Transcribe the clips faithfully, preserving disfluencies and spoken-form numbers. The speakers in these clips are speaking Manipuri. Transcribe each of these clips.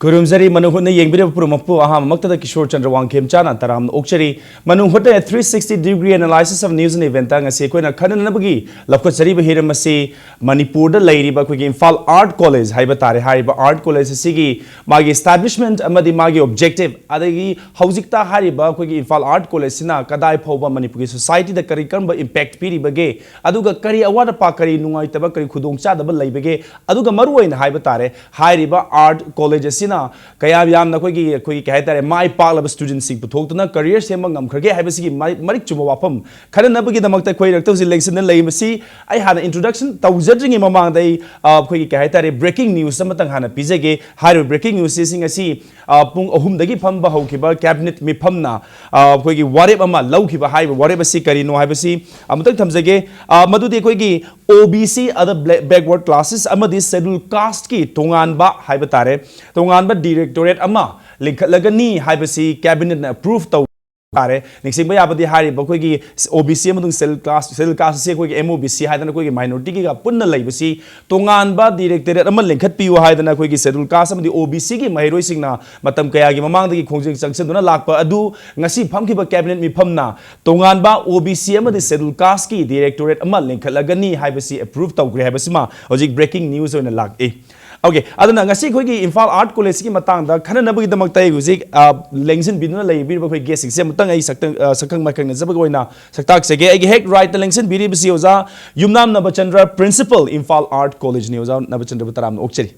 ꯈꯨꯔꯨꯝꯖꯔꯤ, ꯃꯅꯨꯡ ꯍꯨꯠꯅ ꯌꯦꯡꯕꯤꯔꯤꯕ ꯄꯨꯝꯅꯃꯛꯄꯨ꯫ ꯑꯍꯥꯟꯕꯃꯛꯇꯗ ꯀꯤꯁꯣꯔ ꯆꯟꯗ꯭ꯔ ꯋꯥꯡꯈꯦꯝꯆꯥꯅ ꯇꯔꯥꯝꯅ ꯑꯣꯛꯆꯔꯤ꯫ ꯃꯅꯨꯡ ꯍꯨꯠꯅ three sixty degree analysis of news and event ꯉꯁꯤ ꯑꯩꯈꯣꯏꯅ ꯈꯟꯅꯅꯕꯒꯤ ꯂꯧꯈꯠꯆꯔꯤꯕ ꯍꯤꯔꯝ ꯑꯁꯤ ꯃꯅꯤꯄꯨꯔꯗ ꯂꯩꯔꯤꯕ ꯑꯩꯈꯣꯏꯒꯤ ꯏꯝꯐꯥꯜ Art College ꯍꯥꯏꯕ ꯇꯥꯔꯦ꯫ ꯍꯥꯏꯔꯤꯕ Art College ꯑꯁꯤꯒꯤ ꯃꯥꯒꯤ establishment ꯑꯃꯗꯤ ꯃꯥꯒꯤ objective, ꯑꯗꯒꯤ ꯍꯧꯖꯤꯛꯇ ꯍꯥꯏꯔꯤꯕ ꯑꯩꯈꯣꯏꯒꯤ ꯏꯝꯐꯥꯜ Art College ꯁꯤꯅ ꯀꯗꯥꯏ ꯐꯥꯎꯕ ꯃꯅꯤꯄꯨꯔꯒꯤ society ꯗ ꯀꯔꯤ ꯀꯔꯝꯕ impact ꯄꯤꯔꯤꯕꯒꯦ, ꯑꯗꯨꯒ ꯀꯔꯤ ꯑꯋꯥꯠ ꯑꯄꯥ, ꯀꯔꯤ ꯅꯨꯡꯉꯥꯏꯇꯕ, ꯀꯔꯤ ꯈꯨꯗꯣꯡꯆꯥꯗꯕ ꯂꯩꯕꯒꯦ, ꯑꯗꯨꯒ ꯃꯔꯨꯑꯣꯏꯅ ꯍꯥꯏꯕ ꯇꯥꯔꯦ, ꯍꯥꯏꯔꯤꯕ Art College ꯑꯁꯤꯅ ꯀꯌꯥ ꯌꯥꯝꯅ ꯑꯩꯈꯣꯏꯒꯤ, ꯑꯩꯈꯣꯏꯒꯤ ꯀꯩ ꯍꯥꯏꯇꯥꯔꯦ, ꯃꯥꯏ ꯄꯥꯛꯂꯕ student ꯁꯤꯡ ꯄꯨꯊꯣꯛꯇꯨꯅ career ꯁꯦꯝꯕ ꯉꯝꯈ꯭ꯔꯒꯦ ꯍꯥꯏꯕꯁꯤꯒꯤ ꯃꯔꯤꯛ, ꯃꯔꯤꯛ ꯆꯨꯝꯕ ꯋꯥꯐꯝ ꯈꯟꯅꯅꯕꯒꯤꯗꯃꯛꯇ ꯑꯩꯈꯣꯏ ꯔꯛꯇ ꯍꯧꯖꯤꯛ ꯂꯦꯡꯁꯤꯟꯅ ꯂꯩꯔꯤꯕꯁꯤ꯫ ꯑꯩ ꯍꯥꯟꯅ introduction ꯇꯧꯖꯗ꯭ꯔꯤꯉꯩ ꯃꯃꯥꯡꯗ ꯑꯩ, ꯑ, ꯑꯩꯈꯣꯏꯒꯤ ꯀꯩ ꯍꯥꯏꯇꯥꯔꯦ, breaking news ꯑꯃꯇꯪ ꯍꯥꯟꯅ ꯄꯤꯖꯒꯦ꯫ ꯍꯥꯏꯔꯤꯕ breaking news ꯁꯤ ꯉꯁꯤ, ꯑ, ꯄꯨꯡ ꯑꯍꯨꯝꯗꯒꯤ ꯐꯝꯕ ꯍꯧꯈꯤꯕ cabinet ꯃꯤꯐꯝꯅ, ꯑ, ꯑꯩꯈꯣꯏꯒꯤ ꯋꯥꯔꯦꯞ ꯑꯃ ꯂꯧꯈꯤꯕ꯫ ꯍꯥꯏꯔꯤꯕ ꯋꯥꯔꯦꯞ ꯑꯁꯤ ꯀꯔꯤꯅꯣ ꯍꯥꯏꯕꯁꯤ ꯑꯃꯨꯛꯇꯪ ꯊꯝꯖꯒꯦ꯫ ꯑ, ꯃꯗꯨꯗꯤ ꯑꯩꯈꯣꯏꯒꯤ O B C, other bla-, backward classes ꯑꯃꯗꯤ schedule caste ꯀꯤ ꯇꯣꯉꯥꯟꯕ ꯍꯥꯏꯕ ꯇꯥꯔꯦ, ꯇꯣꯉꯥꯟꯕ directorate ꯑꯃ ꯂꯤꯡꯈꯠꯂꯒꯅꯤ ꯍꯥꯏꯕꯁꯤ cabinet ꯅ approve ꯇꯧ ꯇꯥꯔꯦ꯫ ꯅꯤꯡꯁꯤꯡꯕ ꯌꯥꯕꯗꯤ ꯍꯥꯏꯔꯤꯕ ꯑꯩꯈꯣꯏꯒꯤ O B C ꯑꯃꯁꯨꯡ schedule caste, schedule caste ꯑꯁꯤ ꯑꯩꯈꯣꯏꯒꯤ M O B C ꯍꯥꯏꯗꯅ ꯑꯩꯈꯣꯏꯒꯤ minority ꯒꯤꯒ ꯄꯨꯟꯅ ꯂꯩꯕꯁꯤ ꯇꯣꯉꯥꯟꯕ directorate ꯑꯃ ꯂꯤꯡꯈꯠꯄꯤꯌꯨ ꯍꯥꯏꯗꯅ ꯑꯩꯈꯣꯏꯒꯤ schedule caste ꯑꯃꯗꯤ O B C ꯒꯤ ꯃꯍꯩꯔꯣꯏꯁꯤꯡꯅ ꯃꯇꯝ ꯀꯌꯥꯒꯤ ꯃꯃꯥꯡꯗꯒꯤ ꯈꯣꯡꯖꯦꯜ ꯆꯪꯁꯤꯟꯗꯨꯅ ꯂꯥꯛꯄ ꯑꯗꯨ ꯉꯁꯤ ꯐꯝꯈꯤꯕ cabinet ꯃꯤꯐꯝꯅ ꯇꯣꯉꯥꯟꯕ O B C ꯑꯃꯗꯤ schedule caste ꯀꯤ directorate ꯑꯃ ꯂꯤꯡꯈꯠꯂꯒꯅꯤ ꯍꯥꯏꯕꯁꯤ approve ꯇꯧꯈ꯭ꯔꯦ ꯍꯥꯏꯕꯁꯤꯃ ꯍꯧꯖꯤꯛ breaking news ꯑꯣꯏꯅ ꯂꯥꯛꯏ꯫ Okay, ꯑꯗꯨꯅ ꯉꯁꯤ ꯑꯩꯈꯣꯏꯒꯤ ꯏꯝꯐꯥꯜ Art College ꯀꯤ ꯃꯇꯥꯡꯗ ꯈꯟꯅꯅꯕꯒꯤꯗꯃꯛꯇ ꯑꯩ ꯍꯧꯖꯤꯛ, ꯑ, ꯂꯦꯡꯁꯤꯟꯕꯤꯗꯨꯅ ꯂꯩꯕꯤꯔꯤꯕ ꯑꯩꯈꯣꯏ guest ꯁꯤꯡꯁꯦ ꯑꯃꯨꯛꯇꯪ ꯑꯩ ꯁꯛꯇꯪ, ꯑ, ꯁꯛꯈꯪ ꯃꯥꯏꯈꯪꯅꯖꯕꯒꯤ ꯑꯣꯏꯅ ꯁꯛꯇꯥꯛꯆꯒꯦ꯫ ꯑꯩꯒꯤ ꯍꯦꯛ right ꯇ ꯂꯦꯡꯁꯤꯟꯕꯤꯔꯤꯕꯁꯤ ꯑꯣꯖꯥ ꯌꯨꯝꯅꯥꯝ ꯅꯕꯆꯟꯗ꯭ꯔ, Principal, ꯏꯝꯐꯥꯜ Art College ꯅꯤ꯫ ꯑꯣꯖꯥ ꯅꯕꯆꯟꯗ꯭ꯔꯕꯨ ꯇꯔꯥꯝꯅ ꯑꯣꯛꯆꯔꯤ꯫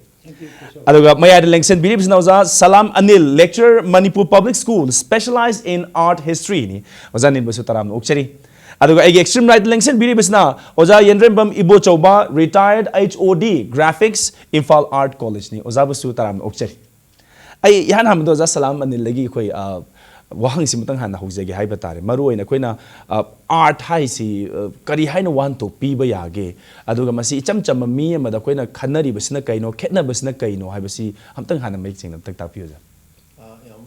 ꯑꯗꯨꯒ ꯃꯌꯥꯏꯗ ꯂꯦꯡꯁꯤꯟꯕꯤꯔꯤꯕꯁꯤꯅ ꯑꯣꯖꯥ ꯁꯂꯥꯝ Anil, Lecturer, Manipur Public School, Specialized in Art History ꯅꯤ꯫ ꯑꯣꯖꯥ ꯑꯅꯤꯜꯕꯨꯁꯨ ꯇꯔꯥꯝꯅ ꯑꯣꯛꯆꯔꯤ꯫ ꯑꯗꯨꯒ ꯑꯩꯒꯤ extreme right ꯇ ꯂꯦꯡꯁꯤꯟꯕꯤꯔꯤꯕꯁꯤꯅ ꯑꯣꯖꯥ ꯌꯦꯟꯗ꯭ꯔꯦꯝꯕꯝ Ibochouba, retired H O D, Graphics, Imphal Art College ꯅꯤ꯫ ꯑꯣꯖꯥꯕꯨꯁꯨ ꯇꯔꯥꯝꯅ ꯑꯣꯛꯆꯔꯤ꯫ ꯑꯩ ꯏꯍꯥꯟ ꯍꯥꯟꯕꯗ ꯑꯣꯖꯥ ꯁꯂꯥꯝ ꯑꯅꯤꯜꯗꯒꯤ ꯑꯩꯈꯣꯏ, ꯑ, ꯋꯥꯍꯪꯁꯤ ꯑꯃꯇꯪ ꯍꯥꯟꯅ ꯍꯧꯖꯒꯦ ꯍꯥꯏꯕ ꯇꯥꯔꯦ꯫ ꯃꯔꯨꯑꯣꯏꯅ ꯑꯩꯈꯣꯏꯅ, ꯑ, art ꯍꯥꯏꯁꯤ, ꯑ, ꯀꯔꯤ ꯍꯥꯏꯅ ꯋꯥꯍꯟꯊꯣꯛ ꯄꯤꯕ ꯌꯥꯒꯦ? ꯑꯗꯨꯒ ꯃꯁꯤ ꯏꯆꯝ ꯆꯝꯕ ꯃꯤ ꯑꯃꯗ ꯑꯩꯈꯣꯏꯅ ꯈꯟꯅꯔꯤꯕꯁꯤꯅ ꯀꯩꯅꯣ, ꯈꯦꯠꯅꯕꯁꯤꯅ ꯀꯩꯅꯣ ꯍꯥꯏꯕꯁꯤ ꯑꯃꯇꯪ ꯍꯥꯟꯅ ꯃꯌꯦꯛ ꯁꯦꯡꯅ ꯑꯝꯇꯪ ꯇꯥꯛꯄꯤꯌꯨ, ꯑꯣꯖꯥ꯫ ꯑ, ꯌꯥꯝ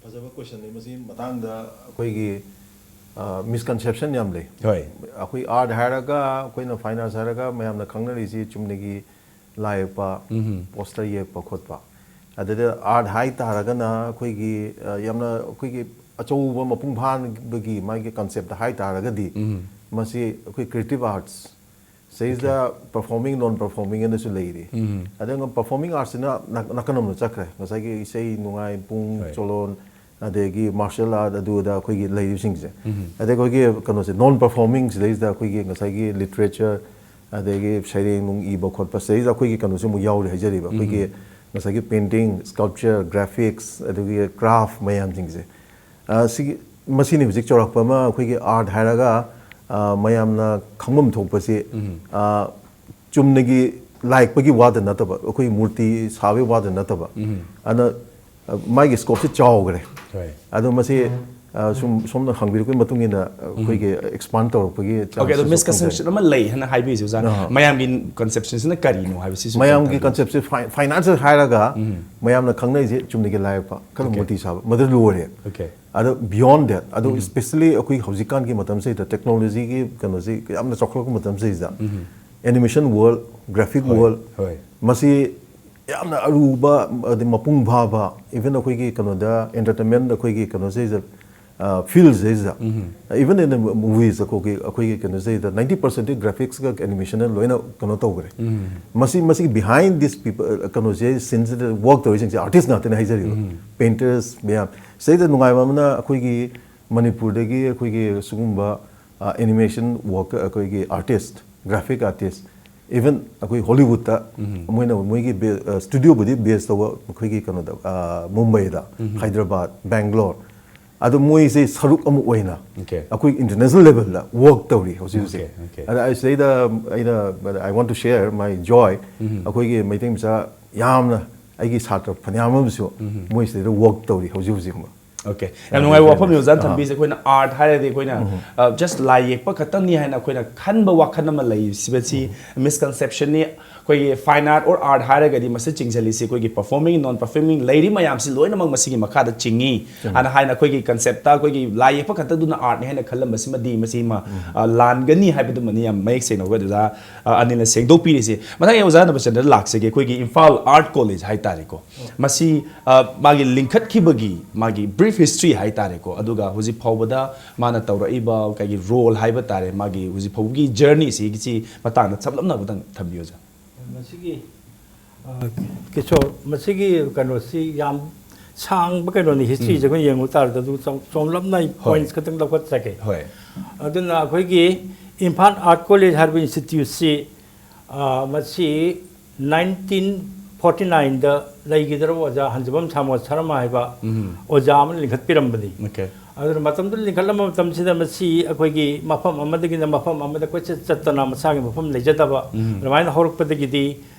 ꯐꯖꯕ question ꯅꯤ꯫ ꯃꯁꯤ ꯃꯇꯥꯡꯗ ꯑꯩꯈꯣꯏꯒꯤ, ꯑ, misconception ꯌꯥꯝ ꯂꯩ꯫ ꯍꯣꯏ꯫ ꯑꯩꯈꯣꯏ art ꯍꯥꯏꯔꯒ, ꯑꯩꯈꯣꯏꯅ fine arts ꯍꯥꯏꯔꯒ ꯃꯌꯥꯝꯅ ꯈꯪꯅꯔꯤꯁꯤ ꯆꯨꯝꯅꯒꯤ ꯂꯥꯏ ꯌꯦꯛꯄ, ꯎꯝꯍꯨꯝ꯫ Poster ꯌꯦꯛꯄ ꯈꯣꯠꯄ꯫ ꯑꯗꯨꯗ ꯑꯥꯔꯠ ꯍꯥꯏ ꯇꯥꯔꯒꯅ ꯑꯩꯈꯣꯏꯒꯤ ꯑ, ꯌꯥꯝꯅ ꯑꯩꯈꯣꯏꯒꯤ ꯑꯆꯧꯕ ꯃꯄꯨꯡ ꯐꯥꯕꯒꯤ ꯃꯥꯒꯤ ꯀꯟꯁꯦꯞꯇ ꯍꯥꯏ ꯇꯥꯔꯒꯗꯤ ꯃꯁꯤ ꯑꯩꯈꯣꯏ ꯀ꯭ꯔꯤꯌꯦꯇꯤꯞ ꯑꯥꯔꯠꯁ ꯁꯤꯗꯩꯁꯤꯗ ꯄꯔꯐꯣꯔꯃꯤꯡ ꯅꯣꯟ ꯄꯔꯐꯣꯔꯃꯤꯡ ꯑꯅꯁꯨ ꯂꯩꯔꯤ꯫ ꯑꯗꯨꯒ ꯄꯔꯐꯣꯔꯃꯤꯡ ꯑꯥꯔꯠꯁꯤꯅ ꯅꯥ- ꯅꯥꯀꯟ ꯑꯃꯗ ꯆꯠꯈ꯭ꯔꯦ, ꯉꯁꯥꯏꯒꯤ ꯏꯁꯩ ꯅꯨꯡꯉꯥꯏ, ꯄꯨꯡ ꯍꯣꯏ꯫ ꯆꯣꯂꯣꯟ, ꯑꯗꯒꯤ ꯃꯥꯔꯁꯤꯌꯦꯜ ꯑꯥꯔꯠ, ꯑꯗꯨ ꯑꯗ ꯑꯩꯈꯣꯏꯒꯤ ꯂꯩꯔꯤꯕꯁꯤꯡꯁꯦ꯫ ꯑꯗꯩ ꯑꯩꯈꯣꯏꯒꯤ ꯀꯩꯅꯣꯁꯦ, ꯅꯣꯟ ꯄꯔꯐꯣꯔꯃꯤꯡ ꯁꯤꯗꯩꯁꯤꯗ ꯑꯩꯈꯣꯏꯒꯤ ꯉꯁꯥꯏꯒꯤ ꯂꯤꯇꯔꯦꯆꯔ, ꯑꯗꯒꯤ ꯁꯩꯔꯦꯡ ꯅꯨꯡ ꯏꯕ ꯈꯣꯠꯄ, ꯁꯤꯗꯩꯁꯤꯗ ꯑꯩꯈꯣꯏꯒꯤ ꯀꯩꯅꯣꯁꯦ ꯑꯃꯨꯛ ꯌꯥꯎꯔꯤ ꯍꯥꯏꯖꯔꯤꯕ꯫ ꯑꯩꯈꯣꯏꯒꯤ ꯉꯁꯥꯏꯒꯤ ꯄꯦꯟꯇꯤꯡ, ꯁ꯭ꯀꯜꯞꯆꯔ, ꯒ꯭ꯔꯥꯐꯤꯛꯁ, ꯑꯗꯨꯒꯤ ꯀ꯭ꯔꯥꯐ ꯃꯌꯥꯝꯁꯤꯡꯁꯦ꯫ ꯑ, ꯁꯤꯒꯤ, ꯃꯁꯤꯅꯤ ꯍꯧꯖꯤꯛ ꯆꯥꯎꯔꯥꯛꯄ ꯑꯃ ꯑꯩꯈꯣꯏꯒꯤ ꯑꯥꯔꯠ ꯍꯥꯏꯔꯒ, ꯑ, ꯃꯌꯥꯝꯅ ꯈꯪꯐꯝ ꯊꯣꯛꯄꯁꯤ, ꯑ, ꯆꯨꯝꯅꯒꯤ ꯂꯥꯏ ꯌꯦꯛꯄꯒꯤ ꯋꯥꯗ ꯅꯠꯇꯕ, ꯑꯩꯈꯣꯏ ꯃꯨꯔꯇꯤ ꯁꯥꯕꯒꯤ ꯋꯥꯗ ꯅꯠꯇꯕ, ꯑꯗꯨꯅ, ꯑ, ꯃꯥꯒꯤ ꯁ꯭ꯀꯣꯞꯁꯤ ꯆꯥꯎꯈ꯭ꯔꯦ꯫ ꯍꯣꯏ꯫ ꯑꯗꯣ ꯃꯁꯤ, ꯑ, ꯁꯨꯝ ꯁꯣꯝꯅ ꯍꯪꯕꯤꯔꯛꯄꯒꯤ ꯃꯇꯨꯡ ꯏꯟꯅ, ꯑ, ꯑꯩꯈꯣꯏꯒꯤ ꯑꯦꯛꯁꯄꯥꯟ ꯇꯧꯔꯛꯄꯒꯤ ꯑꯣꯀꯦ, ꯑꯗꯣ ꯆꯥꯟꯁꯦꯁ ꯃꯤꯁꯀꯟꯁꯦꯞꯁꯟ ꯑꯃ ꯂꯩ ꯍꯥꯏꯅ ꯍꯥꯏꯕꯤꯔꯤꯁꯦ ꯑꯣꯖꯥ꯫ ꯑꯍꯥ꯫ ꯃꯌꯥꯝꯒꯤ ꯀꯟꯁꯦꯞꯁꯟꯁꯤꯅ ꯀꯔꯤꯅꯣ ꯍꯥꯏꯕꯁꯤꯁꯨ ꯃꯌꯥꯝꯒꯤ ꯈꯤꯇꯪ ꯀꯟꯁꯦꯞꯁꯦ ꯐꯥꯏ-, ꯐꯥꯏꯅꯥꯟꯁ ꯍꯥꯏꯔꯒ ꯃꯌꯥꯝꯅ ꯈꯪꯅꯔꯤꯁꯦ ꯆꯨꯝꯅꯒꯤ ꯂꯥꯏ ꯌꯦꯛꯄ, ꯈꯔ ꯑꯣꯀꯦ꯫ ꯃꯨꯔꯇꯤ ꯁꯥꯕ, ꯃꯗꯨ ꯂꯣꯏꯔꯦ꯫ ꯑꯣꯀꯦ꯫ ꯑꯗꯣ ꯕꯤꯌꯣꯟ ꯗꯦꯠ, ꯑꯗꯣ ꯁ꯭ꯄꯦꯁꯦꯜꯂꯤ ꯑꯩꯈꯣꯏ ꯍꯧꯖꯤꯛꯀꯥꯟꯒꯤ ꯃꯇꯝꯁꯤꯗ ꯇꯦꯛꯅꯣꯂꯣꯖꯤꯒꯤ ꯀꯩꯅꯣꯁꯤ ꯌꯥꯝꯅ ꯆꯥꯎꯈꯠꯂꯛꯄ ꯃꯇꯝꯁꯤꯗ, ꯑꯦꯅꯤꯃꯦꯁꯟ ꯋꯥꯔꯜ, ꯒ꯭ꯔꯥꯐꯤꯛ ꯍꯣꯏ, ꯋꯥꯔꯜ, ꯍꯣꯏ꯫ ꯃꯁꯤ ꯌꯥꯝꯅ ꯑꯔꯨꯕ, ꯑꯗꯩ ꯃꯄꯨꯡ ꯐꯥꯕ, ꯏꯚꯟ ꯑꯩꯈꯣꯏꯒꯤ ꯀꯩꯅꯣꯗ, ꯑꯦꯟꯇꯔꯇꯦꯟꯃꯦꯟ ꯑꯩꯈꯣꯏꯒꯤ ꯀꯩꯅꯣꯁꯤꯗ, ꯑ, ꯐꯤꯜꯁꯤꯗ, even in the movies, ꯑꯩꯈꯣꯏꯒꯤ, ꯑꯩꯈꯣꯏꯒꯤ ꯀꯩꯅꯣꯁꯤꯗ ninety percent ꯒ꯭ꯔꯥꯐꯤꯛꯁꯀ ꯑꯦꯅꯤꯃꯦꯁꯟꯅ ꯂꯣꯏꯅ ꯀꯩꯅꯣ ꯇꯧꯈ꯭ꯔꯦ꯫ ꯃꯁꯤ, ꯃꯁꯤꯒꯤ behind this people, ꯀꯩꯅꯣꯁꯦ, ꯁꯤꯟꯁꯤꯗ ꯋꯥꯔꯛ ꯇꯧꯔꯤꯁꯤꯡꯁꯦ ꯑꯥꯔꯇꯤꯁ ꯉꯥꯛꯇꯅꯦ ꯍꯥꯏꯖꯔꯤꯕ꯫ ꯄꯦꯟꯇꯔꯁ ꯃꯌꯥꯝ꯫ ꯁꯤꯗꯩꯗ ꯅꯨꯡꯉꯥꯏꯕ ꯑꯃꯅ ꯑꯩꯈꯣꯏꯒꯤ ꯃꯅꯤꯄꯨꯔꯗꯒꯤ ꯑꯩꯈꯣꯏꯒꯤ ꯁꯤꯒꯨꯝꯕ, ꯑ, ꯑꯦꯅꯤꯃꯦꯁꯟ ꯋꯥꯔꯛ, ꯑꯩꯈꯣꯏꯒꯤ ꯑꯥꯔꯇꯤꯁ, ꯒ꯭ꯔꯥꯐꯤꯛ ꯑꯥꯔꯇꯤꯁ, ꯏꯚꯟ ꯑꯩꯈꯣꯏ ꯍꯣꯂꯤꯋꯨꯗꯇ ꯃꯣꯏꯅ ꯃꯣꯏꯒꯤ ꯕꯦ-, ꯑ, ꯁ꯭ꯇꯨꯗꯤꯑꯣꯕꯨꯗꯤ ꯕꯦꯁ ꯇꯧꯕ ꯑꯩꯈꯣꯏꯒꯤ ꯀꯩꯅꯣꯗ, ꯑ, ꯃꯨꯝꯕꯩꯗ, ꯍꯥꯏꯗ꯭ꯔꯕꯥꯗ, ꯕꯦꯡꯒ꯭ꯂꯣꯔ, ꯑꯗꯣ ꯃꯣꯏꯁꯦ ꯁꯔꯨꯛ ꯑꯃ ꯑꯣꯏꯅ ꯑꯣꯀꯦ꯫ ꯑꯩꯈꯣꯏ ꯏꯟꯇꯔꯅꯦꯁꯅꯦꯜ ꯂꯦꯚꯦꯜꯗ ꯋꯥꯔꯛ ꯇꯧꯔꯤ ꯍꯧꯖꯤꯛ ꯍꯧꯖꯤꯛ꯫ Okay, okay. ꯑꯗ ꯑꯩ ꯁꯤꯗꯩꯗ ꯑꯩꯅ, I want to share my joy, ꯑꯩꯈꯣꯏꯒꯤ ꯃꯩꯇꯩ ꯃꯆꯥ ꯌꯥꯝꯅ, ꯑꯩꯒꯤ ꯁꯥꯇ꯭ꯔ ꯐꯅꯌꯥꯝ ꯑꯃꯁꯨ ꯃꯣꯏ ꯁꯤꯗꯩꯗ ꯋꯥꯔꯛ ꯇꯧꯔꯤ ꯍꯧꯖꯤꯛ ꯍꯧꯖꯤꯛ꯫ ꯑꯣꯀꯦ, ꯌꯥꯝ ꯅꯨꯡꯉꯥꯏꯕ ꯋꯥꯐꯝꯅꯤ ꯑꯣꯖꯥꯅ ꯊꯝꯕꯤꯁꯦ꯫ ꯑꯩꯈꯣꯏꯅ ꯑꯥꯔꯠ ꯍꯥꯏꯔꯗꯤ ꯑꯩꯈꯣꯏꯅ ꯖꯁ ꯂꯥꯏ ꯌꯦꯛꯄ ꯈꯛꯇꯪꯅꯤ ꯍꯥꯏꯅ ꯑꯩꯈꯣꯏꯅ ꯈꯟꯕ ꯋꯥꯈꯜ ꯑꯃ ꯂꯩꯁꯤꯕꯁꯤ ꯃꯤꯁꯀꯟꯁꯦꯞꯁꯟꯅꯤ꯫ ꯑꯩꯈꯣꯏꯒꯤ ꯐꯥꯏꯟ ꯑꯥꯔꯠ ꯑꯣꯔ ꯑꯥꯔꯠ ꯍꯥꯏꯔꯒꯗꯤ ꯃꯁꯤ ꯆꯤꯡꯁꯤꯜꯂꯤꯁꯤ ꯑꯩꯈꯣꯏꯒꯤ ꯄꯔꯐꯣꯔꯃꯤꯡ, ꯅꯣꯟ ꯄꯔꯐꯣꯔꯃꯤꯡ ꯂꯩꯔꯤ ꯃꯌꯥꯝꯁꯤ ꯂꯣꯏꯅꯃꯛ ꯃꯁꯤꯒꯤ ꯃꯈꯥꯗ ꯆꯤꯡꯏ꯫ ꯑꯅ ꯍꯥꯏꯅ ꯑꯩꯈꯣꯏꯒꯤ ꯀꯟꯁꯦꯞꯇ ꯑꯩꯈꯣꯏꯒꯤ ꯂꯥꯏ ꯌꯦꯛꯄ ꯈꯛꯇꯗꯨꯅ ꯑꯥꯔꯠꯅꯤ ꯍꯥꯏꯅ ꯈꯜꯂꯝꯕꯁꯤꯃꯗꯤ ꯃꯁꯤꯃ ꯑ, ꯂꯥꯟꯒꯅꯤ ꯍꯥꯏꯕꯗꯨꯃꯅꯤ ꯌꯥꯝ ꯃꯌꯦꯛ ꯁꯦꯡꯅ ꯑꯩꯈꯣꯏ ꯑꯣꯖꯥ ꯑ, ꯑꯅꯤꯜꯅ ꯁꯦꯡꯗꯣꯛꯄꯤꯔꯤꯁꯦ꯫ ꯃꯊꯪ ꯑꯩ ꯑꯣꯖꯥ ꯅꯕꯆꯟꯗ꯭ꯔꯗ ꯂꯥꯛꯆꯒꯦ꯫ ꯑꯩꯈꯣꯏꯒꯤ ꯏꯝꯐꯥꯜ ꯑꯥꯔꯠ ꯀꯣꯂꯦꯖ ꯍꯥꯏꯇꯥꯔꯦꯀꯣ, ꯃꯁꯤ ꯑ, ꯃꯥꯒꯤ ꯂꯤꯡꯈꯠꯈꯤꯕꯒꯤ ꯃꯥꯒꯤ ꯕ꯭ꯔꯤꯐ ꯍꯤꯁꯇ꯭ꯔꯤ ꯍꯥꯏꯇꯥꯔꯦꯀꯣ, ꯑꯗꯨꯒ ꯍꯧꯖꯤꯛ ꯐꯥꯎꯕꯗ ꯃꯥꯅ ꯇꯧꯔꯛꯏꯕ ꯀꯩꯒꯤ ꯔꯣꯜ ꯍꯥꯏꯕ ꯇꯥꯔꯦ, ꯃꯥꯒꯤ ꯍꯧꯖꯤꯛ ꯐꯥꯎꯕꯒꯤ ꯖꯔꯅꯤꯁꯤꯒꯤ ꯃꯇꯥꯡꯗ ꯁꯝꯂꯞꯅ ꯑꯃꯇꯪ ꯊꯝꯕꯤꯌꯨ ꯑꯣꯖꯥ꯫ ꯃꯁꯤꯒꯤ ꯑ, ꯀꯤꯁꯣꯔ, ꯃꯁꯤꯒꯤ ꯀꯩꯅꯣꯁꯤ ꯌꯥꯝ ꯁꯥꯡꯕ ꯀꯩꯅꯣꯅꯤ, ꯍꯤꯁꯇ꯭ꯔꯤꯁꯦ ꯑꯩꯈꯣꯏ ꯌꯦꯡꯕ ꯇꯥꯔꯗꯤ ꯑꯗꯨ ꯆꯥꯎ- ꯆꯥꯎꯂꯞꯅ ꯄꯣꯏꯟꯠꯁ ꯈꯛꯇꯪ ꯂꯧꯈꯠꯆꯒꯦ꯫ ꯍꯣꯏ꯫ ꯑꯗꯨꯅ ꯑꯩꯈꯣꯏꯒꯤ ꯏꯝꯐꯥꯜ ꯑꯥꯔꯠ ꯀꯣꯂꯦꯖ ꯍꯥꯏꯔꯤꯕ ꯏꯟꯁꯇꯤꯇ꯭ꯌꯨꯠꯁꯤ, ꯑ, ꯃꯁꯤ ꯅꯥꯏꯟꯇꯤꯟ ꯐꯣꯔꯇꯤ ꯅꯥꯏꯟꯗ ꯂꯩꯈꯤꯗ꯭ꯔꯕ ꯑꯣꯖꯥ ꯍꯟꯖꯕꯝ ꯁꯥꯃꯣ ꯁꯔꯃ ꯍꯥꯏꯕ ꯑꯣꯖꯥ ꯑꯃꯅ ꯂꯤꯡꯈꯠꯄꯤꯔꯝꯕꯅꯤ꯫ ꯑꯣꯀꯦ꯫ ꯑꯗꯨꯅ ꯃꯇꯝꯗꯨꯗ ꯂꯤꯡꯈꯠꯂꯝꯕ ꯃꯇꯝꯁꯤꯗ ꯃꯁꯤ ꯑꯩꯈꯣꯏꯒꯤ ꯃꯐꯝ ꯑꯃꯗꯒꯤꯅ ꯃꯐꯝ ꯑꯃꯗ ꯀꯣꯏꯆꯠ ꯆꯠꯇꯅ ꯃꯁꯥꯒꯤ ꯃꯐꯝ ꯂꯩꯖꯗꯕ ꯑꯗꯨꯃꯥꯏꯅ ꯍꯧꯔꯛꯄꯗꯒꯤꯗꯤ,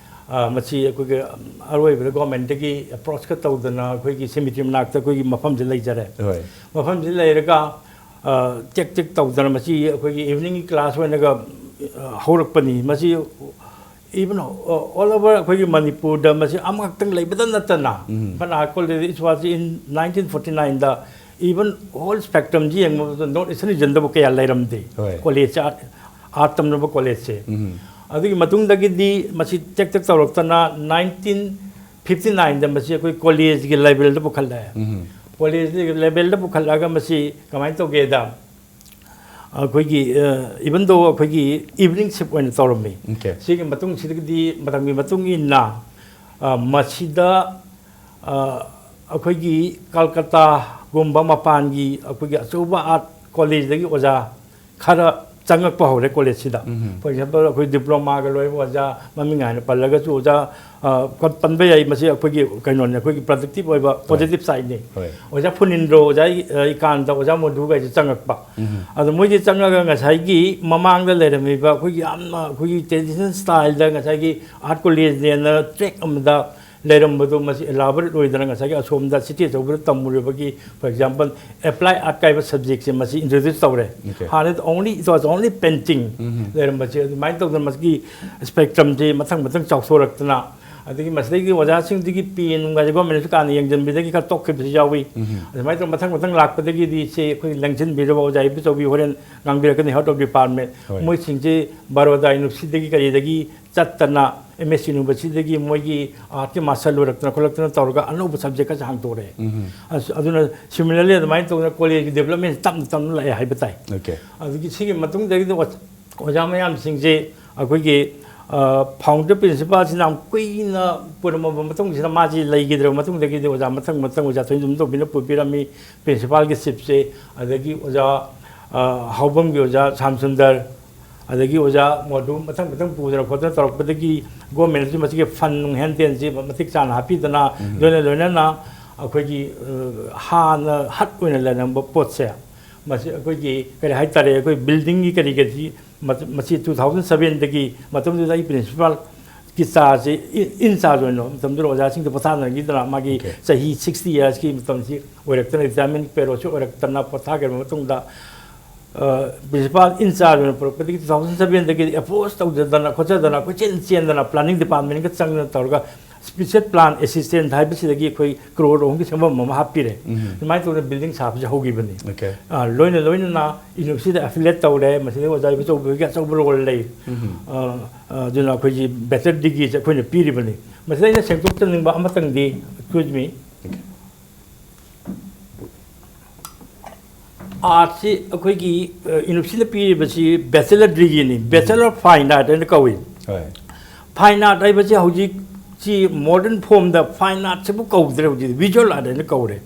ꯑ, ꯃꯁꯤ ꯑꯩꯈꯣꯏꯒꯤ ꯑꯔꯣꯏꯕꯗ ꯒꯣꯔꯃꯦꯟꯠꯇꯒꯤ ꯑꯦꯄ꯭ꯔꯣꯆꯀ ꯇꯧꯗꯅ ꯑꯩꯈꯣꯏꯒꯤ ꯁꯤꯃꯤꯇ꯭ꯔꯤ ꯃꯅꯥꯛꯇ ꯑꯩꯈꯣꯏꯒꯤ ꯃꯐꯝꯁꯤ ꯂꯩꯖꯔꯦ꯫ ꯍꯣꯏ꯫ ꯃꯐꯝꯁꯤ ꯂꯩꯔꯒ, ꯑ, ꯇꯦꯛ ꯇꯦꯛ ꯇꯧꯗꯅ ꯃꯁꯤ ꯑꯩꯈꯣꯏꯒꯤ ꯏꯚꯤꯅꯤꯡ ꯀ꯭ꯂꯥꯁ ꯑꯣꯏꯅꯒ, ꯑ, ꯍꯧꯔꯛꯄꯅꯤ꯫ ꯃꯁꯤ even all over ꯑꯩꯈꯣꯏꯒꯤ ꯃꯅꯤꯄꯨꯔꯗ ꯃꯁꯤ ꯑꯃꯈꯛꯇꯪ ꯂꯩꯕꯗ ꯅꯠꯇꯅ, ꯐꯅ ꯍꯥꯏꯔ ꯀꯣꯂꯦꯖ ꯏꯁꯋꯥꯁꯤ in nineteen forty nineꯗ even whole spectrumꯁꯤ ꯌꯦꯡꯕ ꯃꯇꯝꯗ North Eastern regionꯗꯕꯨ ꯀꯌꯥ ꯂꯩꯔꯝꯗꯦ꯫ ꯍꯣꯏ꯫ ꯀꯣꯂꯦꯖꯁꯦ, ꯑꯥꯔꯠ, ꯑꯥꯔꯠ ꯇꯝꯅꯕ ꯀꯣꯂꯦꯖꯁꯦ꯫ ꯑꯗꯨꯒꯤ ꯃꯇꯨꯡꯗꯒꯤꯗꯤ ꯃꯁꯤ ꯇꯦꯛ ꯇꯦꯛ ꯇꯧꯔꯛꯇꯅ ꯅꯥꯏꯟꯇꯤꯟ ꯐꯤꯐꯇꯤ ꯅꯥꯏꯟꯗ ꯃꯁꯤ ꯑꯩꯈꯣꯏ ꯀꯣꯂꯦꯖꯀꯤ ꯂꯦꯕꯦꯜꯗ ꯄꯨꯈꯠꯂꯛꯑꯦ꯫ ꯀꯣꯂꯦꯖꯀꯤ ꯂꯦꯕꯦꯜꯗ ꯄꯨꯈꯠꯂꯛꯑꯒ ꯃꯁꯤ ꯀꯃꯥꯏꯅ ꯇꯧꯒꯦꯗ, ꯑꯩꯈꯣꯏꯒꯤ, ꯑ, even though ꯑꯩꯈꯣꯏꯒꯤ ꯏꯚꯤꯅꯤꯡ ꯁꯤꯞ ꯑꯣꯏꯅ ꯇꯧꯔꯝꯃꯤ꯫ ꯑꯣꯀꯦ꯫ ꯁꯤꯒꯤ ꯃꯇꯨꯡꯁꯤꯗꯒꯤꯗꯤ ꯃꯇꯝꯒꯤ ꯃꯇꯨꯡ ꯏꯟꯅ, ꯑ, ꯃꯁꯤꯗ, ꯑ, ꯑꯩꯈꯣꯏꯒꯤ ꯀꯜꯀꯇꯥꯒꯨꯝꯕ ꯃꯄꯥꯟꯒꯤ ꯑꯩꯈꯣꯏꯒꯤ ꯑꯆꯧꯕ ꯑꯥꯔꯠ ꯀꯣꯂꯦꯖꯇꯒꯤ ꯑꯣꯖꯥ ꯈꯔ ꯆꯪꯉꯛꯄ ꯍꯧꯔꯦ ꯀꯣꯂꯦꯖꯁꯤꯗ꯫ For example, ꯑꯩꯈꯣꯏ ꯗꯤꯄ꯭ꯂꯣꯃꯥꯒ ꯂꯣꯏꯕ ꯑꯣꯖꯥ ꯃꯃꯤꯡ ꯍꯥꯏꯅ ꯄꯜꯂꯒꯁꯨ ꯑꯣꯖꯥ, ꯑ, ꯄꯟꯕ ꯌꯥꯏ, ꯃꯁꯤ ꯑꯩꯈꯣꯏꯒꯤ ꯀꯩꯅꯣꯅꯤ, ꯑꯩꯈꯣꯏꯒꯤ ꯄ꯭ꯔꯗꯛꯇꯤꯞ ꯑꯣꯏꯕ ꯄꯣꯖꯤꯇꯤꯞ ꯁꯥꯏꯠꯅꯤ꯫ ꯍꯣꯏ꯫ ꯑꯣꯖꯥ ꯐꯨꯅꯤꯟꯗ꯭ꯔꯣ, ꯑꯣꯖꯥ, ꯑ, ꯏꯀꯥꯟꯇ, ꯑꯣꯖꯥ ꯃꯣꯗꯨꯒꯥꯏꯁꯦ ꯆꯪꯉꯛꯄ꯫ ꯑꯗꯣ ꯃꯣꯏꯗꯤ ꯆꯪꯉꯒ ꯉꯁꯥꯏꯒꯤ ꯃꯃꯥꯡꯗ ꯂꯩꯔꯝꯃꯤꯕ ꯑꯩꯈꯣꯏꯒꯤ ꯌꯥꯝꯅ ꯑꯩꯈꯣꯏꯒꯤ ꯇ꯭ꯔꯦꯗꯤꯁꯅꯦꯜ ꯁ꯭ꯇꯥꯏꯜꯗ ꯉꯁꯥꯏꯒꯤ ꯑꯥꯔꯠ ꯀꯣꯂꯦꯖꯅꯦꯅ ꯇ꯭ꯔꯦꯛ ꯑꯃꯗ ꯂꯩꯔꯝꯕꯗꯣ ꯃꯁꯤ elaborate ꯑꯣꯏꯗꯅ ꯉꯁꯥꯏꯒꯤ ꯑꯁꯣꯝꯗ city ꯑꯆꯧꯕꯗ ꯇꯝꯃꯨꯔꯕꯒꯤ, for example, applied art ꯀꯥꯏꯕ subjectꯁꯦ ꯃꯁꯤ introduce ꯇꯧꯔꯦ꯫ Okay. ꯍꯥꯟꯅꯗꯤ only, it was only painting ꯂꯩꯔꯝꯕꯁꯦ, ꯑꯗꯨꯃꯥꯏꯅ ꯇꯧꯗꯅ ꯃꯁꯤꯒꯤ spectrumꯁꯦ ꯃꯊꯪ ꯃꯊꯪ ꯆꯥꯎꯊꯣꯔꯛꯇꯅ, ꯑꯗꯒꯤ ꯃꯁꯤꯗꯒꯤ ꯑꯣꯖꯥꯁꯤꯡꯗꯨꯒꯤ ꯄꯦ ꯅꯨꯡꯒꯥꯁꯦ governmentꯅꯁꯨ ꯀꯥꯟꯅ ꯌꯦꯡꯁꯤꯟꯕꯤꯗꯒꯤ ꯈꯔ ꯇꯣꯛꯈꯤꯕꯁꯨ ꯌꯥꯎꯏ꯫ ꯑꯗꯨꯃꯥꯏꯅ ꯇꯧꯔꯒ ꯃꯊꯪ ꯃꯊꯪ ꯂꯥꯛꯄꯗꯒꯤꯗꯤ ꯁꯦ ꯑꯩꯈꯣꯏ ꯂꯪꯁꯤꯟꯕꯤꯔꯕ ꯑꯣꯖꯥ ꯏꯕꯣꯆꯧꯕꯤ ꯍꯣꯔꯦꯟ ꯉꯥꯡꯕꯤꯔꯛꯀꯅꯤ, head of department꯫ ꯍꯣꯏ꯫ ꯃꯣꯏꯁꯤꯡꯁꯦ ꯕꯔꯣꯗꯥ universityꯗꯒꯤ ꯀꯔꯤꯗꯒꯤ ꯆꯠꯇꯅ, M S Universityꯗꯒꯤ ꯃꯣꯏꯒꯤ artꯀꯤ master ꯂꯣꯏꯔꯛꯇꯅ ꯈꯣꯠꯂꯛꯇꯅ ꯇꯧꯔꯒ ꯑꯅꯧꯕ subject ꯈꯔꯁꯨ ꯍꯥꯡꯗꯣꯔꯛꯑꯦ꯫ ꯑꯁ, ꯑꯗꯨꯅ similarly ꯑꯗꯨꯃꯥꯏꯅ ꯇꯧꯗꯅ collegeꯀꯤ development ꯇꯞꯅ ꯇꯞꯅ ꯂꯥꯛꯑꯦ ꯍꯥꯏꯕ ꯇꯥꯏ꯫ Okay. ꯑꯗꯒꯤ ꯁꯤꯒꯤ ꯃꯇꯨꯡꯗꯒꯤꯗꯤ ꯑꯣ-, ꯑꯣꯖꯥ ꯃꯌꯥꯝꯁꯤꯡꯁꯦ ꯑꯩꯈꯣꯏꯒꯤ, ꯑ, founder principalꯁꯤꯅ ꯌꯥꯝ ꯀꯨꯏꯅ ꯄꯨꯔꯝꯃꯕ ꯃꯇꯨꯡꯁꯤꯗ ꯃꯥꯁꯤ ꯂꯩꯈꯤꯗ꯭ꯔꯕ ꯃꯇꯨꯡꯗꯒꯤꯗꯤ ꯑꯣꯖꯥ ꯃꯊꯪ ꯃꯊꯪ ꯑꯣꯖꯥ ꯊꯣꯏꯗꯣꯝ ꯇꯧꯕꯤꯅ ꯄꯨꯕꯤꯔꯝꯃꯤ꯫ Principalꯒꯤ seatꯁꯦ, ꯑꯗꯒꯤ ꯑꯣꯖꯥ, ꯑ, ꯍꯥꯎꯕꯝꯒꯤ ꯑꯣꯖꯥ ꯁ꯭ꯌꯥꯝꯁꯨꯟꯗꯔ, ꯑꯗꯒꯤ ꯑꯣꯖꯥ ꯃꯣꯗꯨ ꯃꯊꯪ ꯃꯊꯪ ꯄꯨꯗꯅ ꯈꯣꯠꯇꯅ ꯇꯧꯔꯛꯄꯗꯒꯤ governmentꯅꯁꯨ ꯃꯁꯤꯒꯤ fund ꯅꯨꯡ ꯍꯦꯟ ꯇꯦꯟꯁꯤ ꯃꯇꯤꯛ ꯆꯥꯅ ꯍꯥꯞꯄꯤꯗꯅ, ꯂꯣꯏꯅ ꯂꯣꯏꯅꯅ ꯑꯩꯈꯣꯏꯒꯤ, ꯑ, ꯍꯥꯟꯅ ꯍꯠ ꯑꯣꯏꯅ ꯂꯩꯔꯝꯕ ꯄꯣꯠꯁꯦ, ꯃꯁꯤ ꯑꯩꯈꯣꯏꯒꯤ ꯀꯔꯤ ꯍꯥꯏꯇꯥꯔꯦ, ꯑꯩꯈꯣꯏ buildingꯒꯤ ꯀꯔꯤ ꯀꯔꯤ ꯃ-, ꯃꯁꯤ two thousand sevenꯗꯒꯤ, ꯃꯇꯝꯗꯨꯗ ꯑꯩ principalꯒꯤ chargeꯁꯦ, in charge ꯑꯣꯏꯅ ꯃꯇꯝꯗꯨꯗ ꯑꯣꯖꯥꯁꯤꯡꯗ ꯄꯣꯊꯥꯅꯈꯤꯗꯅ ꯃꯥꯒꯤ Okay. ꯆꯍꯤ sixty yearsꯀꯤ ꯃꯇꯝꯁꯤ ꯑꯣꯏꯔꯛꯇꯅ, retirement periodꯁꯨ ꯑꯣꯏꯔꯛꯇꯅ ꯄꯣꯊꯥꯈ꯭ꯔꯕ ꯃꯇꯨꯡꯗ, ꯑ, principal in charge ꯑꯣꯏꯅ ꯄꯨꯔꯛꯄꯗꯒꯤ two thousand sevenꯗꯒꯤ approach ꯇꯧꯖꯗꯅ ꯈꯣꯠꯆꯗꯅ ꯀꯣꯏꯆꯦꯟ ꯆꯦꯟꯗꯅ planning departmentꯀ ꯆꯪꯗꯅ ꯇꯧꯔꯒ special plan assistant ꯍꯥꯏꯕꯁꯤꯗꯒꯤ ꯑꯩꯈꯣꯏ crore ꯑꯍꯨꯝꯒꯤ ꯁꯦꯝꯐꯝ ꯑꯃ ꯍꯥꯞꯄꯤꯔꯦ꯫ ꯑꯗꯨꯃꯥꯏꯅ ꯇꯧꯗꯅ building ꯁꯥꯕꯁꯦ ꯍꯧꯈꯤꯕꯅꯤ꯫ Okay. ꯑ, ꯂꯣꯏꯅ ꯂꯣꯏꯅꯅ universityꯗ affiliate ꯇꯧꯔꯦ꯫ ꯃꯁꯤꯗ ꯑꯣꯖꯥ ꯏꯕꯣꯆꯧꯕꯤꯒꯤ ꯑꯆꯧꯕ role ꯂꯩ꯫ ꯑ, ꯑ, ꯑꯗꯨꯅ ꯑꯩꯈꯣꯏꯒꯤ bachelor degreeꯁꯦ ꯑꯩꯈꯣꯏꯅ ꯄꯤꯔꯤꯕꯅꯤ꯫ ꯃꯁꯤꯗ ꯑꯩꯅ ꯁꯦꯡꯗꯣꯛꯆꯅꯤꯡꯕ ꯑꯃꯇꯪꯗꯤ, excuse me, artꯁꯤ ꯑꯩꯈꯣꯏꯒꯤ, ꯑ, universityꯅ ꯄꯤꯔꯤꯕꯁꯤ bachelor degreeꯅꯤ, Bachelor of Fine Art ꯍꯥꯏꯅ ꯀꯧꯏ꯫ ꯍꯣꯏ꯫ Fine art ꯍꯥꯏꯕꯁꯤ ꯍꯧꯖꯤꯛꯁꯤ modern formꯗ fine artꯁꯤꯕꯨ ꯀꯧꯗ꯭ꯔꯦ, ꯍꯧꯖꯤꯛ visual art ꯍꯥꯏꯅ ꯀꯧꯔꯦ꯫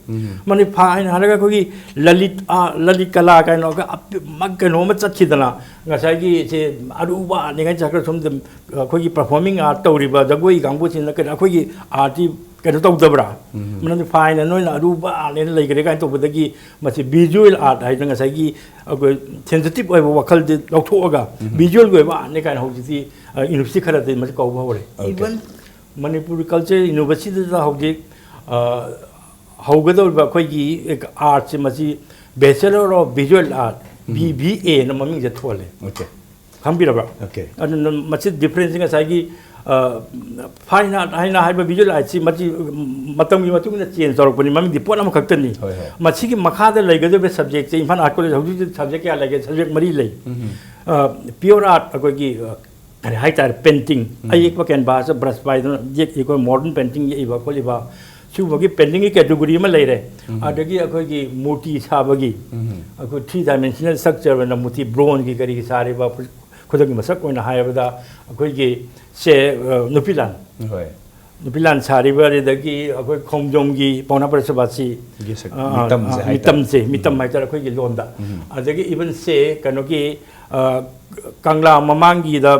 ꯃꯅꯤ fine ꯍꯥꯏꯔꯒ ꯑꯩꯈꯣꯏꯒꯤ ꯂꯂꯤꯠ, ꯑ, ꯂꯂꯤꯠ ꯀꯂꯥ ꯀꯩꯅꯣꯒ ꯑꯄꯤ-, ꯃ-, ꯀꯩꯅꯣ ꯑꯃ ꯆꯠꯈꯤꯗꯅ, ꯉꯁꯥꯏꯒꯤ ꯁꯦ ꯑꯔꯨꯕ artꯅꯤ ꯀꯥꯏꯅ ꯆꯠꯈ꯭ꯔ ꯁꯣꯝꯗ ꯑꯩꯈꯣꯏꯒꯤ performing art ꯇꯧꯔꯤꯕ ꯖꯒꯣꯏ ꯀꯥꯡꯕꯨꯁꯤꯡꯅ ꯀꯩꯅꯣ ꯑꯩꯈꯣꯏꯒꯤ artꯇꯤ ꯀꯩꯅꯣ ꯇꯧꯗꯕ꯭ꯔꯥ? ꯃꯔꯝꯗꯤ fineꯅ ꯅꯣꯏꯅ ꯑꯔꯨꯕ artꯅꯦꯅ ꯂꯩꯈ꯭ꯔꯦ ꯀꯥꯏꯅ ꯇꯧꯕꯗꯒꯤ ꯃꯁꯤ visual art ꯍꯥꯏꯗꯅ ꯉꯁꯥꯏꯒꯤ ꯑꯩꯈꯣꯏ sensitive ꯑꯣꯏꯕ ꯋꯥꯈꯜꯗꯤ ꯂꯧꯊꯣꯛꯑꯒ visualꯒꯤ ꯑꯣꯏꯕ artꯅꯦ ꯀꯥꯏꯅ ꯍꯧꯖꯤꯛꯇꯤ, ꯑ, university ꯈꯔꯗꯤ ꯃꯁꯤ ꯀꯧꯕ ꯍꯧꯔꯦ꯫ Okay. Even ꯃꯅꯤꯄꯨꯔ ꯀꯜꯆꯔꯦꯜ ꯌꯨꯅꯤꯚꯔꯁꯤꯇꯤꯗ ꯍꯧꯖꯤꯛ ꯑ, ꯍꯧꯒꯗꯧꯔꯤꯕ ꯑꯩꯈꯣꯏꯒꯤ ꯑꯥꯔꯠꯁꯦ, ꯃꯁꯤ Bachelor of Visual Art, B V A ꯅ ꯃꯃꯤꯡꯁꯦ ꯊꯣꯜꯂꯦ꯫ ꯑꯣꯀꯦ꯫ ꯈꯪꯕꯤꯔꯕ꯭ꯔꯥ? ꯑꯣꯀꯦ꯫ ꯑꯗꯨꯅ ꯃꯁꯤ ꯗꯤꯐ꯭ꯔꯦꯟꯁꯁꯤ ꯉꯁꯥꯏꯒꯤ ꯐꯥꯏꯟ ꯑꯥꯔꯠ ꯍꯥꯏꯅ ꯍꯥꯏꯕ ꯚꯤꯖꯨꯋꯦꯜ ꯑꯥꯔꯠꯁꯤ ꯃꯁꯤ ꯃꯇꯝꯒꯤ ꯃꯇꯨꯡ ꯏꯟꯅ ꯆꯦꯟꯖ ꯇꯧꯔꯛꯄꯅꯤ, ꯃꯃꯤꯡꯗꯤ ꯄꯣꯠ ꯑꯃꯈꯛꯇꯅꯤ꯫ ꯍꯣꯏ, ꯍꯣꯏ꯫ ꯃꯁꯤꯒꯤ ꯃꯈꯥꯗ ꯂꯩꯒꯗꯧꯔꯤꯕ ꯁꯕꯖꯦꯛꯁꯦ ꯏꯝꯐꯥꯜ ꯑꯥꯔꯠ ꯀꯣꯂꯦꯖ ꯍꯧꯖꯤꯛ ꯍꯧꯖꯤꯛ ꯁꯕꯖꯦꯛ ꯀꯌꯥ ꯂꯩꯒꯦ? ꯁꯕꯖꯦꯛ ꯃꯔꯤ ꯂꯩ꯫ ꯎꯝ꯫ ꯄꯤꯌꯣꯔ ꯑꯥꯔꯠ, ꯑꯩꯈꯣꯏꯒꯤ ꯑ, ꯀꯔꯤ ꯍꯥꯏꯇꯥꯔꯦ, ꯄꯦꯟꯇꯤꯡ, ꯎꯝ꯫ ꯑꯌꯦꯛꯄ ꯀꯦꯟꯚꯥꯁꯇ ꯕ꯭ꯔꯁ ꯄꯥꯏꯗꯅ ꯌꯦꯛꯏ, ꯑꯩꯈꯣꯏ ꯃꯣꯗꯔꯟ ꯄꯦꯟꯇꯤꯡ ꯌꯦꯛꯏꯕ ꯈꯣꯠꯂꯤꯕ, ꯁꯤꯒꯨꯝꯕꯒꯤ ꯄꯦꯟꯇꯤꯡꯒꯤ ꯀꯦꯇꯦꯒꯣꯔꯤ ꯑꯃ ꯂꯩꯔꯦ꯫ ꯎꯝ꯫ ꯑꯗꯒꯤ ꯑꯩꯈꯣꯏꯒꯤ ꯃꯨꯔꯇꯤ ꯁꯥꯕꯒꯤ, ꯎꯝ꯫ ꯑꯩꯈꯣꯏ ꯊ꯭ꯔꯤ ꯗꯥꯏꯃꯦꯟꯁꯅꯦꯜ ꯁ꯭ꯇ꯭ꯔꯛꯆꯔ ꯑꯣꯏꯅ ꯃꯨꯔꯇꯤ, ꯕ꯭ꯔꯣꯟꯒꯤ ꯀꯔꯤꯒꯤ ꯁꯥꯔꯤꯕ, ꯈꯨꯗꯝꯒꯤ ꯃꯁꯛ ꯑꯣꯏꯅ ꯍꯥꯏꯔꯕꯗ ꯑꯩꯈꯣꯏꯒꯤ ꯁꯦ, ꯑ, ꯅꯨꯄꯤ ꯂꯥꯟ, ꯍꯣꯏ꯫ ꯅꯨꯄꯤ ꯂꯥꯟ ꯁꯥꯔꯤꯕ, ꯑꯗꯒꯤ ꯑꯩꯈꯣꯏ ꯈꯣꯡꯖꯣꯝꯒꯤ ꯄꯥꯎꯅꯥ ꯄ꯭ꯔꯁꯕꯥꯁꯤ, ꯒꯤ ꯁꯛ-, ꯑ, ꯑ, ꯃꯤꯇꯝꯁꯦ ꯑ, ꯍꯥꯏꯇꯥꯔꯦ꯫ ꯃꯤꯇꯝꯁꯦ, ꯃꯤꯇꯝ ꯎꯝ꯫ ꯍꯥꯏꯇꯥꯔꯦ, ꯑꯩꯈꯣꯏꯒꯤ ꯂꯣꯟꯗ꯫ ꯎꯝ꯫ ꯑꯗꯒꯤ ꯏꯚꯟ ꯁꯦ ꯀꯩꯅꯣꯒꯤ, ꯑ, ꯀꯪꯂꯥ ꯃꯃꯥꯡꯒꯤꯗ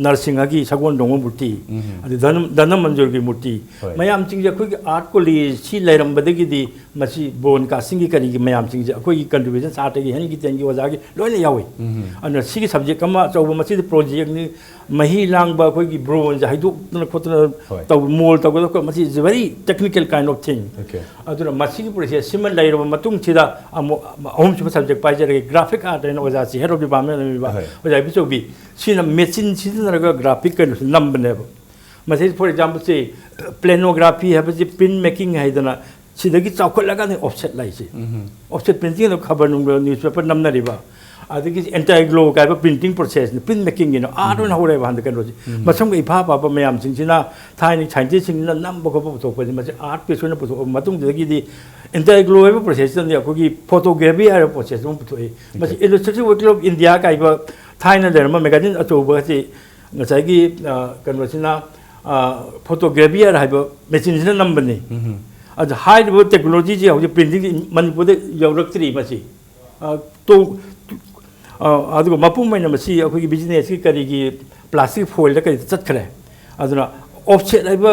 ꯅꯔꯁꯤꯡꯍꯒꯤ ꯁꯒꯣꯜ ꯇꯣꯡꯕ ꯃꯨꯔꯇꯤ, ꯎꯝ꯫ ꯑꯗꯩ ꯙꯅ-, ꯙꯅꯃꯟꯖꯨꯔꯒꯤ ꯃꯨꯔꯇꯤ, ꯍꯣꯏ꯫ ꯃꯌꯥꯝꯁꯤꯡꯁꯦ ꯑꯩꯈꯣꯏꯒꯤ ꯑꯥꯔꯠ ꯀꯣꯂꯦꯖ ꯁꯤ ꯂꯩꯔꯝꯕꯗꯒꯤ ꯃꯁꯤ ꯕ꯭ꯔꯣꯟ ꯀꯥꯁꯇꯤꯡꯒꯤ ꯀꯔꯤꯒꯤ ꯃꯌꯥꯝꯁꯤꯡꯁꯦ ꯑꯩꯈꯣꯏꯒꯤ ꯀꯟꯇ꯭ꯔꯤꯕ꯭ꯌꯨꯁꯟ, ꯁꯥꯇ꯭ꯔꯒꯤ, ꯍꯦꯟꯒꯤ ꯇꯦꯟꯒꯤ ꯑꯣꯖꯥꯒꯤ ꯂꯣꯏꯅ ꯌꯥꯎꯏ꯫ ꯎꯝ꯫ ꯑꯗꯨꯅ ꯁꯤꯒꯤ ꯁꯕꯖꯦꯛ ꯑꯃ ꯑꯆꯧꯕ, ꯃꯁꯤꯗꯤ ꯄ꯭ꯔꯣꯖꯦꯛꯅꯤ, ꯃꯍꯤ ꯂꯥꯡꯕ, ꯑꯩꯈꯣꯏꯒꯤ ꯕ꯭ꯔꯣꯟꯁꯦ ꯍꯩꯗꯣꯛꯇꯅ ꯈꯣꯠꯇꯅ ꯍꯣꯏ꯫ ꯇꯧꯕ, ꯃꯣꯜ ꯇꯧꯒꯗꯕ, ꯃꯁꯤ is very technical kind of thing꯫ Okay. ꯑꯗꯨꯅ ꯃꯁꯤꯒꯤ ꯄ꯭ꯔꯣꯁꯦꯁ ꯁꯤꯃ ꯂꯩꯔꯕ ꯃꯇꯨꯡꯁꯤꯗ ꯑꯃꯨꯛ ꯑꯍꯨꯝꯁꯨꯕ ꯁꯕꯖꯦꯛ ꯄꯥꯏꯖꯔꯒꯦ, ꯒ꯭ꯔꯥꯐꯤꯛ ꯑꯥꯔꯠ ꯍꯥꯏꯅ ꯑꯣꯖꯥ ꯆꯤꯍꯦꯔꯣꯞ ꯗꯤꯄꯥꯔꯠꯃꯦꯟ ꯂꯩꯕꯤꯕ ꯍꯣꯏ꯫ ꯑꯣꯖꯥ ꯏꯕꯨꯆꯧꯕꯤ, ꯁꯤꯅ ꯃꯦꯆꯤꯟ ꯁꯤꯖꯤꯟꯅꯔꯒ ꯒ꯭ꯔꯥꯐꯤꯛ ꯀꯩꯅꯣꯁꯦ ꯅꯝꯕꯅꯦꯕ꯫ ꯃꯁꯤ ꯐꯣꯔ ꯑꯦꯛꯖꯥꯝꯄꯜꯁꯦ ꯄ꯭ꯂꯦꯅꯣꯒ꯭ꯔꯥꯐꯤ ꯍꯥꯏꯕꯁꯤ ꯄ꯭ꯔꯤꯟ ꯃꯦꯀꯤꯡ ꯍꯥꯏꯗꯅ ꯁꯤꯗꯒꯤ ꯆꯥꯎꯈꯠꯂꯒꯅꯤ ꯑꯣꯐꯁꯦꯠ ꯂꯥꯛꯏꯁꯦ꯫ ꯎꯝ꯫ ꯑꯣꯐꯁꯦꯠ ꯄ꯭ꯔꯤꯟꯇꯤꯡ ꯑꯗꯨ ꯈꯕꯔ ꯅꯨꯡꯕ, ꯅ꯭ꯌꯨꯁꯄꯦꯄꯔ ꯅꯝꯅꯔꯤꯕ, ꯑꯗꯒꯤ ꯑꯦꯟꯇꯥꯏꯒ꯭ꯂꯣ ꯀꯥꯏꯕ ꯄ꯭ꯔꯤꯟꯇꯤꯡ ꯄ꯭ꯔꯣꯁꯦꯁꯅꯤ, ꯄ꯭ꯔꯤꯟ ꯃꯦꯀꯤꯡꯒꯤꯅ ꯑꯥꯔꯠ ꯑꯣꯏꯅ ꯍꯧꯔꯛꯑꯦꯕ ꯍꯟꯗꯛ ꯀꯩꯅꯣꯁꯦ꯫ ꯎꯝ꯫ ꯃꯁꯝꯒ ꯏꯐꯥ ꯐꯥꯕ ꯃꯌꯥꯝꯁꯤꯡꯁꯤꯅ ꯊꯥꯏꯅꯒꯤ ꯁꯥꯏꯟꯇꯤꯁꯁꯤꯡꯁꯤꯅ ꯅꯝꯕ ꯈꯣꯠꯄ ꯄꯨꯊꯣꯛꯄꯁꯦ, ꯃꯁꯤ ꯑꯥꯔꯠ ꯄꯤꯁ ꯑꯣꯏꯅ ꯄꯨꯊꯣꯛꯑꯕ ꯃꯇꯨꯡꯗꯒꯤꯗꯤ ꯑꯦꯟꯇꯥꯏꯒ꯭ꯂꯣ ꯍꯥꯏꯕ ꯄ꯭ꯔꯣꯁꯦꯁꯇꯅꯤ ꯑꯩꯈꯣꯏꯒꯤ ꯐꯣꯇꯣꯒ꯭ꯔꯥꯐꯤ ꯍꯥꯏꯕ ꯄ꯭ꯔꯣꯁꯦꯁ ꯑꯃ ꯄꯨꯊꯣꯛꯏ꯫ ꯃꯁꯤ okay. Illustrative Weekly of India ꯀꯥꯏꯕ ꯊꯥꯏꯅ ꯂꯩꯔꯝꯕ ꯃꯦꯒꯥꯖꯤꯟ ꯑꯆꯧꯕ ꯑꯁꯤ ꯉꯁꯥꯏꯒꯤ, ꯑ, ꯀꯩꯅꯣꯁꯤꯅ, ꯑ, ꯐꯣꯇꯣꯒ꯭ꯔꯥꯐꯤꯌꯔ ꯍꯥꯏꯕ ꯃꯦꯆꯤꯟꯁꯤꯅ ꯅꯝꯕꯅꯤ꯫ ꯎꯝ꯫ ꯑꯗ ꯍꯥꯏꯔꯤꯕ ꯇꯦꯛꯅꯣꯂꯣꯖꯤꯁꯤ ꯍꯧꯖꯤꯛ ꯄ꯭ꯔꯤꯟꯇꯤꯡꯁꯤ ꯃꯅꯤꯄꯨꯔꯗ ꯌꯧꯔꯛꯇ꯭ꯔꯤ ꯃꯁꯤ꯫ ꯑ, ꯇꯣ-, ꯑ, ꯑꯗꯨꯒ ꯃꯄꯨꯡ ꯑꯣꯏꯅ ꯃꯁꯤ ꯑꯩꯈꯣꯏꯒꯤ ꯕꯤꯖꯤꯅꯦꯁꯀꯤ ꯀꯔꯤꯒꯤ ꯄ꯭ꯂꯥꯁꯇꯤꯛ ꯐꯣꯏꯜꯗ ꯀꯔꯤꯗ ꯆꯠꯈ꯭ꯔꯦ꯫ ꯑꯗꯨꯅ ꯑꯣꯐꯁꯦꯠ ꯍꯥꯏꯕ,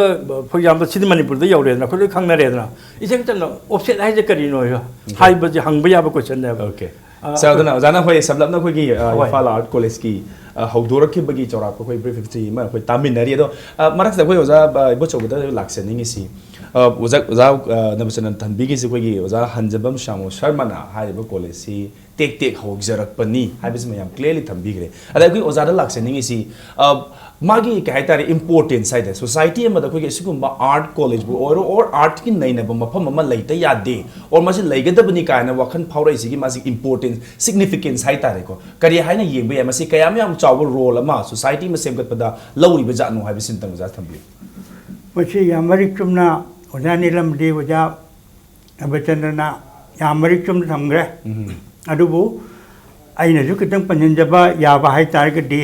ꯐꯣꯔ ꯑꯦꯛꯖꯥꯝꯄꯜ, ꯁꯤꯗꯤ ꯃꯅꯤꯄꯨꯔꯗ ꯌꯧꯔꯦꯗꯅ, ꯑꯩꯈꯣꯏ ꯂꯣꯏ ꯈꯪꯅꯔꯦꯗꯅ꯫ ꯏꯆꯝ ꯆꯝꯅ ꯑꯣꯐꯁꯦꯠ ꯍꯥꯏꯁꯦ ꯀꯔꯤꯅꯣ ꯍꯥꯏꯕ, ꯍꯥꯏꯕꯁꯦ ꯍꯪꯕ ꯌꯥꯕ ꯀꯣꯏꯁꯟꯅꯦꯕ꯫ ꯑꯣꯀꯦ꯫ ꯁꯥꯔ, ꯑꯗꯨꯅ ꯑꯣꯖꯥꯅ, ꯍꯣꯏ, ꯁꯝꯂꯞꯅ ꯑꯩꯈꯣꯏꯒꯤ, ꯑ, ꯍꯣꯏ꯫ ꯏꯝꯐꯥꯜ ꯑꯥꯔꯠ ꯀꯣꯂꯦꯖꯀꯤ, ꯑ, ꯍꯧꯗꯣꯔꯛꯈꯤꯕꯒꯤ ꯆꯥꯎꯔꯥꯛꯄ ꯑꯩꯈꯣꯏ ꯕ꯭ꯔꯤꯐ ꯍꯤꯁꯇ꯭ꯔꯤ ꯑꯃ ꯑꯩꯈꯣꯏ ꯇꯥꯃꯤꯟꯅꯔꯤ꯫ ꯑꯗꯣ, ꯑ, ꯃꯔꯛꯁꯤꯗ ꯑꯩꯈꯣꯏ ꯑꯣꯖꯥ, ꯑ, ꯏꯕꯣꯆꯧꯕꯗ ꯂꯥꯛꯆꯅꯤꯡꯉꯤꯁꯤ, ꯑ, ꯑꯣꯖꯥ, ꯑꯣꯖꯥ, ꯑ, ꯅꯕꯆꯅꯟ ꯊꯟꯕꯤꯒꯤꯁꯤ ꯑꯩꯈꯣꯏꯒꯤ ꯑꯣꯖꯥ ꯍꯟꯖꯕꯝ ꯁ꯭ꯌꯥꯃꯣ ꯁꯔꯃꯅ ꯍꯥꯏꯔꯤꯕ ꯀꯣꯂꯦꯖꯁꯤ ꯇꯦꯛ ꯇꯦꯛ ꯍꯧꯖꯔꯛꯄꯅꯤ ꯍꯥꯏꯕꯁꯤꯃ ꯌꯥꯝ clearly ꯊꯝꯕꯤꯈ꯭ꯔꯦ꯫ ꯑꯗ ꯑꯩꯈꯣꯏ ꯑꯣꯖꯥꯗ ꯂꯥꯛꯆꯅꯤꯡꯉꯤꯁꯤ, ꯑ, ꯃꯥꯒꯤ ꯀꯩ ꯍꯥꯏꯇꯥꯔꯦ, importance ꯍꯥꯏꯇꯥꯔꯦ, society ꯑꯃꯗ ꯑꯩꯈꯣꯏꯒꯤ ꯑꯁꯤꯒꯨꯝꯕ ꯑꯥꯔꯠ ꯀꯣꯂꯦꯖꯕꯨ ꯑꯣꯏꯔꯣ, or ꯑꯥꯔꯠꯀꯤ ꯅꯩꯅꯕ ꯃꯐꯝ ꯑꯃ ꯂꯩꯇ ꯌꯥꯗꯦ, or ꯃꯁꯤ ꯂꯩꯒꯗꯕꯅꯤ ꯀꯥꯏꯅ ꯋꯥꯈꯜ ꯐꯥꯎꯔꯛꯏꯁꯤꯒꯤ ꯃꯥꯁꯤ importance, significance ꯍꯥꯏꯇꯥꯔꯦꯀꯣ, ꯀꯔꯤ ꯍꯥꯏꯅ ꯌꯦꯡꯕ ꯌꯥꯏ? ꯃꯁꯤ ꯀꯌꯥꯝ ꯌꯥꯝ ꯆꯥꯎꯕ role ꯑꯃ society ꯑꯃ ꯁꯦꯝꯒꯠꯄꯗ ꯂꯧꯔꯤꯕ ꯖꯥꯠꯅꯣ ꯍꯥꯏꯕꯁꯤꯃꯇꯪ ꯑꯣꯖꯥ ꯊꯝꯕꯤꯌꯨ꯫ ꯃꯁꯤ ꯌꯥꯝ ꯃꯔꯤꯛ ꯆꯨꯝꯅ ꯑꯣꯖꯥ ꯅꯤꯂꯝꯗꯤ ꯑꯣꯖꯥ ꯔꯕꯤꯆꯟꯗ꯭ꯔꯅ ꯌꯥꯝ ꯃꯔꯤꯛ ꯆꯨꯝꯅ ꯊꯝꯈ꯭ꯔꯦ꯫ ꯎꯝ꯫ ꯑꯗꯨꯕꯨ ꯑꯩꯅꯁꯨ ꯈꯤꯇꯪ ꯄꯟꯁꯤꯟꯖꯕ ꯌꯥꯕ ꯍꯥꯏꯇꯥꯔꯒꯗꯤ,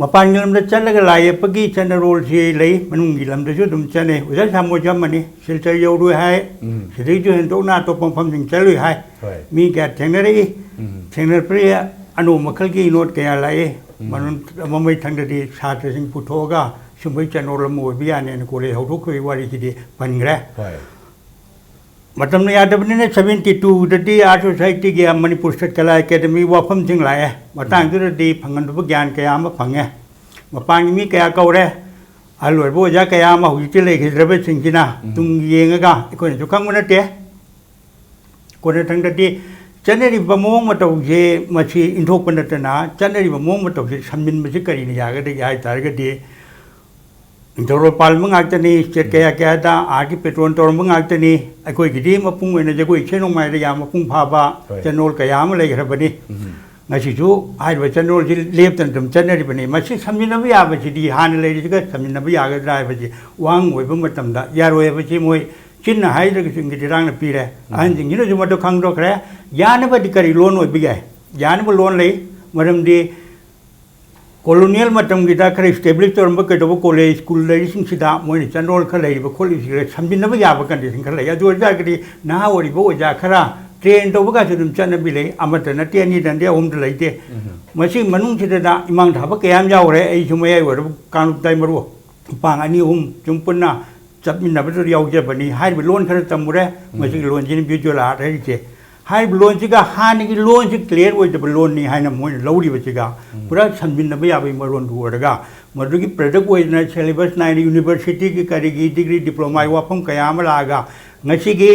ꯃꯄꯥꯟꯒꯤ ꯂꯝꯗ ꯆꯠꯂꯒ ꯂꯥꯏ ꯌꯦꯛꯄꯒꯤ ꯆꯠꯅꯔꯣꯜꯁꯤ ꯂꯩ, ꯃꯅꯨꯡꯒꯤ ꯂꯝꯗꯁꯨ ꯑꯗꯨꯝ ꯆꯠꯅꯩ꯫ ꯑꯣꯖꯥ ꯁꯥꯃꯣꯏꯁꯨ ꯑꯃꯅꯤ, ꯁꯤꯜꯆꯔ ꯌꯧꯔꯨꯏ ꯍꯥꯏ, ꯎꯝ꯫ ꯁꯤꯗꯩꯁꯨ ꯍꯦꯟꯗꯣꯛꯅ ꯑꯇꯣꯞꯄ ꯃꯐꯝꯁꯤꯡ ꯆꯠꯂꯨꯏ ꯍꯥꯏ꯫ ꯍꯣꯏ꯫ ꯃꯤ ꯀꯌꯥ ꯊꯦꯡꯅꯔꯛꯏ, ꯎꯝ꯫ ꯊꯦꯡꯅꯔꯛꯄꯗ ꯑꯅꯧꯕ ꯃꯈꯜꯒꯤ ꯏꯅꯣꯠ ꯀꯌꯥ ꯂꯥꯛꯏ꯫ ꯎꯝ꯫ ꯃꯅꯨꯡ-, ꯃꯃꯩ ꯊꯪꯗꯗꯤ ꯁꯥꯇ꯭ꯔꯁꯤꯡ ꯄꯨꯊꯣꯛꯑꯒ ꯁꯨꯝꯕꯒꯤ ꯆꯠꯅꯣꯜ ꯑꯃ ꯑꯣꯏꯕ ꯌꯥꯅꯦꯅ ꯀꯣꯂꯦꯖ ꯍꯧꯗꯣꯛꯈꯤꯕꯒꯤ ꯋꯥꯔꯤꯁꯤꯗꯤ ꯄꯟꯈ꯭ꯔꯦ꯫ ꯍꯣꯏ꯫ ꯃꯇꯝꯅ ꯌꯥꯗꯕꯅꯤꯅ seventy twoꯗꯗꯤ Art Societyꯒꯤ Manipur State Kala Academy ꯋꯥꯐꯝꯁꯤꯡ ꯂꯥꯛꯑꯦ꯫ ꯃꯇꯥꯡꯗꯨꯗꯗꯤ ꯐꯪꯍꯟꯗꯕ ꯒ꯭ꯌꯥꯟ ꯀꯌꯥ ꯑꯃ ꯐꯪꯉꯦ꯫ ꯃꯄꯥꯟꯒꯤ ꯃꯤ ꯀꯌꯥ ꯀꯧꯔꯦ꯫ ꯑꯍꯜ ꯑꯣꯏꯔꯕ ꯑꯣꯖꯥ ꯀꯌꯥ ꯑꯃ ꯍꯧꯖꯤꯛꯇꯤ ꯂꯩꯈꯤꯗ꯭ꯔꯕꯁꯤꯡꯁꯤꯅ ꯎꯝ꯫ ꯇꯨꯡ ꯌꯦꯡꯉꯒ ꯑꯩꯈꯣꯏꯅꯁꯨ ꯈꯪꯕ ꯅꯠꯇꯦ꯫ ꯀꯣꯟꯅꯊꯪꯗꯗꯤ ꯆꯠꯅꯔꯤꯕ ꯃꯑꯣꯡ ꯃꯇꯧꯁꯦ ꯃꯁꯤ ꯏꯟꯊꯣꯛꯄ ꯅꯠꯇꯅ ꯆꯠꯅꯔꯤꯕ ꯃꯑꯣꯡ ꯃꯇꯧꯁꯦ ꯁꯝꯖꯤꯟꯕꯁꯤ ꯀꯔꯤꯅ ꯌꯥꯒꯗꯒꯦ ꯍꯥꯏ ꯇꯥꯔꯒꯗꯤ ꯅꯤꯡꯊꯧꯔꯣꯜ ꯄꯥꯜꯂꯕ ꯉꯥꯛꯇꯅꯤ, state ꯎꯝ꯫ ꯀꯌꯥ ꯀꯌꯥꯗ ꯑꯥꯔꯠꯀꯤ ꯄꯦꯇ꯭ꯔꯣꯟ ꯇꯧꯔꯝꯕ ꯉꯥꯛꯇꯅꯤ꯫ ꯑꯩꯈꯣꯏꯒꯤꯗꯤ ꯃꯄꯨꯡ ꯑꯣꯏꯅ ꯖꯒꯣꯏ ꯏꯁꯩ ꯅꯣꯡꯃꯥꯏꯗ ꯌꯥꯝ ꯃꯄꯨꯡ ꯐꯥꯕ ꯍꯣꯏ꯫ ꯆꯠꯅꯣꯜ ꯀꯌꯥ ꯑꯃ ꯂꯩꯈ꯭ꯔꯕꯅꯤ꯫ ꯎꯝ꯫ ꯉꯁꯤꯁꯨ ꯍꯥꯏꯔꯤꯕ ꯆꯠꯅꯣꯜꯁꯤ ꯂꯦꯞꯇꯅ ꯑꯗꯨꯝ ꯆꯠꯅꯔꯤꯕꯅꯤ꯫ ꯃꯁꯤ ꯁꯝꯖꯤꯟꯅꯕ ꯌꯥꯕꯁꯤꯗꯤ ꯍꯥꯟꯅ ꯂꯩꯔꯤꯁꯤꯒ ꯁꯝꯖꯤꯟꯅꯕ ꯌꯥꯒꯗ꯭ꯔꯥ ꯍꯥꯏꯕꯁꯤ ꯋꯥꯍꯪ ꯑꯣꯏꯕ ꯃꯇꯝꯗ ꯌꯥꯔꯣꯏ ꯍꯥꯏꯕꯁꯤ ꯃꯣꯏ ꯆꯤꯟꯅ ꯍꯥꯏꯗ꯭ꯔꯒꯁꯨ ꯏꯪꯒꯤꯠ ꯏꯔꯥꯡꯅ ꯄꯤꯔꯦ꯫ ꯎꯝ꯫ ꯑꯍꯟꯁꯤꯡꯁꯤꯅꯁꯨ ꯃꯗꯨ ꯈꯪꯗꯣꯛꯈ꯭ꯔꯦ꯫ ꯌꯥꯅꯕꯗꯤ ꯀꯔꯤ ꯂꯣꯟ ꯑꯣꯏꯕ ꯌꯥꯏ? ꯌꯥꯅꯕ ꯂꯣꯟ ꯂꯩ꯫ ꯃꯔꯝꯗꯤ colonial ꯃꯇꯝꯒꯤꯗ ꯈꯔ establish ꯇꯧꯔꯝꯕ ꯀꯩꯗꯧꯕ ꯀꯣꯂꯦꯖ ꯁ꯭ꯀꯨꯜ ꯂꯩꯔꯤꯁꯤꯡꯁꯤꯗ ꯃꯣꯏꯅ ꯆꯠꯅꯣꯜ ꯈꯔ ꯂꯩꯔꯤꯕ ꯈꯣꯠꯂꯤꯕꯁꯤ ꯈꯔ ꯁꯝꯖꯤꯟꯅꯕ ꯌꯥꯕ condition ꯈꯔ ꯂꯩ꯫ ꯑꯗꯨ ꯑꯣꯏꯇꯥꯔꯒꯗꯤ ꯅꯍꯥ ꯑꯣꯏꯔꯤꯕ ꯑꯣꯖꯥ ꯈꯔ train ꯇꯧꯕꯒꯁꯨ ꯑꯗꯨꯝ ꯆꯠꯅꯕꯤ ꯂꯩ꯫ ꯑꯃꯠꯇ ꯅꯠꯇꯦ, ꯑꯅꯤꯗ ꯅꯠꯇꯦ, ꯑꯍꯨꯝꯗ ꯂꯩꯇꯦ꯫ ꯎꯝ꯫ ꯃꯁꯤ ꯃꯅꯨꯡꯁꯤꯗ ꯏꯃꯥꯡ ꯊꯥꯕ ꯀꯌꯥ ꯑꯃ ꯌꯥꯎꯔꯦ꯫ ꯑꯩꯁꯨ ꯃꯌꯥꯏ ꯑꯣꯏꯔꯕ ꯀꯥꯡꯂꯨꯞ ꯇꯥꯏ ꯃꯔꯨ ꯃꯄꯥꯡ ꯑꯅꯤ ꯑꯍꯨꯝ ꯁꯨꯝ ꯄꯨꯟꯅ ꯆꯠꯃꯤꯟꯅꯕꯗꯨꯗ ꯌꯥꯎꯖꯕꯅꯤ꯫ ꯍꯥꯏꯔꯤꯕ ꯂꯣꯟ ꯈꯔ ꯇꯝꯃꯨꯔꯦ꯫ ꯎꯝ꯫ ꯃꯁꯤꯒꯤ ꯂꯣꯟꯁꯤꯅ visual art ꯍꯥꯏꯔꯤꯁꯦ꯫ ꯍꯥꯏꯔꯤꯕ ꯂꯣꯟꯁꯤꯒ ꯍꯥꯟꯅꯒꯤ ꯂꯣꯟꯁꯤ ꯀ꯭ꯂꯤꯌꯥꯔ ꯑꯣꯏꯗꯕ ꯂꯣꯟꯅꯤ ꯍꯥꯏꯅ ꯃꯣꯏꯅ ꯂꯧꯔꯤꯕꯁꯤꯒ ꯄꯨꯔꯥ ꯁꯝꯖꯤꯟꯅꯕ ꯌꯥꯕꯒꯤ ꯃꯔꯣꯟꯗꯨ ꯑꯣꯏꯔꯒ, ꯃꯗꯨꯒꯤ ꯄ꯭ꯔꯗꯛ ꯑꯣꯏꯗꯅ ꯁꯦꯂꯦꯕꯁ ꯅꯥꯏꯅ ꯌꯨꯅꯤꯚꯔꯁꯤꯇꯤꯒꯤ ꯀꯔꯤꯒꯤ ꯗꯤꯒ꯭ꯔꯤ ꯗꯤꯄ꯭ꯂꯣꯃꯥꯒꯤ ꯋꯥꯐꯝ ꯀꯌꯥ ꯑꯃ ꯂꯥꯛꯑꯒ, ꯉꯁꯤꯒꯤ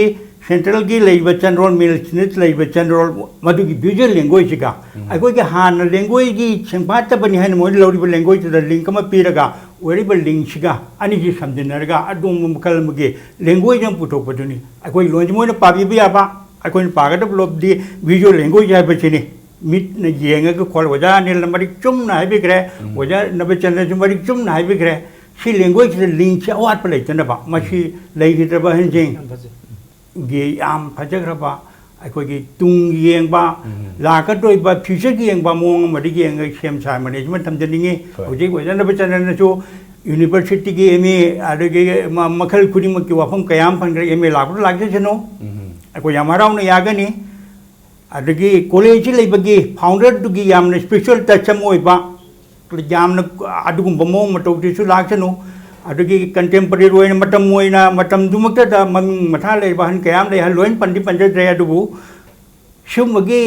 ꯁꯦꯟꯇ꯭ꯔꯦꯜꯒꯤ ꯂꯩꯔꯤꯕ ꯆꯦꯅꯦꯜ, ꯃꯤꯜꯁꯅꯤꯠ ꯂꯩꯔꯤꯕ ꯆꯦꯅꯦꯜ, ꯃꯗꯨꯒꯤ ꯚꯤꯖꯨꯋꯦꯜ ꯂꯦꯡꯒ꯭ꯋꯦꯖꯁꯤꯒ ꯑꯩꯈꯣꯏꯒꯤ ꯍꯥꯟꯅ ꯂꯦꯡꯒ꯭ꯋꯦꯖꯀꯤ ꯁꯦꯡꯐꯥꯠꯇꯕꯅꯤ ꯍꯥꯏꯅ ꯃꯣꯏꯅ ꯂꯧꯔꯤꯕ ꯂꯦꯡꯒ꯭ꯋꯦꯖꯇꯨꯗ ꯂꯤꯡꯛ ꯑꯃ ꯄꯤꯔꯒ, ꯑꯣꯏꯔꯤꯕ ꯂꯤꯡꯛꯁꯤꯒ ꯑꯅꯤꯁꯤ ꯁꯝꯖꯤꯟꯅꯔꯒ ꯑꯗꯣꯝꯕ ꯃꯈꯜ ꯑꯃꯒꯤ ꯂꯦꯡꯒ꯭ꯋꯦꯖ ꯑꯃ ꯄꯨꯊꯣꯛꯄꯗꯨꯅꯤ꯫ ꯑꯩꯈꯣꯏ ꯂꯣꯟꯁꯤ ꯃꯣꯏꯅ ꯄꯥꯕꯤꯕ ꯌꯥꯕ, ꯑꯩꯈꯣꯏꯅ ꯄꯥꯒꯗꯕ ꯂꯣꯞꯗꯤ ꯚꯤꯖꯨꯋꯦꯜ ꯂꯦꯡꯒ꯭ꯋꯦꯖ ꯍꯥꯏꯕꯁꯤꯅꯤ꯫ ꯃꯤꯠꯅ ꯌꯦꯡꯉꯒ ꯈꯣꯜ-, ꯑꯣꯖꯥ ꯑꯅꯤꯜꯅ ꯃꯔꯤꯛ ꯆꯨꯝꯅ ꯍꯥꯏꯕꯤꯈ꯭ꯔꯦ, ꯑꯣꯖꯥ ꯅꯕꯆꯟꯗ꯭ꯔꯁꯨ ꯃꯔꯤꯛ ꯆꯨꯝꯅ ꯍꯥꯏꯕꯤꯈ꯭ꯔꯦ꯫ ꯁꯤ ꯂꯦꯡꯒ꯭ꯋꯦꯖꯁꯤꯗ ꯂꯤꯡꯛꯁꯦ ꯑꯋꯥꯠꯄ ꯂꯩꯇꯅꯕ, ꯃꯁꯤ ꯂꯩꯈꯤꯗ꯭ꯔꯕ ꯑꯍꯟꯁꯤꯡ ꯒꯤ ꯌꯥꯝ ꯐꯖꯈ꯭ꯔꯕ, ꯑꯩꯈꯣꯏꯒꯤ ꯇꯨꯡꯒꯤ ꯌꯦꯡꯕ, ꯂꯥꯛꯀꯗꯧꯔꯤꯕ ꯐ꯭ꯌꯨꯆꯔꯒꯤ ꯌꯦꯡꯕ ꯃꯑꯣꯡ ꯑꯃꯗ ꯌꯦꯡꯉꯒ ꯁꯦꯝ ꯁꯥ ꯃꯦꯅꯦꯖꯃꯦꯟ ꯊꯝꯖꯅꯤꯡꯉꯤ꯫ ꯍꯣꯏ꯫ ꯍꯧꯖꯤꯛ ꯑꯣꯖꯥ ꯅꯕꯆꯟꯗ꯭ꯔꯅꯁꯨ ꯌꯨꯅꯤꯚꯔꯁꯤꯇꯤꯒꯤ ꯑꯦꯝ ꯑꯦ, ꯑꯗꯒꯤ ꯃ-, ꯃꯈꯜ ꯈꯨꯗꯤꯡꯃꯛꯀꯤ ꯋꯥꯐꯝ ꯀꯌꯥ ꯑꯃ ꯐꯪꯈ꯭ꯔꯦ꯫ ꯑꯦꯝ ꯑꯦ ꯂꯥꯛꯄꯗ ꯂꯥꯛꯆꯁꯅꯨ, ꯑꯩꯈꯣꯏ ꯌꯥꯝ ꯍꯔꯥꯎꯅ ꯌꯥꯒꯅꯤ꯫ ꯑꯗꯒꯤ ꯀꯣꯂꯦꯖꯁꯤ ꯂꯩꯕꯒꯤ ꯐꯥꯎꯟꯗꯔꯗꯨꯒꯤ ꯌꯥꯝꯅ ꯁ꯭ꯄꯤꯔꯤꯆꯨꯋꯦꯜ ꯇꯆ ꯑꯃ ꯑꯣꯏꯕ, ꯌꯥꯝꯅ ꯑꯗꯨꯒꯨꯝꯕ ꯃꯑꯣꯡ ꯃꯇꯧꯗꯨꯁꯨ ꯂꯥꯛꯁꯅꯨ꯫ ꯑꯗꯒꯤ ꯀꯟꯇꯦꯝꯄꯔꯦꯔꯤ ꯑꯣꯏꯅ, ꯃꯇꯝ ꯑꯣꯏꯅ, ꯃꯇꯝꯗꯨꯃꯛꯇꯗ ꯃꯃꯤꯡ ꯃꯊꯥ ꯂꯩꯔꯕ ꯑꯍꯟ ꯀꯌꯥ ꯑꯃ ꯂꯩ, ꯑꯍꯜ ꯂꯣꯏꯅ ꯄꯟꯗꯤ ꯄꯟꯖꯗ꯭ꯔꯦ, ꯑꯗꯨꯕꯨ ꯁꯤꯒꯨꯝꯕꯒꯤ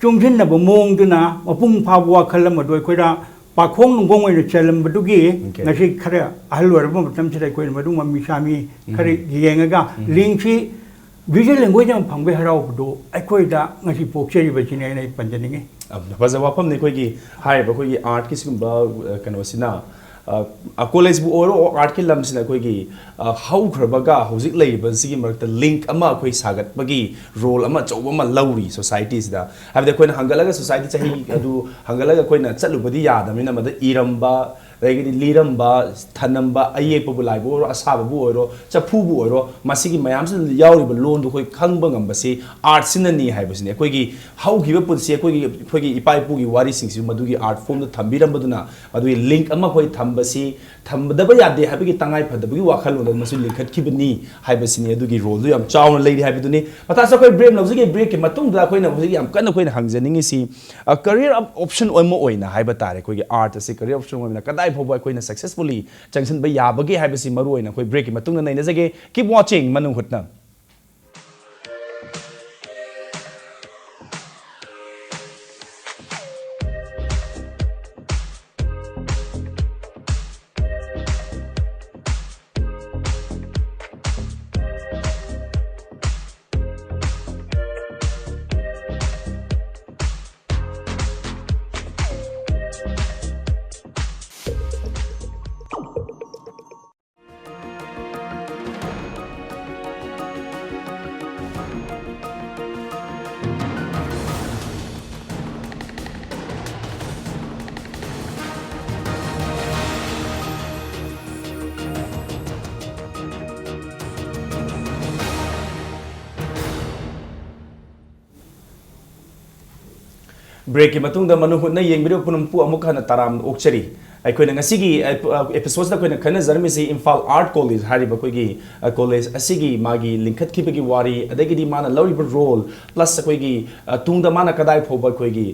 ꯆꯨꯡꯁꯤꯟꯅꯕ ꯃꯑꯣꯡꯗꯨꯅ ꯃꯄꯨꯡ ꯐꯥꯕ ꯋꯥꯈꯜ ꯑꯃꯗꯣ ꯑꯩꯈꯣꯏꯗ ꯄꯥꯈꯣꯡ ꯅꯨꯡꯒꯣꯡ ꯑꯣꯏꯅ ꯆꯜꯂꯝꯕꯗꯨꯒꯤ Okay. ꯉꯁꯤ ꯈꯔ ꯑꯍꯜ ꯑꯣꯏꯔꯕ ꯃꯇꯝꯁꯤꯗ ꯑꯩꯈꯣꯏꯅ ꯃꯗꯨ ꯃꯃꯤ ꯁꯥꯃꯤ ꯈꯔ ꯌꯦꯡꯉꯒ ꯂꯤꯡꯁꯤ ꯚꯤꯖꯨꯋꯦꯜ ꯂꯦꯡꯒ꯭ꯋꯦꯖ ꯑꯃ ꯐꯪꯕꯒꯤ ꯍꯔꯥꯎꯕꯗꯨ ꯑꯩꯈꯣꯏꯗ ꯉꯁꯤ ꯄꯣꯛꯆꯔꯤꯕꯁꯤꯅꯤ ꯑꯩꯅ ꯄꯟꯖꯅꯤꯡꯉꯤ꯫ ꯌꯥꯝꯅ ꯐꯖꯕ ꯋꯥꯐꯝꯅꯤ꯫ ꯑꯩꯈꯣꯏꯒꯤ ꯍꯥꯏꯔꯤꯕ ꯑꯩꯈꯣꯏꯒꯤ ꯑꯥꯔꯠꯀꯤ ꯁꯤꯒꯨꯝꯕ, ꯑ, ꯀꯩꯅꯣꯁꯤꯅ, ꯑ, ꯀꯣꯂꯦꯖꯄꯨ ꯑꯣꯏꯔꯣ, ꯑꯥꯔꯠꯀꯤ ꯂꯝꯁꯤꯅ ꯑꯩꯈꯣꯏꯒꯤ, ꯑ, ꯍꯧꯈ꯭ꯔꯕꯒ ꯍꯧꯖꯤꯛ ꯂꯩꯔꯤꯕꯁꯤꯒꯤ ꯃꯔꯛꯇ ꯂꯤꯡꯛ ꯑꯃ ꯑꯩꯈꯣꯏ ꯁꯥꯒꯠꯄꯒꯤ ꯔꯣꯜ ꯑꯃ ꯑꯆꯧꯕ ꯑꯃ ꯂꯧꯔꯤ ꯁꯣꯁꯥꯏꯇꯤꯁꯤꯗ꯫ ꯍꯥꯏꯕꯗꯤ ꯑꯩꯈꯣꯏꯅ ꯍꯪꯒꯠꯂꯒ ꯁꯣꯁꯥꯏꯇꯤ ꯆꯍꯤ ꯑꯗꯨ ꯍꯪꯒꯠꯂꯒ ꯑꯩꯈꯣꯏꯅ ꯆꯠꯂꯨꯕꯗꯤ ꯌꯥꯗꯕꯅꯤꯅ, ꯃꯗ ꯏꯔꯝꯕ, ꯑꯗꯒꯤꯗꯤ ꯂꯤꯔꯝꯕ, ꯊꯅꯝꯕ, ꯑꯌꯦꯛꯄꯕꯨ ꯂꯥꯏꯕꯨ ꯑꯣꯏꯔꯣ, ꯑꯁꯥꯕꯕꯨ ꯑꯣꯏꯔꯣ, ꯆꯐꯨꯕꯨ ꯑꯣꯏꯔꯣ, ꯃꯁꯤꯒꯤ ꯃꯌꯥꯝꯁꯤꯗ ꯌꯥꯎꯔꯤꯕ ꯂꯣꯟꯗꯨ ꯑꯩꯈꯣꯏ ꯈꯪꯕ ꯉꯝꯕꯁꯤ ꯑꯥꯔꯠꯁꯤꯅꯅꯤ ꯍꯥꯏꯕꯁꯤꯅꯤ꯫ ꯑꯩꯈꯣꯏꯒꯤ ꯍꯧꯈꯤꯕ ꯄꯨꯟꯁꯤ, ꯑꯩꯈꯣꯏꯒꯤ, ꯑꯩꯈꯣꯏꯒꯤ ꯏꯄꯥ ꯏꯄꯨꯒꯤ ꯋꯥꯔꯤꯁꯤꯡꯁꯤ ꯃꯗꯨꯒꯤ ꯑꯥꯔꯠ ꯐꯣꯝꯗ ꯊꯝꯕꯤꯔꯝꯕꯗꯨꯅ, ꯃꯗꯨꯒꯤ ꯂꯤꯡꯛ ꯑꯃ ꯑꯩꯈꯣꯏ ꯊꯝꯕꯁꯤ, ꯊꯝꯗꯕ ꯌꯥꯗꯦ ꯍꯥꯏꯕꯒꯤ ꯇꯉꯥꯏ ꯐꯗꯕꯒꯤ ꯋꯥꯈꯜꯂꯣꯟꯗ ꯃꯁꯤ ꯂꯤꯡꯈꯠꯈꯤꯕꯅꯤ ꯍꯥꯏꯕꯁꯤꯅꯤ꯫ ꯑꯗꯨꯒꯤ ꯔꯣꯜꯗꯨ ꯌꯥꯝ ꯆꯥꯎꯅ ꯂꯩꯔꯤ ꯍꯥꯏꯕꯗꯨꯅꯤ꯫ ꯃꯇꯥꯁꯨ ꯑꯩꯈꯣꯏ ꯕ꯭ꯔꯦꯛ ꯂꯧꯖꯒꯦ꯫ ꯕ꯭ꯔꯦꯛꯀꯤ ꯃꯇꯨꯡꯗ ꯑꯩꯈꯣꯏꯅ ꯍꯧꯖꯤꯛ ꯌꯥꯝ ꯀꯟꯅ ꯑꯩꯈꯣꯏꯅ ꯍꯪꯖꯅꯤꯡꯉꯤꯁꯤ, ꯑ, ꯀꯔꯤꯌꯔ ꯑꯣꯞꯁꯟ ꯑꯃ ꯑꯣꯏꯅ ꯍꯥꯏꯕ ꯇꯥꯔꯦ, ꯑꯩꯈꯣꯏꯒꯤ ꯑꯥꯔꯠ ꯑꯁꯤ ꯀꯔꯤꯌꯔ ꯑꯣꯞꯁꯟ ꯑꯣꯏꯅ ꯀꯗꯥꯏ ꯐꯥꯎꯕ ꯑꯩꯈꯣꯏꯅ ꯁꯛꯁꯦꯁꯐꯨꯜꯂꯤ ꯆꯪꯁꯤꯟꯕ ꯌꯥꯕꯒꯦ ꯍꯥꯏꯕꯁꯤ ꯃꯔꯨ ꯑꯣꯏꯅ ꯑꯩꯈꯣꯏ ꯕ꯭ꯔꯦꯛꯀꯤ ꯃꯇꯨꯡꯗ ꯅꯩꯅꯖꯒꯦ꯫ Keep watching ꯃꯅꯨꯡ ꯍꯨꯠꯅ꯫ ꯕ꯭ꯔꯦꯛꯀꯤ ꯃꯇꯨꯡꯗ ꯃꯅꯨ ꯍꯨꯠꯅ ꯌꯦꯡꯕꯤꯔꯤꯕ ꯄꯨꯝꯅꯃꯛꯄꯨ ꯑꯃꯨꯛ ꯍꯟꯅ ꯇꯔꯥꯝꯅ ꯑꯣꯛꯆꯔꯤ꯫ ꯑꯩꯈꯣꯏꯅ ꯉꯁꯤꯒꯤ ꯑꯦꯄꯤꯁꯣꯗꯁꯤꯗ ꯑꯩꯈꯣꯏꯅ ꯈꯟꯅꯖꯔꯝꯃꯤꯁꯤ ꯏꯝꯐꯥꯜ ꯑꯥꯔꯠ ꯀꯣꯂꯦꯖ ꯍꯥꯏꯔꯤꯕ ꯑꯩꯈꯣꯏꯒꯤ ꯀꯣꯂꯦꯖ ꯑꯁꯤꯒꯤ ꯃꯥꯒꯤ ꯂꯤꯡꯈꯠꯈꯤꯕꯒꯤ ꯋꯥꯔꯤ, ꯑꯗꯒꯤꯗꯤ ꯃꯥꯅ ꯂꯧꯔꯤꯕ ꯔꯣꯜ, ꯄ꯭ꯂꯁ ꯑꯩꯈꯣꯏꯒꯤ ꯇꯨꯡꯗ ꯃꯥꯅ ꯀꯗꯥꯏ ꯐꯥꯎꯕ ꯑꯩꯈꯣꯏꯒꯤ,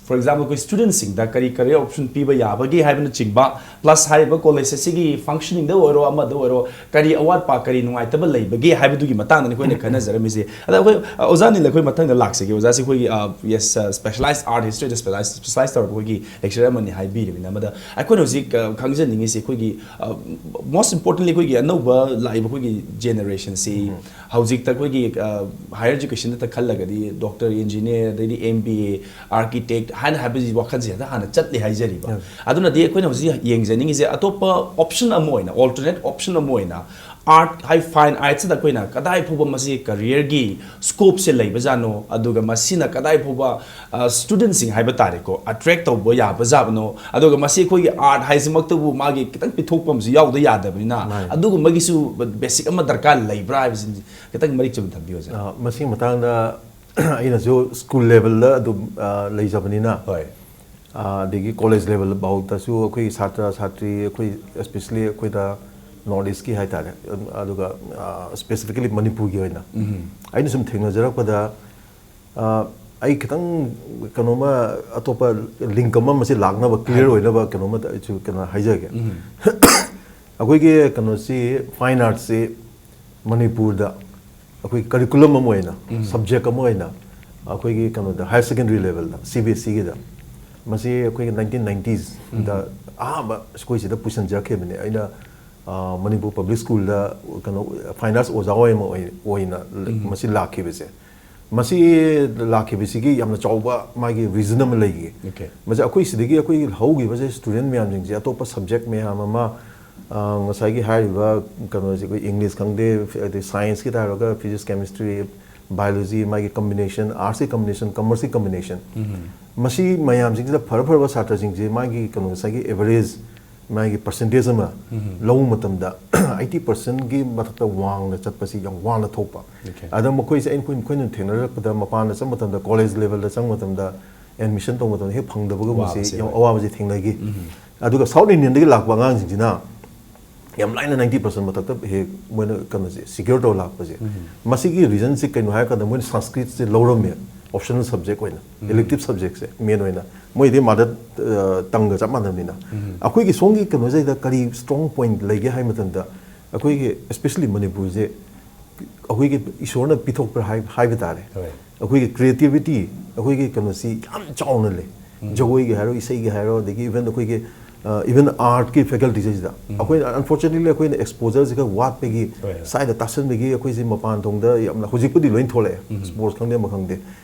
ꯐꯣꯔ ꯑꯦꯛꯖꯥꯝꯄꯜ, ꯑꯩꯈꯣꯏ ꯁ꯭ꯇꯨꯗꯦꯟꯠꯁꯤꯡꯗ ꯀꯔꯤ ꯀꯔꯤ ꯑꯣꯞꯁꯟ ꯄꯤꯕ ꯌꯥꯕꯒꯦ ꯍꯥꯏꯕꯅꯆꯤꯡꯕ, ꯄ꯭ꯂꯁ ꯍꯥꯏꯔꯤꯕ ꯀꯣꯂꯦꯖ ꯑꯁꯤꯒꯤ ꯐꯪꯁꯅꯤꯡꯗ ꯑꯣꯏꯔꯣ, ꯑꯃꯗ ꯑꯣꯏꯔꯣ, ꯀꯔꯤ ꯑꯋꯥꯠꯄ, ꯀꯔꯤ ꯅꯨꯡꯉꯥꯏꯇꯕ ꯂꯩꯕꯒꯦ ꯍꯥꯏꯕꯗꯨꯒꯤ ꯃꯇꯥꯡꯗꯅꯤ ꯑꯩꯈꯣꯏꯅ ꯈꯟꯅꯖꯔꯝꯃꯤꯁꯦ꯫ ꯑꯗ ꯑꯩꯈꯣꯏ, ꯑ, ꯑꯣꯖꯥ ꯅꯤꯜ, ꯑꯩꯈꯣꯏ ꯃꯊꯪꯗ ꯂꯥꯛꯆꯒꯦ꯫ ꯑꯣꯖꯥꯁꯤ ꯑꯩꯈꯣꯏꯒꯤ, ꯑ, ꯌꯦꯁ, ꯑ, ꯁ꯭ꯄꯦꯁꯦꯂꯥꯏꯖ, ꯑꯥꯔꯠ ꯍꯤꯁꯇ꯭ꯔꯤꯗ ꯁ꯭ꯄꯦꯁꯦꯂꯥꯏꯖ, ꯁ꯭ꯄꯦꯁꯦꯂꯥꯏꯖ ꯇꯧꯔꯕ ꯑꯩꯈꯣꯏꯒꯤ ꯂꯦꯛꯆꯔꯔ ꯑꯃꯅꯤ ꯍꯥꯏꯕꯤꯔꯕꯅꯤꯅ, ꯑꯃꯗ ꯑꯩꯈꯣꯏꯅ ꯍꯧꯖꯤꯛ, ꯑ, ꯈꯪꯖꯅꯤꯡꯉꯤꯁꯤ ꯑꯩꯈꯣꯏꯒꯤ, ꯑ, ꯃꯣꯁ ꯏꯝꯄꯣꯔꯇꯦꯟꯂꯤ ꯑꯩꯈꯣꯏꯒꯤ ꯑꯅꯧꯕ ꯂꯥꯛꯏꯕ ꯑꯩꯈꯣꯏꯒꯤ ꯖꯦꯅꯦꯔꯦꯁꯟꯁꯤ ꯍꯧꯖꯤꯛꯇ ꯑꯩꯈꯣꯏꯒꯤ, ꯑ, ꯍꯥꯌꯔ ꯑꯦꯖꯨꯀꯦꯁꯟꯗ ꯈꯜꯂꯒꯗꯤ ꯗꯣꯛꯇꯔ, ꯏꯟꯖꯤꯅꯤꯌꯔ, ꯑꯗꯩꯗꯤ ꯑꯦꯝ ꯕꯤ ꯑꯦ, ꯑꯥꯔꯀꯤꯇꯦꯛ ꯍꯥꯏꯅ ꯍꯥꯏꯕꯒꯤ ꯋꯥꯈꯜꯁꯦ ꯍꯦꯛꯇ ꯍꯥꯟꯅ ꯆꯠꯂꯤ ꯍꯥꯏꯖꯔꯤꯕ꯫ ꯎꯝ꯫ ꯑꯗꯨꯅꯗꯤ ꯑꯩꯈꯣꯏꯅ ꯍꯧꯖꯤꯛ ꯌꯦꯡꯖꯅꯤꯡꯉꯤꯁꯦ ꯑꯇꯣꯞꯄ ꯑꯣꯞꯁꯟ ꯑꯃ ꯑꯣꯏꯅ, ꯑꯣꯜꯇꯔꯅꯦꯠ ꯑꯣꯞꯁꯟ ꯑꯃ ꯑꯣꯏꯅ, ꯑꯥꯔꯠ ꯍꯥꯏ, ꯐꯥꯏꯟ ꯑꯥꯔꯠꯁꯤꯗ ꯑꯩꯈꯣꯏꯅ ꯀꯗꯥꯏ ꯐꯥꯎꯕ ꯃꯁꯤ ꯀꯔꯤꯌꯔꯒꯤ ꯁ꯭ꯀꯣꯞꯁꯦ ꯂꯩꯕꯖꯥꯠꯅꯣ, ꯑꯗꯨꯒ ꯃꯁꯤꯅ ꯀꯗꯥꯏ ꯐꯥꯎꯕ, ꯑ, ꯁ꯭ꯇꯨꯗꯦꯟꯠꯁꯤꯡ ꯍꯥꯏꯕ ꯇꯥꯔꯦꯀꯣ, ꯑꯇ꯭ꯔꯦꯛ ꯇꯧꯕ ꯌꯥꯕꯖꯥꯠꯅꯣ, ꯑꯗꯨꯒ ꯃꯁꯤ ꯑꯩꯈꯣꯏꯒꯤ ꯑꯥꯔꯠ ꯍꯥꯏꯁꯤꯃꯛꯇꯕꯨ ꯃꯥꯒꯤ ꯈꯤꯇꯪ ꯄꯤꯊꯣꯛꯄ ꯑꯃꯁꯨ ꯌꯥꯎꯗ ꯌꯥꯗꯕꯅꯤꯅ, ꯃꯥꯅꯤ꯫ ꯑꯗꯨꯒꯨꯝꯕꯒꯤꯁꯨ ꯕꯦꯁꯤꯛ ꯑꯃ ꯗꯔꯀꯥꯔ ꯂꯩꯕ꯭ꯔꯥ ꯍꯥꯏꯕꯁꯤ ꯈꯤꯇꯪ ꯃꯔꯤꯛ ꯆꯨꯝꯅ ꯊꯝꯕꯤꯌꯨ, ꯑꯣꯖꯥ꯫ ꯑ, ꯃꯁꯤꯒꯤ ꯃꯇꯥꯡꯗ ꯑꯩꯅꯁꯨ ꯁ꯭ꯀꯨꯜ ꯂꯦꯚꯦꯜꯗ ꯑꯗꯨꯝ, ꯑ, ꯂꯩꯖꯕꯅꯤꯅ, ꯍꯣꯏ꯫ ꯑ, ꯑꯗꯒꯤ ꯀꯣꯂꯦꯖ ꯂꯦꯚꯦꯜ ꯐꯥꯎꯗꯁꯨ ꯑꯩꯈꯣꯏ ꯁꯥꯇ꯭ꯔ ꯁꯥꯇ꯭ꯔꯤ, ꯑꯩꯈꯣꯏ especially ꯑꯩꯈꯣꯏꯗ ꯅꯣꯔꯠ ꯏꯁꯀꯤ ꯍꯥꯏꯇꯥꯔꯦ, ꯑꯗꯨꯒ, ꯑ, specifically ꯃꯅꯤꯄꯨꯔꯒꯤ ꯑꯣꯏꯅ ꯎꯝ꯫ ꯑꯩꯅ ꯁꯨꯝ ꯊꯦꯡꯅꯖꯔꯛꯄꯗ, ꯑ, ꯑꯩ ꯈꯤꯇꯪ ꯀꯩꯅꯣꯝꯃ, ꯑꯇꯣꯞꯄ ꯂꯤꯡꯛ ꯑꯃ ꯃꯁꯤ ꯂꯥꯛꯅꯕ, ꯀ꯭ꯂꯤꯌꯥꯔ ꯍꯥꯏꯕꯤꯌꯨ꯫ ꯑꯣꯏꯅꯕ ꯀꯩꯅꯣꯝꯃ ꯑꯩꯁꯨ ꯀꯩꯅꯣ ꯍꯥꯏꯖꯒꯦ꯫ ꯎꯝ꯫ ꯑꯩꯈꯣꯏꯒꯤ ꯀꯩꯅꯣꯁꯤ, ꯐꯥꯏꯟ ꯑꯥꯔꯠꯁꯤ ꯃꯅꯤꯄꯨꯔꯗ ꯑꯩꯈꯣꯏ ꯀꯔꯤꯀꯨꯂꯝ ꯑꯃ ꯑꯣꯏꯅ, ꯎꯝ꯫ ꯁꯕꯖꯦꯛ ꯑꯃ ꯑꯣꯏꯅ ꯑꯩꯈꯣꯏꯒꯤ ꯀꯩꯅꯣꯗ, ꯍꯥꯌꯔ ꯁꯦꯀꯦꯟꯗꯔꯤ ꯂꯦꯚꯦꯜꯗ, ꯁꯤ ꯕꯤ ꯑꯦꯁ ꯏꯒꯤꯗ, ꯃꯁꯤ ꯑꯩꯈꯣꯏꯒꯤ ꯅꯥꯏꯟꯇꯤꯟ ꯅꯥꯏꯟꯇꯤꯁꯇ ꯎꯝ꯫ ꯑꯍꯥꯟꯕ ꯑꯩꯈꯣꯏ ꯁꯤꯗ ꯄꯨꯁꯤꯟꯖꯔꯛꯈꯤꯕꯅꯦ꯫ ꯑꯩꯅ, ꯑ, ꯃꯅꯤꯄꯨꯔ ꯄꯕ꯭ꯂꯤꯛ ꯁ꯭ꯀꯨꯜꯗ ꯀꯩꯅꯣ, ꯐꯥꯏꯟ ꯑꯥꯔꯠꯁ ꯑꯣꯖꯥ ꯑꯣꯏ ꯑꯃ ꯑꯣꯏ-, ꯑꯣꯏꯅ ꯎꯝ꯫ ꯃꯁꯤ ꯂꯥꯛꯈꯤꯕꯁꯦ꯫ ꯃꯁꯤ ꯂꯥꯛꯈꯤꯕꯁꯤꯒꯤ ꯌꯥꯝꯅ ꯆꯥꯎꯕ ꯃꯥꯒꯤ ꯔꯤꯖꯟ ꯑꯃ ꯂꯩꯈꯤ꯫ ꯑꯣꯀꯦ꯫ ꯃꯁꯤ ꯑꯩꯈꯣꯏ ꯁꯤꯗꯒꯤ ꯑꯩꯈꯣꯏꯒꯤ ꯍꯧꯈꯤꯕꯁꯦ ꯁ꯭ꯇꯨꯗꯦꯟꯠ ꯃꯌꯥꯝꯁꯤꯡꯁꯦ ꯑꯇꯣꯞꯄ ꯁꯕꯖꯦꯛ ꯃꯌꯥꯝ ꯑꯃ, ꯑ, ꯉꯁꯥꯏꯒꯤ ꯍꯥꯏꯔꯤꯕ ꯀꯩꯅꯣꯁꯦ, ꯑꯩꯈꯣꯏ ꯏꯪꯂꯤꯁ ꯈꯪꯗꯦ, ꯐꯤ-, ꯑꯗꯩ ꯁꯥꯏꯟꯁꯀꯤꯗ ꯍꯥꯏꯔꯒ ꯐꯤꯖꯤꯛꯁ, ꯀꯦꯃꯤꯁꯇ꯭ꯔꯤ, ꯕꯥꯏꯑꯣꯂꯣꯖꯤ, ꯃꯥꯒꯤ ꯀꯝꯕꯤꯅꯦꯁꯟ, ꯑꯥꯔꯠꯁꯀꯤ ꯀꯝꯕꯤꯅꯦꯁꯟ, ꯀꯃꯔꯁꯀꯤ ꯀꯝꯕꯤꯅꯦꯁꯟ, ꯎꯝ꯫ ꯃꯁꯤ ꯃꯌꯥꯝꯁꯤꯡꯁꯤꯗ ꯐꯔ ꯐꯔꯕ ꯁꯥꯇ꯭ꯔꯁꯤꯡꯁꯦ ꯃꯥꯒꯤ ꯀꯩꯅꯣ, ꯉꯁꯥꯏꯒꯤ ꯑꯦꯚꯔꯦꯖ, ꯃꯥꯒꯤ ꯄꯔꯁꯦꯟꯇꯦꯖ ꯑꯃ ꯎꯝ꯫ ꯂꯧꯕ ꯃꯇꯝꯗ ꯑꯩꯠꯇꯤ ꯄꯥꯔꯁꯦꯟꯒꯤ ꯃꯊꯛꯇ ꯋꯥꯡꯅ ꯆꯠꯄꯁꯤ ꯌꯥꯝ ꯋꯥꯅ ꯊꯣꯛꯄ꯫ ꯑꯣꯀꯦ꯫ ꯑꯗ ꯃꯈꯣꯏꯁꯦ ꯑꯩꯈꯣꯏ, ꯑꯩꯈꯣꯏꯅ ꯊꯦꯡꯅꯔꯛꯄꯗ, ꯃꯄꯥꯟꯗ ꯆꯠꯄ ꯃꯇꯝꯗ, ꯀꯣꯂꯦꯖ ꯂꯦꯚꯦꯜꯗ ꯆꯪꯕ ꯃꯇꯝꯗ, ꯑꯦꯗꯃꯤꯁꯟ ꯇꯧꯕ ꯃꯇꯝꯗ ꯍꯦꯛ ꯐꯪꯗꯕꯒꯨꯝꯕꯁꯤ ꯋꯥꯕꯁꯦ, ꯌꯥꯝ ꯍꯣꯏ. ꯑꯋꯥꯕꯁꯤ ꯊꯦꯡꯅꯈꯤ꯫ ꯑꯗꯨꯒ ꯁꯥꯎꯠ ꯏꯟꯗꯤꯌꯟꯗꯒꯤ ꯂꯥꯛꯄ ꯑꯉꯥꯡꯁꯤꯡꯁꯤꯅ ꯌꯥꯝ ꯂꯥꯏꯅ ꯅꯥꯏꯟꯇꯤ ꯄꯥꯔꯁꯦꯟ ꯃꯊꯛꯇ ꯍꯦꯛ ꯃꯣꯏꯅ ꯀꯩꯅꯣꯁꯦ ꯁꯤꯀ꯭ꯌꯣꯔ ꯇꯧꯔ ꯂꯥꯛꯄꯁꯦ꯫ ꯃꯁꯤꯒꯤ ꯔꯤꯖꯟꯁꯦ ꯀꯩꯅꯣ ꯍꯥꯏꯔꯀꯥꯟꯗ ꯃꯣꯏꯅ ꯁꯪꯁꯀ꯭ꯔꯤꯠꯁꯦ ꯂꯧꯔꯝꯃꯦ ꯑꯣꯞꯁꯅꯦꯜ ꯁꯕꯖꯦꯛ ꯑꯣꯏꯅ, ꯏꯂꯦꯛꯇꯤꯞ ꯁꯕꯖꯦꯛꯁꯦ ꯃꯦꯟ ꯑꯣꯏꯅ꯫ ꯃꯣꯏꯗꯤ ꯃꯥꯗꯔ ꯇꯪꯒ ꯆꯞ ꯃꯥꯟꯅꯕꯅꯤꯅ꯫ ꯑꯩꯈꯣꯏꯒꯤ ꯁꯣꯝꯒꯤ ꯀꯩꯅꯣꯁꯤꯗ ꯀꯔꯤ ꯁ꯭ꯇꯔꯣꯡ ꯄꯣꯏꯟꯠ ꯂꯩꯒꯦ ꯍꯥꯏꯕ ꯃꯇꯝꯗ, ꯑꯩꯈꯣꯏꯒꯤ especially ꯃꯅꯤꯄꯨꯔꯁꯦ ꯑꯩꯈꯣꯏꯒꯤ ꯏꯁꯣꯔꯅ ꯄꯤꯊꯣꯛꯄ꯭ꯔꯥ ꯍꯥꯏ-, ꯍꯥꯏꯕ ꯇꯥꯔꯦ꯫ ꯍꯣꯏ. ꯑꯩꯈꯣꯏꯒꯤ ꯀ꯭ꯔꯤꯌꯦꯇꯤꯕꯤꯇꯤ, ꯑꯩꯈꯣꯏꯒꯤ ꯀꯩꯅꯣꯁꯤ ꯌꯥꯝ ꯆꯥꯎꯅ ꯂꯩ꯫ ꯖꯒꯣꯏꯒꯤ ꯍꯥꯏꯔꯣ, ꯏꯁꯩꯒꯤ ꯍꯥꯏꯔꯣ, ꯑꯗꯒꯤ ꯏꯚꯟ ꯑꯩꯈꯣꯏꯒꯤ, ꯑ, ꯏꯚꯟ ꯑꯥꯔꯠꯀꯤ ꯐꯦꯀꯜꯇꯤꯁꯤꯗ ꯑꯩꯈꯣꯏꯅ ꯑꯟꯐꯣꯔꯆꯨꯅꯦꯠꯂꯤ ꯑꯩꯈꯣꯏꯅ ꯑꯦꯛꯁꯄꯣꯖꯔꯁꯦ ꯈꯔ ꯋꯥꯠꯄꯒꯤ, ꯍꯣꯏ. ꯁ꯭ꯋꯥꯏꯗ ꯇꯥꯁꯟꯕꯒꯤ ꯑꯩꯈꯣꯏꯁꯦ ꯃꯄꯥꯟ ꯊꯣꯡꯗ ꯌꯥꯝꯅ, ꯍꯧꯖꯤꯛꯄꯨꯗꯤ ꯂꯣꯏ ꯊꯣꯛꯂꯛꯑꯦ, ꯏꯁꯄꯣꯔꯠꯁ ꯈꯪꯗꯦ ꯑꯃ ꯈꯪꯗꯦ꯫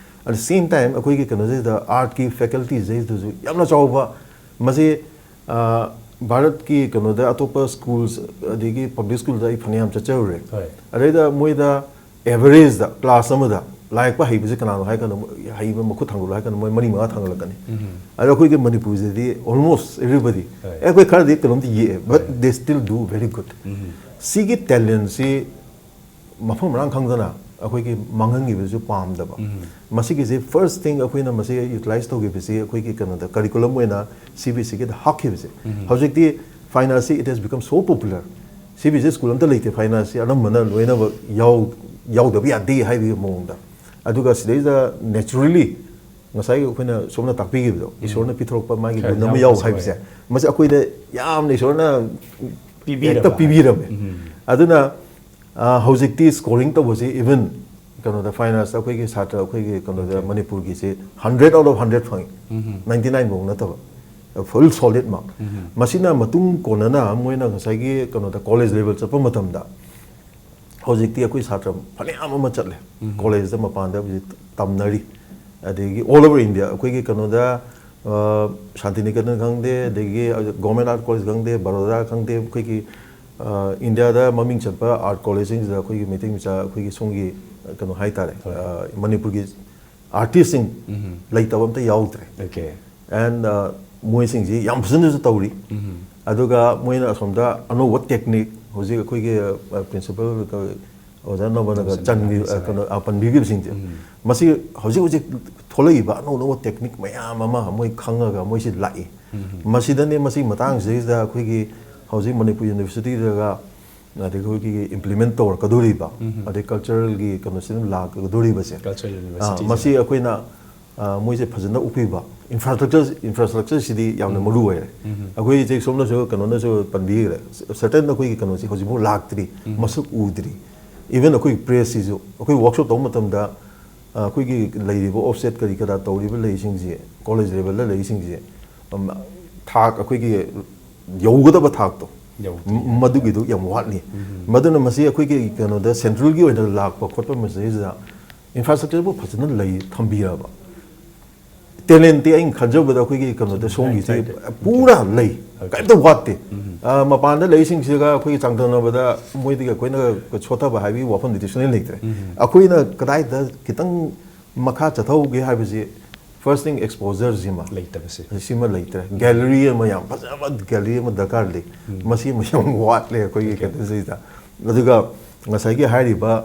At the same time ꯑꯩꯈꯣꯏꯒꯤ ꯀꯩꯅꯣꯁꯤꯗ ꯑꯥꯔꯠꯀꯤ ꯐꯦꯀꯜꯇꯤꯁꯤꯗꯁꯨ ꯌꯥꯝꯅ ꯆꯥꯎꯕ, ꯃꯁꯤ ꯑ, ꯚꯥꯔꯠꯀꯤ ꯀꯩꯅꯣꯗ ꯑꯇꯣꯞꯄ ꯁ꯭ꯀꯨꯜꯁ ꯑꯗꯒꯤ ꯄꯕ꯭ꯂꯤꯛ ꯁ꯭ꯀꯨꯜꯗ ꯑꯩ ꯐꯅꯌꯥꯝ ꯆꯠꯆꯔꯨꯔꯦ꯫ ꯍꯣꯏ. ꯑꯗꯩꯗ ꯃꯣꯏꯗ ꯑꯦꯚꯔꯦꯖꯇ ꯀ꯭ꯂꯥꯁ ꯑꯃꯗ ꯂꯥꯏ ꯌꯦꯛꯄ ꯍꯩꯕꯁꯦ ꯀꯅꯥꯅꯣ ꯍꯥꯏ ꯀꯥꯟꯗ, ꯃꯣꯏ ꯍꯩꯕ ꯃꯈꯨꯠ ꯊꯥꯡꯒꯠꯂꯣ ꯍꯥꯏ ꯀꯥꯟꯗ ꯃꯣꯏ ꯃꯔꯤ ꯃꯉꯥ ꯊꯥꯡꯒꯠꯂꯛꯀꯅꯤ꯫ ꯑꯗꯣ ꯑꯩꯈꯣꯏꯒꯤ ꯃꯅꯤꯄꯨꯔꯁꯤꯗꯗꯤ almost everybody, ꯍꯣꯏ. ꯑꯦ, ꯑꯩꯈꯣꯏ ꯈꯔꯗꯤ ꯀꯩꯅꯣꯝꯇ ꯌꯦꯛꯑꯦ, but they still do very good꯫ ꯁꯤꯒꯤ ꯇꯦꯂꯦꯟꯁꯤ ꯃꯐꯝ ꯃꯔꯥꯡ ꯈꯪꯗꯅ ꯑꯩꯈꯣꯏꯒꯤ ꯃꯥꯡꯍꯟꯈꯤꯕꯁꯨ ꯄꯥꯝꯗꯕ꯫ ꯃꯁꯤꯒꯤꯁꯤ first thing ꯑꯩꯈꯣꯏꯅ ꯃꯁꯤ ꯌꯨꯇꯤꯂꯥꯏꯁ ꯇꯧꯈꯤꯕꯁꯤ ꯑꯩꯈꯣꯏꯒꯤ ꯀꯩꯅꯣꯗ ꯀꯔꯤꯀꯨꯂꯝ ꯑꯣꯏꯅ ꯁꯤ ꯕꯤ ꯑꯦꯁ ꯁꯤꯒꯤꯗ ꯍꯥꯞꯈꯤꯕꯁꯦ꯫ ꯍꯧꯖꯤꯛꯇꯤ ꯐꯥꯏꯟ ꯑꯥꯔꯠꯁꯤ it has become so popular꯫ C B S C school ꯑꯝꯇ ꯂꯩꯇꯦ ꯐꯥꯏꯟ ꯑꯥꯔꯠꯁꯤ ꯑꯅꯝꯕꯅ ꯂꯣꯏꯅꯃꯛ ꯌꯥꯎ-, ꯌꯥꯎꯗꯕ ꯌꯥꯗꯦ ꯍꯥꯏꯕꯒꯤ ꯃꯑꯣꯡꯗ꯫ ꯑꯗꯨꯒ ꯁꯤꯗꯩꯗ ꯅꯦꯆꯔꯦꯂꯤ ꯉꯁꯥꯏꯒꯤ ꯑꯩꯈꯣꯏꯅ ꯁꯣꯝꯅ ꯇꯥꯛꯄꯤꯈꯤꯕꯗꯣ, ꯏꯁꯣꯔꯅ ꯄꯤꯊꯣꯔꯛꯄ ꯃꯥꯒꯤ ꯈꯔ ꯒꯨꯟ ꯑꯃ ꯌꯥꯝ ꯌꯥꯎ ꯐꯖꯕ ꯍꯥꯏꯕꯁꯦ, ꯃꯁꯤ ꯑꯩꯈꯣꯏꯗ ꯌꯥꯝꯅ ꯏꯁꯣꯔꯅ ꯄꯤꯕꯤꯔꯕ ꯍꯦꯛꯇ ꯄꯤꯕꯤꯔꯝꯃꯦ꯫ ꯎꯝ꯫ ꯑꯗꯨꯅ ꯑ, ꯍꯧꯖꯤꯛꯇꯤ ꯁ꯭ꯀꯣꯔꯤꯡ ꯇꯧꯕꯁꯤ ꯏꯚꯟ ꯀꯩꯅꯣꯗ ꯐꯥꯏꯟ ꯑꯥꯔꯠꯁ ꯑꯩꯈꯣꯏꯒꯤ ꯁꯥꯇ꯭ꯔ ꯑꯩꯈꯣꯏꯒꯤ ꯀꯩꯅꯣꯗ ꯃꯅꯤꯄꯨꯔꯒꯤꯁꯤ hundred out of hundred ꯐꯪꯉꯤ꯫ Ninety nine ꯐꯥꯎ ꯅꯠꯇꯕ, ꯐꯨꯜ ꯁꯣꯂꯤꯗ ꯃꯥꯔꯛ꯫ ꯃꯁꯤꯅ ꯃꯇꯨꯡ ꯀꯣꯟꯅꯅ ꯃꯣꯏꯅ ꯉꯁꯥꯏꯒꯤ ꯀꯩꯅꯣꯗ ꯀꯣꯂꯦꯖ ꯂꯦꯚꯦꯜ ꯆꯠꯄ ꯃꯇꯝꯗ ꯍꯧꯖꯤꯛꯇꯤ ꯑꯩꯈꯣꯏ ꯁꯥꯇ꯭ꯔ ꯐꯅꯌꯥꯝ ꯑꯃ ꯆꯠꯂꯦ, ꯀꯣꯂꯦꯖꯇ ꯃꯄꯥꯟꯗ ꯍꯧꯖꯤꯛ ꯇꯝꯅꯔꯤ꯫ ꯑꯗꯒꯤ all over India ꯑꯩꯈꯣꯏꯒꯤ ꯀꯩꯅꯣꯗ, ꯑ, ꯁꯥꯟꯇꯤꯅꯤꯀꯦꯇꯟ ꯈꯪꯗꯦ, ꯑꯗꯒꯤ ꯒꯣꯔꯃꯦꯟ ꯑꯥꯔꯠ ꯀꯣꯂꯦꯖ ꯈꯪꯗꯦ, ꯕꯔꯣꯗꯥ ꯈꯪꯗꯦ, ꯑꯩꯈꯣꯏꯒꯤ, ꯑ, ꯏꯟꯗꯤꯌꯥꯗ ꯃꯃꯤꯡ ꯆꯠꯄ ꯑꯥꯔꯠ ꯀꯣꯂꯦꯖꯁꯤꯡꯁꯤꯗ ꯑꯩꯈꯣꯏꯒꯤ ꯃꯩꯇꯩ ꯃꯆꯥ ꯑꯩꯈꯣꯏꯒꯤ ꯁꯣꯝꯒꯤ, ꯑ, ꯀꯩꯅꯣ ꯍꯥꯏꯇꯥꯔꯦ, ꯍꯣꯏ. ꯑ, ꯃꯅꯤꯄꯨꯔꯒꯤ ꯑꯥꯔꯇꯤꯁꯁꯤꯡ ꯂꯩꯇꯕ ꯑꯝꯇ ꯌꯥꯎꯗ꯭ꯔꯦ꯫ Okay. And, uh, ꯃꯣꯏꯁꯤꯡꯁꯤ ꯌꯥꯝ ꯐꯖꯅꯁꯨ ꯇꯧꯔꯤ꯫ ꯑꯗꯨꯒ ꯃꯣꯏꯅ ꯑꯁꯣꯝꯗ ꯑꯅꯧꯕ ꯇꯦꯛꯅꯤꯛ ꯍꯧꯖꯤꯛ ꯑꯩꯈꯣꯏꯒꯤ, uh, principal, uh, ꯑꯣꯖꯥ ꯅꯣꯕꯅꯒ ꯆꯟꯕꯤ ꯀꯩꯅꯣ ꯄꯟꯕꯤꯈꯤꯕꯁꯤꯡꯁꯦ, ꯃꯁꯤ ꯍꯧꯖꯤꯛ ꯍꯧꯖꯤꯛ ꯊꯣꯛꯂꯛꯏꯕ ꯑꯅꯧ ꯑꯅꯧꯕ ꯇꯦꯛꯅꯤꯛ ꯃꯌꯥꯝ ꯑꯃ ꯃꯣꯏ ꯈꯪꯉꯒ ꯃꯣꯏꯁꯤ ꯂꯥꯛꯏ꯫ ꯃꯁꯤꯗꯅꯦ, ꯃꯁꯤ ꯃꯇꯥꯡꯁꯤꯗꯩꯗ ꯑꯩꯈꯣꯏꯒꯤ ꯍꯧꯖꯤꯛ ꯃꯅꯤꯄꯨꯔ ꯌꯨꯅꯤꯚꯔꯁꯤꯇꯤꯗꯒ ꯑꯗꯒꯤ ꯑꯩꯈꯣꯏꯒꯤ ꯏꯝꯄ꯭ꯂꯤꯃꯦꯟ ꯇꯧꯔꯛꯀꯗꯧꯔꯤꯕ, ꯑꯗꯩ ꯀꯜꯆꯔꯦꯜꯒꯤ ꯀꯩꯅꯣꯁꯤꯅ ꯂꯥꯛꯀꯗꯧꯔꯤꯕꯁꯦ, ꯃꯁꯤ ꯑꯩꯈꯣꯏꯅ ꯃꯣꯏꯁꯦ ꯐꯖꯅ ꯎꯞꯄꯤꯕ, ꯏꯟꯐ꯭ꯔꯥꯁ꯭ꯇ꯭ꯔꯛꯆꯔ ꯏꯟꯐ꯭ꯔꯥꯁ꯭ꯇ꯭ꯔꯛꯆꯔꯁꯤꯗꯤ ꯌꯥꯝꯅ ꯃꯔꯨ ꯑꯣꯏꯔꯦ꯫ ꯑꯩꯈꯣꯏ ꯍꯧꯖꯤꯛ ꯁꯣꯝꯅꯁꯨ ꯀꯩꯅꯣꯅꯁꯨ ꯄꯟꯕꯤꯈ꯭ꯔꯦ, ꯁꯔꯇꯟ ꯑꯩꯈꯣꯏꯒꯤ ꯀꯩꯅꯣꯁꯤ ꯍꯧꯖꯤꯛꯐꯥꯎ ꯂꯥꯛꯇ꯭ꯔꯤ, ꯃꯁꯛ ꯎꯗ꯭ꯔꯤ꯫ ꯏꯚꯟ ꯑꯩꯈꯣꯏ ꯄ꯭ꯔꯦꯁꯁꯤꯁꯨ ꯑꯩꯈꯣꯏ ꯋꯥꯔꯛꯁꯣꯞ ꯇꯧꯕ ꯃꯇꯝꯗ ꯑꯩꯈꯣꯏꯒꯤ ꯂꯩꯔꯤꯕ ꯑꯣꯐꯁꯦꯠ ꯀꯔꯤ ꯀꯔꯥ ꯇꯧꯔꯤꯕ ꯂꯩꯁꯤꯡꯁꯦ, ꯀꯣꯂꯦꯖ ꯂꯦꯚꯦꯜꯗ ꯂꯩꯔꯤꯁꯤꯡꯁꯦ, ꯊꯥꯛ ꯑꯩꯈꯣꯏꯒꯤ ꯌꯧꯒꯗꯕ ꯊꯥꯛꯇꯣ, ꯃꯗꯨꯒꯤꯗꯨ ꯌꯥꯝ ꯋꯥꯠꯂꯤ꯫ ꯃꯗꯨꯅ ꯃꯁꯤ ꯑꯩꯈꯣꯏꯒꯤ ꯀꯩꯅꯣꯗ ꯁꯦꯟꯇ꯭ꯔꯦꯜꯒꯤ ꯑꯣꯏꯅ ꯂꯥꯛꯄ ꯈꯣꯠꯄ ꯃꯁꯤꯗꯩꯁꯤꯗ ꯏꯟꯐ꯭ꯔꯥꯁ꯭ꯇ꯭ꯔꯛꯆꯔꯕꯨ ꯐꯖꯅ ꯂꯩ ꯊꯝꯕꯤꯔꯕ, ꯇꯦꯂꯦꯟꯇꯤ ꯑꯩꯅ ꯈꯟꯖꯕꯗ ꯑꯩꯈꯣꯏꯒꯤ ꯀꯩꯅꯣꯗ ꯁꯣꯝꯒꯤꯁꯦ ꯄꯨꯔꯥ ꯂꯩ, ꯀꯔꯤꯝꯇ ꯋꯥꯠꯇꯦ꯫ ꯃꯄꯥꯟꯗ ꯂꯩꯔꯤꯁꯤꯡꯁꯤꯒ ꯑꯩꯈꯣꯏꯒꯤ ꯆꯥꯡꯗꯝꯅꯕꯗ ꯃꯣꯏꯗꯒꯤ ꯑꯩꯈꯣꯏꯅ ꯁꯣꯠꯊꯕ ꯍꯥꯏꯕꯒꯤ ꯋꯥꯐꯝꯗꯨꯗꯤ ꯁꯨꯡꯂꯩ ꯂꯩꯇ꯭ꯔꯦ꯫ ꯑꯩꯈꯣꯏꯅ ꯀꯗꯥꯏꯗ ꯈꯤꯇꯪ ꯃꯈꯥ ꯆꯠꯊꯍꯧꯒꯦ ꯍꯥꯏꯕꯁꯤ, ꯐꯥꯔꯁ ꯊꯤꯡ, ꯑꯦꯛꯁꯄꯣꯖꯔꯁꯤꯃ, ꯂꯩꯇꯕꯁꯦ꯫ ꯁꯤꯃ ꯂꯩꯇ꯭ꯔꯦ꯫ ꯒꯦꯂꯔꯤ ꯑꯃ, ꯌꯥꯝ ꯐꯖꯕ ꯒꯦꯂꯔꯤ ꯑꯃ ꯗꯔꯀꯥꯔ ꯂꯩ꯫ ꯃꯁꯤ ꯑꯃ ꯌꯥꯝ ꯋꯥꯠꯂꯦ ꯑꯩꯈꯣꯏꯒꯤ ꯀꯩꯅꯣꯁꯤꯗ꯫ ꯑꯗꯨꯒ ꯉꯁꯥꯏꯒꯤ ꯍꯥꯏꯔꯤꯕ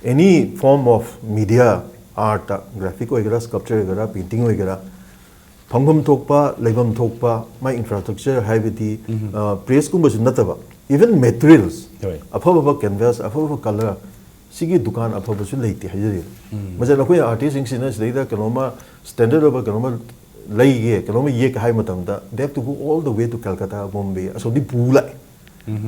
any form of media, art, graphic ꯑꯣꯏꯒꯦꯔꯥ, sculpture ꯑꯣꯏꯒꯦꯔꯥ, painting ꯑꯣꯏꯒꯦꯔꯥ, ꯐꯪꯐꯝ ꯊꯣꯛꯄ, ꯂꯩꯐꯝ ꯊꯣꯛꯄ, ꯃꯥꯏ ꯏꯟꯐ꯭ꯔꯥꯁ꯭ꯇ꯭ꯔꯛꯆꯔ ꯍꯥꯏꯕꯗꯤ, ꯄ꯭ꯔꯦꯁꯀꯨꯝꯕꯁꯨ ꯅꯠꯇꯕ, ꯏꯚꯟ ꯃꯦꯇꯔꯤꯌꯦꯜꯁ, ꯑꯐꯕ ꯑꯐꯕ ꯀꯦꯟꯚꯥꯁ, ꯑꯐꯕ ꯑꯐꯕ ꯀꯂꯔ, ꯁꯤꯒꯤ ꯗꯨꯀꯥꯟ ꯑꯐꯕꯁꯨ ꯂꯩꯇꯦ ꯍꯥꯏꯖꯔꯤꯕ꯫ ꯃꯁꯤꯅ ꯑꯩꯈꯣꯏ ꯑꯥꯔꯇꯤꯁꯁꯤꯡꯁꯤꯅ ꯁꯤꯗꯩꯗ ꯀꯩꯅꯣꯝꯃ ꯁ꯭ꯇꯦꯟꯗꯔꯗ ꯑꯣꯏꯕ ꯀꯩꯅꯣꯝꯃ ꯂꯩꯒꯦ, ꯀꯩꯅꯣꯝꯃ ꯌꯦꯛꯀꯦ ꯍꯥꯏꯕ ꯃꯇꯝꯗ, they have to go all the way to Calcutta, Bombay, ꯑꯁꯣꯝꯗꯤ ꯄꯨ ꯂꯥꯛꯑꯦ꯫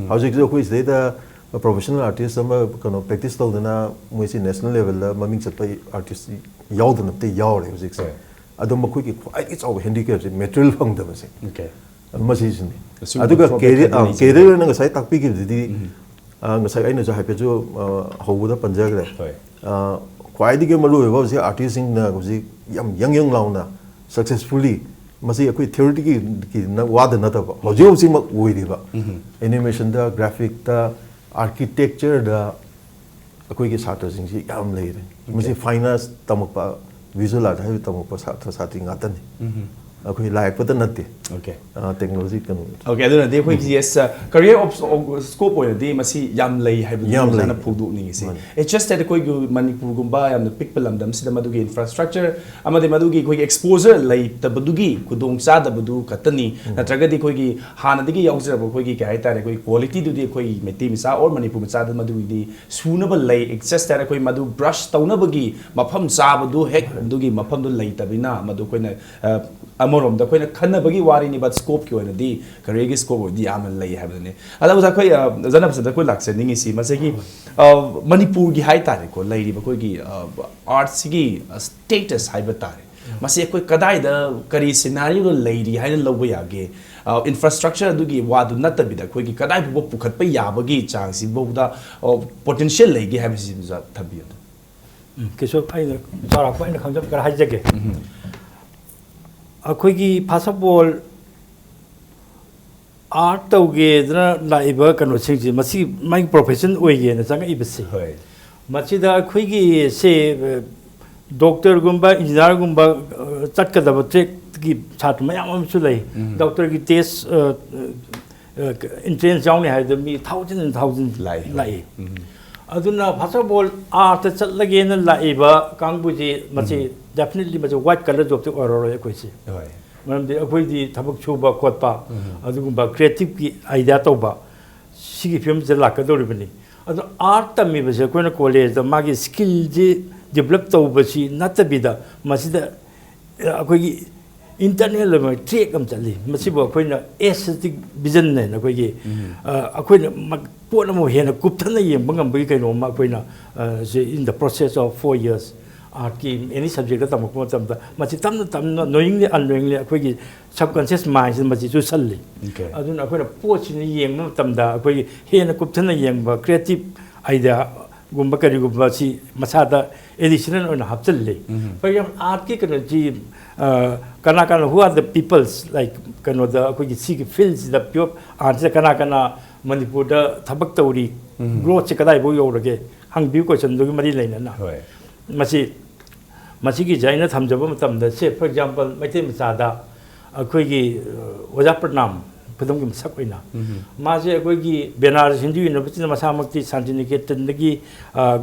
ꯍꯧꯖꯤꯛꯁꯨ ꯑꯩꯈꯣꯏ ꯁꯤꯗꯩꯗ ꯄ꯭ꯔꯣꯐꯦꯁꯅꯦꯜ ꯑꯥꯔꯇꯤꯁ ꯑꯃ ꯀꯩꯅꯣ ꯄ꯭ꯔꯦꯛꯇꯤꯁ ꯇꯧꯗꯅ ꯃꯣꯏꯁꯤ ꯅꯦꯁꯅꯦꯜ ꯂꯦꯚꯦꯜꯗ ꯃꯃꯤꯡ ꯆꯠꯄ ꯑꯥꯔꯇꯤꯁ ꯌꯥꯎꯗꯅ ꯑꯝꯇ ꯌꯥꯎꯔꯦ ꯍꯧꯖꯤꯛꯁꯦ꯫ ꯑꯗꯣ ꯃꯈꯣꯏꯒꯤ ꯈ꯭ꯋꯥꯏꯗꯒꯤ ꯆꯥꯎꯕ ꯍꯦꯟꯗꯤꯀꯦꯞꯁꯦ ꯃꯦꯇꯔꯤꯌꯦꯜ ꯐꯪꯗꯕꯁꯦ꯫ ꯑꯗꯨ ꯃꯁꯤꯁꯤꯅꯤ꯫ ꯑꯗꯨꯒ ꯀꯦꯔꯤꯌꯔ, ꯑꯥ, ꯀꯦꯔꯤꯌꯔꯅ ꯉꯁꯥꯏ ꯇꯥꯛꯄꯤꯈꯤꯕꯗꯨꯗꯤ, ꯑꯥ, ꯉꯁꯥꯏ ꯑꯩꯅꯁꯨ ꯍꯥꯏꯐꯦꯠꯁꯨ, ꯑꯥ, ꯍꯧꯕꯗ ꯄꯟꯖꯈ꯭ꯔꯦ꯫ ꯑꯥ, ꯈ꯭ꯋꯥꯏꯗꯒꯤ ꯃꯔꯨꯑꯣꯏꯕ ꯍꯧꯖꯤꯛ ꯑꯥꯔꯇꯤꯁꯁꯤꯡꯅ ꯍꯧꯖꯤꯛ ꯌꯥꯝ ꯌꯪ ꯌꯪ ꯂꯥꯎꯅ ꯁꯛꯁꯦꯁꯐꯨꯜꯂꯤ, ꯃꯁꯤ ꯑꯩꯈꯣꯏ ꯊꯤꯑꯣꯔꯤꯇꯤꯒꯤ ꯋꯥꯗ ꯅꯠꯇꯕ, ꯍꯧꯖꯤꯛ ꯍꯧꯖꯤꯛꯃꯛ ꯑꯣꯏꯔꯤꯕ ꯑꯦꯅꯤꯃꯦꯁꯟꯗ, ꯒ꯭ꯔꯥꯐꯤꯛꯇ, ꯑꯥꯔꯀꯤꯇꯦꯛꯆꯔꯗ ꯑꯩꯈꯣꯏꯒꯤ ꯁꯥꯇ꯭ꯔꯁꯤꯡꯁꯤ ꯌꯥꯝ ꯂꯩꯔꯦ꯫ ꯃꯁꯤ ꯐꯥꯏꯟ ꯑꯥꯔꯠꯁ ꯇꯝꯃꯛꯄ, ꯚꯤꯖꯨꯋꯦꯜ ꯑꯥꯔꯠ ꯍꯥꯏꯕ ꯇꯝꯃꯛꯄ ꯁꯥꯇ꯭ꯔ ꯁꯥꯇ꯭ꯔꯤ ꯉꯥꯛꯇꯅꯤ꯫ ꯑꯩꯈꯣꯏ ꯂꯥꯏ ꯌꯦꯛꯄꯗ ꯅꯠꯇꯦ꯫ Okay꯫ ꯇꯦꯛꯅꯣꯂꯣꯖꯤ ꯀꯩꯅꯣ Okay, ꯑꯗꯨꯅꯗꯤ ꯑꯩꯈꯣꯏꯒꯤ yes, career of scope ꯑꯣꯏꯅꯗꯤ ꯃꯁꯤ ꯌꯥꯝ ꯂꯩ ꯍꯥꯏꯕꯗꯨ ꯌꯥꯝ ꯂꯩ꯫ ꯑꯣꯖꯥꯅ ꯐꯣꯡꯗꯣꯛꯅꯤꯡꯉꯤꯁꯤ꯫ ꯃꯥꯅꯤ꯫ It's just that ꯑꯩꯈꯣꯏꯒꯤ ꯃꯅꯤꯄꯨꯔꯒꯨꯝꯕ ꯌꯥꯝꯅ ꯄꯤꯛꯄ ꯂꯝꯗꯝꯁꯤꯗ ꯃꯗꯨꯒꯤ infrastructure ꯑꯃꯗꯤ ꯃꯗꯨꯒꯤ ꯑꯩꯈꯣꯏꯒꯤ exposure ꯂꯩꯇꯕꯗꯨꯒꯤ ꯈꯨꯗꯣꯡ ꯆꯥꯗꯕꯗꯨ ꯈꯛꯇꯅꯤ, ꯅꯠꯇ꯭ꯔꯒꯗꯤ ꯑꯩꯈꯣꯏꯒꯤ ꯍꯥꯟꯅꯗꯒꯤ ꯌꯥꯎꯖꯔꯕ ꯑꯩꯈꯣꯏꯒꯤ ꯀꯩ ꯍꯥꯏꯇꯥꯔꯦ, ꯑꯩꯈꯣꯏ qualityꯗꯨꯗꯤ ꯑꯩꯈꯣꯏ ꯃꯩꯇꯩ ꯃꯆꯥ or ꯃꯅꯤꯄꯨꯔ ꯃꯆꯥꯗ ꯃꯗꯨꯒꯤꯗꯤ ꯁꯨꯅꯕ ꯂꯩ꯫ It's just that ꯑꯩꯈꯣꯏ ꯃꯗꯨ brush ꯇꯧꯅꯕꯒꯤ ꯃꯐꯝ ꯆꯥꯕꯗꯨ ꯍꯦꯛ ꯑꯗꯨꯒꯤ ꯃꯐꯝꯗꯨ ꯂꯩꯇꯕꯅꯤꯅ ꯃꯗꯨ ꯑꯩꯈꯣꯏꯅ ꯑ, ꯑꯃꯔꯣꯝꯗ ꯑꯩꯈꯣꯏꯅ ꯈꯟꯅꯕꯒꯤ ꯋꯥꯔꯤꯅꯤ, but scopeꯀꯤ ꯑꯣꯏꯅꯗꯤ careerꯒꯤ scope ꯑꯣꯏꯗꯤ ꯌꯥꯝꯅ ꯂꯩ ꯍꯥꯏꯕꯗꯨꯅꯤ꯫ ꯑꯗ ꯑꯣꯖꯥ ꯑꯩꯈꯣꯏ ꯑ, ꯑꯣꯖꯥꯅ ꯐꯖꯅ ꯑꯩꯈꯣꯏ ꯂꯥꯛꯆꯅꯤꯡꯉꯤꯁꯤ ꯃꯁꯤꯒꯤ ꯑ, ꯃꯅꯤꯄꯨꯔꯒꯤ ꯍꯥꯏꯇꯥꯔꯦꯀꯣ, ꯂꯩꯔꯤꯕ ꯑꯩꯈꯣꯏꯒꯤ ꯑ, artꯁꯤꯒꯤ status ꯍꯥꯏꯕ ꯇꯥꯔꯦ, ꯃꯁꯤ ꯑꯩꯈꯣꯏ ꯀꯗꯥꯏꯗ ꯀꯔꯤ scenarioꯗ ꯂꯩꯔꯤ ꯍꯥꯏꯅ ꯂꯧꯕ ꯌꯥꯒꯦ? Infrastructure ꯑꯗꯨꯒꯤ ꯋꯥꯗꯨ ꯅꯠꯇꯕꯤꯗ ꯑꯩꯈꯣꯏꯒꯤ ꯀꯗꯥꯏ ꯐꯥꯎꯕ ꯄꯨꯈꯠꯄ ꯌꯥꯕꯒꯤ ꯆꯥꯡꯁꯤꯐꯥꯎꯗ potential ꯂꯩꯒꯦ ꯍꯥꯏꯕꯁꯤꯁꯨ ꯊꯝꯕꯤꯌꯨ꯫ ꯎꯝ, ꯀꯩꯁꯨ ꯑꯩꯅ ꯆꯥꯎꯔꯥꯛꯄ ꯑꯩꯅ ꯈꯪꯖꯕ ꯈꯔ ꯍꯥꯏꯖꯒꯦ꯫ ꯑꯩꯈꯣꯏꯒꯤ first of all, art ꯇꯧꯒꯦꯗꯅ ꯂꯥꯛꯏꯕ ꯀꯩꯅꯣꯁꯤꯡꯁꯦ, ꯃꯁꯤ ꯃꯥꯒꯤ profession ꯑꯣꯏꯒꯦꯅ ꯆꯪꯉꯛꯏꯕꯁꯦ, ꯍꯣꯏ꯫ ꯃꯁꯤꯗ ꯑꯩꯈꯣꯏꯒꯤ ꯁꯦ doctorꯒꯨꯝꯕ engineerꯒꯨꯝꯕ ꯆꯠꯀꯗꯕ trackꯀꯤ ꯁꯥꯇ꯭ꯔ ꯃꯌꯥꯝ ꯑꯃꯁꯨ ꯂꯩ꯫ Doctorꯒꯤ test entrance ꯌꯥꯎꯅꯤ ꯍꯥꯏꯕꯗ ꯃꯤ thousand and thousand ꯂꯥꯛꯏ꯫ ꯂꯥꯛꯏ꯫ ꯑꯗꯨꯅ first of all, artꯇ ꯆꯠꯂꯒꯦꯅ ꯂꯥꯛꯏꯕ ꯀꯥꯡꯕꯨꯁꯤ ꯃꯁꯤ definitely ꯃꯁꯤ white collar jobꯇꯤ ꯑꯣꯏꯔꯔꯣꯏ ꯑꯩꯈꯣꯏꯁꯦ꯫ ꯍꯣꯏ꯫ ꯃꯔꯝꯗꯤ ꯑꯩꯈꯣꯏꯗꯤ ꯊꯕꯛ ꯁꯨꯕ ꯈꯣꯠꯄ, ꯑꯗꯨꯒꯨꯝꯕ creativeꯀꯤ idea ꯇꯧꯕ, ꯁꯤꯒꯤ ꯐꯤꯕꯝꯁꯤꯗ ꯂꯥꯛꯀꯗꯧꯔꯤꯕꯅꯤ꯫ ꯑꯗꯣ art ꯇꯝꯃꯤꯕꯁꯦ ꯑꯩꯈꯣꯏꯅ collegeꯇ ꯃꯥꯒꯤ skillꯁꯤ develop ꯇꯧꯕꯁꯤ ꯅꯠꯇꯕꯤꯗ, ꯃꯁꯤꯗ ꯑꯩꯈꯣꯏꯒꯤ internal ꯑꯣꯏꯕ track ꯑꯃ ꯆꯠꯂꯤ꯫ ꯃꯁꯤꯕꯨ ꯑꯩꯈꯣꯏꯅ aesthetic vision ꯍꯥꯏꯅ ꯑꯩꯈꯣꯏꯒꯤ, ꯑ, ꯑꯩꯈꯣꯏꯅ ꯃ-, ꯄꯣꯠ ꯑꯃꯕꯨ ꯍꯦꯟꯅ ꯀꯨꯞꯊꯅ ꯌꯦꯡꯕ ꯉꯝꯕꯒꯤ ꯀꯩꯅꯣꯝꯃ ꯑꯩꯈꯣꯏꯅ, ꯑ, ꯁꯤ in the process of four years, artꯀꯤ any subjectꯇ ꯇꯝꯃꯛꯄ ꯃꯇꯝꯗ, ꯃꯁꯤ ꯇꯞꯅ ꯇꯞꯅ, knowingly unknowingly, ꯑꯩꯈꯣꯏꯒꯤ subconscious mindꯁꯤꯗ ꯃꯁꯤ ꯆꯨꯁꯜꯂꯤ꯫ Okay꯫ ꯑꯗꯨꯅ ꯑꯩꯈꯣꯏꯅ ꯄꯣꯠꯁꯤꯅ ꯌꯦꯡꯕ ꯃꯇꯝꯗ ꯑꯩꯈꯣꯏꯒꯤ ꯍꯦꯟꯅ ꯀꯨꯞꯊꯅ ꯌꯦꯡꯕ, creative ideaꯒꯨꯝꯕ ꯀꯔꯤꯒꯨꯝꯕ ꯁꯤ ꯃꯁꯥꯗ additional ꯑꯣꯏꯅ ꯍꯥꯞꯆꯤꯜꯂꯤ꯫ For example, artꯀꯤ ꯀꯩꯅꯣꯁꯤ, ꯑ, ꯀꯅꯥ ꯀꯅꯥ, who are the peoples, like, ꯀꯩꯅꯣꯗ, ꯑꯩꯈꯣꯏꯒꯤ ꯁꯤꯒꯤ fieldꯁꯤꯗ, pure artꯁꯤꯗ ꯀꯅꯥ ꯀꯅꯥ ꯃꯅꯤꯄꯨꯔꯗ ꯊꯕꯛ ꯇꯧꯔꯤ, growthꯁꯦ ꯀꯗꯥꯏꯐꯥꯎ ꯌꯧꯔꯒꯦ, ꯍꯪꯕꯤꯌꯨ questionꯗꯨꯒꯤ ꯃꯔꯤ ꯂꯩꯅꯅ꯫ ꯍꯣꯏ꯫ ꯃꯁꯤ, ꯃꯁꯤꯒꯤꯁꯦ ꯑꯩꯅ ꯊꯝꯖꯕ ꯃꯇꯝꯗ, say, for example, ꯃꯩꯇꯩ ꯃꯆꯥꯗ ꯑꯩꯈꯣꯏꯒꯤ ꯑ, ꯑꯣꯖꯥ ꯄ꯭ꯔꯅꯥꯝ, ꯈꯨꯗꯝꯒꯤ ꯃꯁꯛ ꯑꯣꯏꯅ, ꯃꯥꯁꯦ ꯑꯩꯈꯣꯏꯒꯤ ꯕꯦꯅꯥꯔꯁ ꯍꯤꯟꯗꯨ ꯌꯨꯅꯤꯚꯔꯁꯤꯇꯤꯅ ꯃꯁꯥꯃꯛꯇꯤ ꯁꯥꯟꯇꯤꯅꯤꯀꯦꯇꯟꯗꯒꯤ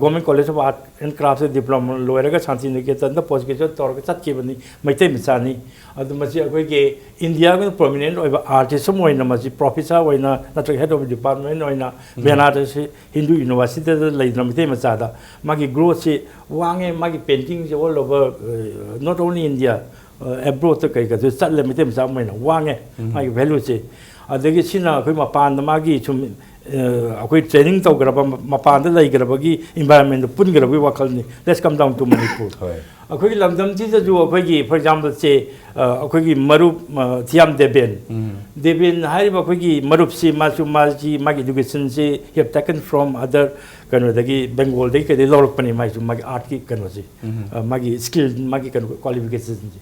government college of art and craft diploma ꯂꯣꯏꯔꯒ ꯁꯥꯟꯇꯤꯅꯤꯀꯦꯇꯟꯗ ꯄꯣꯁ ꯒ꯭ꯔꯦꯖꯨꯑꯦꯠ ꯇꯧꯔꯒ ꯆꯠꯈꯤꯕꯅꯤ, ꯃꯩꯇꯩ ꯃꯆꯥꯅꯤ꯫ ꯑꯗꯨ ꯃꯁꯤ ꯑꯩꯈꯣꯏꯒꯤ ꯏꯟꯗꯤꯌꯥꯒꯤ ꯄ꯭ꯔꯣꯃꯤꯅꯦꯟ ꯑꯣꯏꯕ ꯑꯥꯔꯇꯤꯁ ꯑꯃ ꯑꯣꯏꯅ, ꯃꯁꯤ ꯄ꯭ꯔꯣꯐꯦꯁꯔ ꯑꯣꯏꯅ ꯅꯠꯇ꯭ꯔꯒ ꯍꯦꯗ ꯑꯣꯐ ꯗꯤꯄꯥꯔꯠꯃꯦꯟ ꯑꯣꯏꯅ ꯕꯦꯅꯥꯔꯁ ꯍꯤꯟꯗꯨ ꯌꯨꯅꯤꯚꯔꯁꯤꯇꯤꯗ ꯂꯩꯗꯅ ꯃꯩꯇꯩ ꯃꯆꯥꯗ ꯃꯥꯒꯤ ꯒ꯭ꯔꯣꯠꯁꯤ ꯋꯥꯡꯉꯦ꯫ ꯃꯥꯒꯤ ꯄꯦꯟꯇꯤꯡꯁꯦ all over, not only India, ꯑꯦꯕ꯭ꯔꯣꯗꯇ ꯀꯩꯀꯥꯁꯨ ꯆꯠꯂꯦ꯫ ꯃꯩꯇꯩ ꯃꯆꯥ ꯑꯃ ꯑꯣꯏꯅ ꯋꯥꯡꯉꯦ ꯃꯥꯒꯤ ꯚꯦꯂꯨꯁꯦ꯫ ꯑꯗꯒꯤ ꯁꯤꯅ ꯑꯩꯈꯣꯏ ꯃꯄꯥꯟꯗ ꯃꯥꯒꯤ ꯁꯨꯝ ꯑ, ꯑꯩꯈꯣꯏ ꯇ꯭ꯔꯦꯅꯤꯡ ꯇꯧꯈ꯭ꯔꯕ, ꯃꯄꯥꯟꯗ ꯂꯩꯈ꯭ꯔꯕꯒꯤ ꯏꯟꯚꯥꯏꯔꯣꯟꯃꯦꯟꯗ ꯄꯨꯟꯈ꯭ꯔꯕꯒꯤ ꯋꯥꯈꯜꯅꯤ, let's come down to Manipur꯫ ꯍꯣꯏ꯫ ꯑꯩꯈꯣꯏꯒꯤ ꯂꯝꯗꯝꯁꯤꯗꯁꯨ ꯑꯩꯈꯣꯏꯒꯤ, ꯐꯣꯔ ꯑꯦꯛꯖꯥꯝꯄꯜꯁꯦ, ꯑ, ꯑꯩꯈꯣꯏꯒꯤ ꯃꯔꯨꯞ ꯑ, ꯊꯤꯌꯥꯝ ꯗꯦꯕꯦꯟ, ꯗꯦꯕꯦꯟ ꯍꯥꯏꯔꯤꯕ ꯑꯩꯈꯣꯏꯒꯤ ꯃꯔꯨꯞꯁꯤ, ꯃꯥꯁꯨ ꯃꯥꯁꯤ ꯃꯥꯒꯤ ꯏꯗꯨꯀꯦꯁꯟꯁꯤ he have taken from other, ꯀꯩꯅꯣꯗꯒꯤ, ꯕꯦꯡꯒꯣꯜꯗꯒꯤ ꯀꯩꯗꯒꯤ ꯂꯧꯔꯛꯄꯅꯤ꯫ ꯃꯥꯏꯁꯨ ꯃꯥꯒꯤ ꯑꯥꯔꯠꯀꯤ ꯀꯩꯅꯣꯁꯤ, ꯑ, ꯃꯥꯒꯤ ꯁ꯭ꯀꯤꯜ, ꯃꯥꯒꯤ ꯀꯩꯅꯣ, ꯀ꯭ꯋꯥꯂꯤꯐꯤꯀꯦꯁꯟꯁꯤ꯫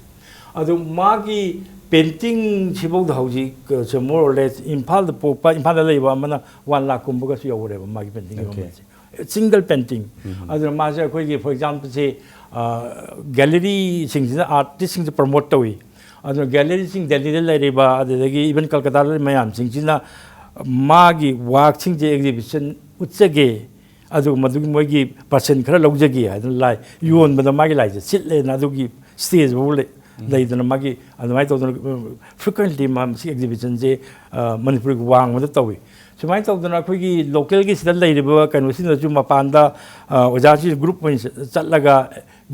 ꯑꯗꯨ ꯃꯥꯒꯤ ꯄꯦꯟꯇꯤꯡꯁꯤꯐꯥꯎꯗ ꯍꯧꯖꯤꯛ, ꯑ, more or less ꯏꯝꯐꯥꯜꯗ ꯄꯣꯛꯄ, ꯏꯝꯐꯥꯜꯗ ꯂꯩꯕ ꯑꯃꯅ ꯋꯥꯟ ꯂꯥꯛ ꯀꯨꯝꯕꯒꯁꯨ ꯌꯧꯔꯦꯕ ꯃꯥꯒꯤ ꯄꯦꯟꯇꯤꯡꯒꯤ Okay. ꯃꯃꯜꯁꯦ꯫ Single painting. ꯑꯗꯨꯅ ꯃꯥꯁꯦ ꯑꯩꯈꯣꯏꯒꯤ, ꯐꯣꯔ ꯑꯦꯛꯖꯥꯝꯄꯜꯁꯦ, ꯒꯦꯂꯔꯤꯁꯤꯡꯁꯤꯅ ꯑꯥꯔꯇꯤꯁꯁꯤꯡꯁꯦ ꯄ꯭ꯔꯃꯣꯠ ꯇꯧꯏ꯫ ꯑꯗꯨꯅ ꯒꯦꯂꯔꯤꯁꯤꯡ ꯗꯦꯜꯂꯤꯗ ꯂꯩꯔꯤꯕ, ꯑꯗꯨꯗꯒꯤ ꯏꯚꯟ ꯀꯜꯀꯇꯥꯗ ꯂꯩꯔꯤꯕ ꯃꯌꯥꯝꯁꯤꯡꯁꯤꯅ ꯃꯥꯒꯤ ꯋꯥꯔꯛꯁꯤꯡꯁꯦ ꯑꯦꯛꯖꯤꯕꯤꯁꯟ ꯎꯠꯆꯒꯦ, ꯑꯗꯨꯒ ꯃꯗꯨꯒꯤ ꯃꯣꯏꯒꯤ ꯄꯥꯔꯁꯦꯟ ꯈꯔ ꯂꯧꯖꯒꯦ ꯍꯥꯏꯗꯅ ꯂꯥꯏ ꯌꯣꯟꯕꯗ ꯃꯥꯒꯤ ꯂꯥꯏꯁꯦ ꯁꯤꯠꯂꯦꯅ ꯑꯗꯨꯒꯤ ꯁ꯭ꯇꯦꯖ ꯐꯥꯎ ꯂꯩ-, ꯂꯩꯗꯅ ꯃꯥꯒꯤ ꯑꯗꯨꯃꯥꯏꯅ ꯇꯧꯗꯅ ꯐ꯭ꯔꯤꯀ꯭ꯋꯦꯟꯠꯂꯤ ꯃꯥ ꯃꯁꯤ ꯑꯦꯛꯖꯤꯕꯤꯁꯟꯁꯦ ꯃꯅꯤꯄꯨꯔꯒꯤ ꯋꯥꯡꯃꯗ ꯇꯧꯏ꯫ ꯁꯨꯃꯥꯏꯅ ꯇꯧꯗꯅ ꯑꯩꯈꯣꯏꯒꯤ ꯂꯣꯀꯦꯜꯒꯤ ꯁꯤꯗ ꯂꯩꯔꯤꯕ ꯀꯩꯅꯣꯁꯤꯡꯅꯁꯨ ꯃꯄꯥꯟꯗ ꯑꯣꯖꯥꯁꯤ ꯒ꯭ꯔꯨꯞ ꯑꯣꯏꯅ ꯆꯠꯂꯒ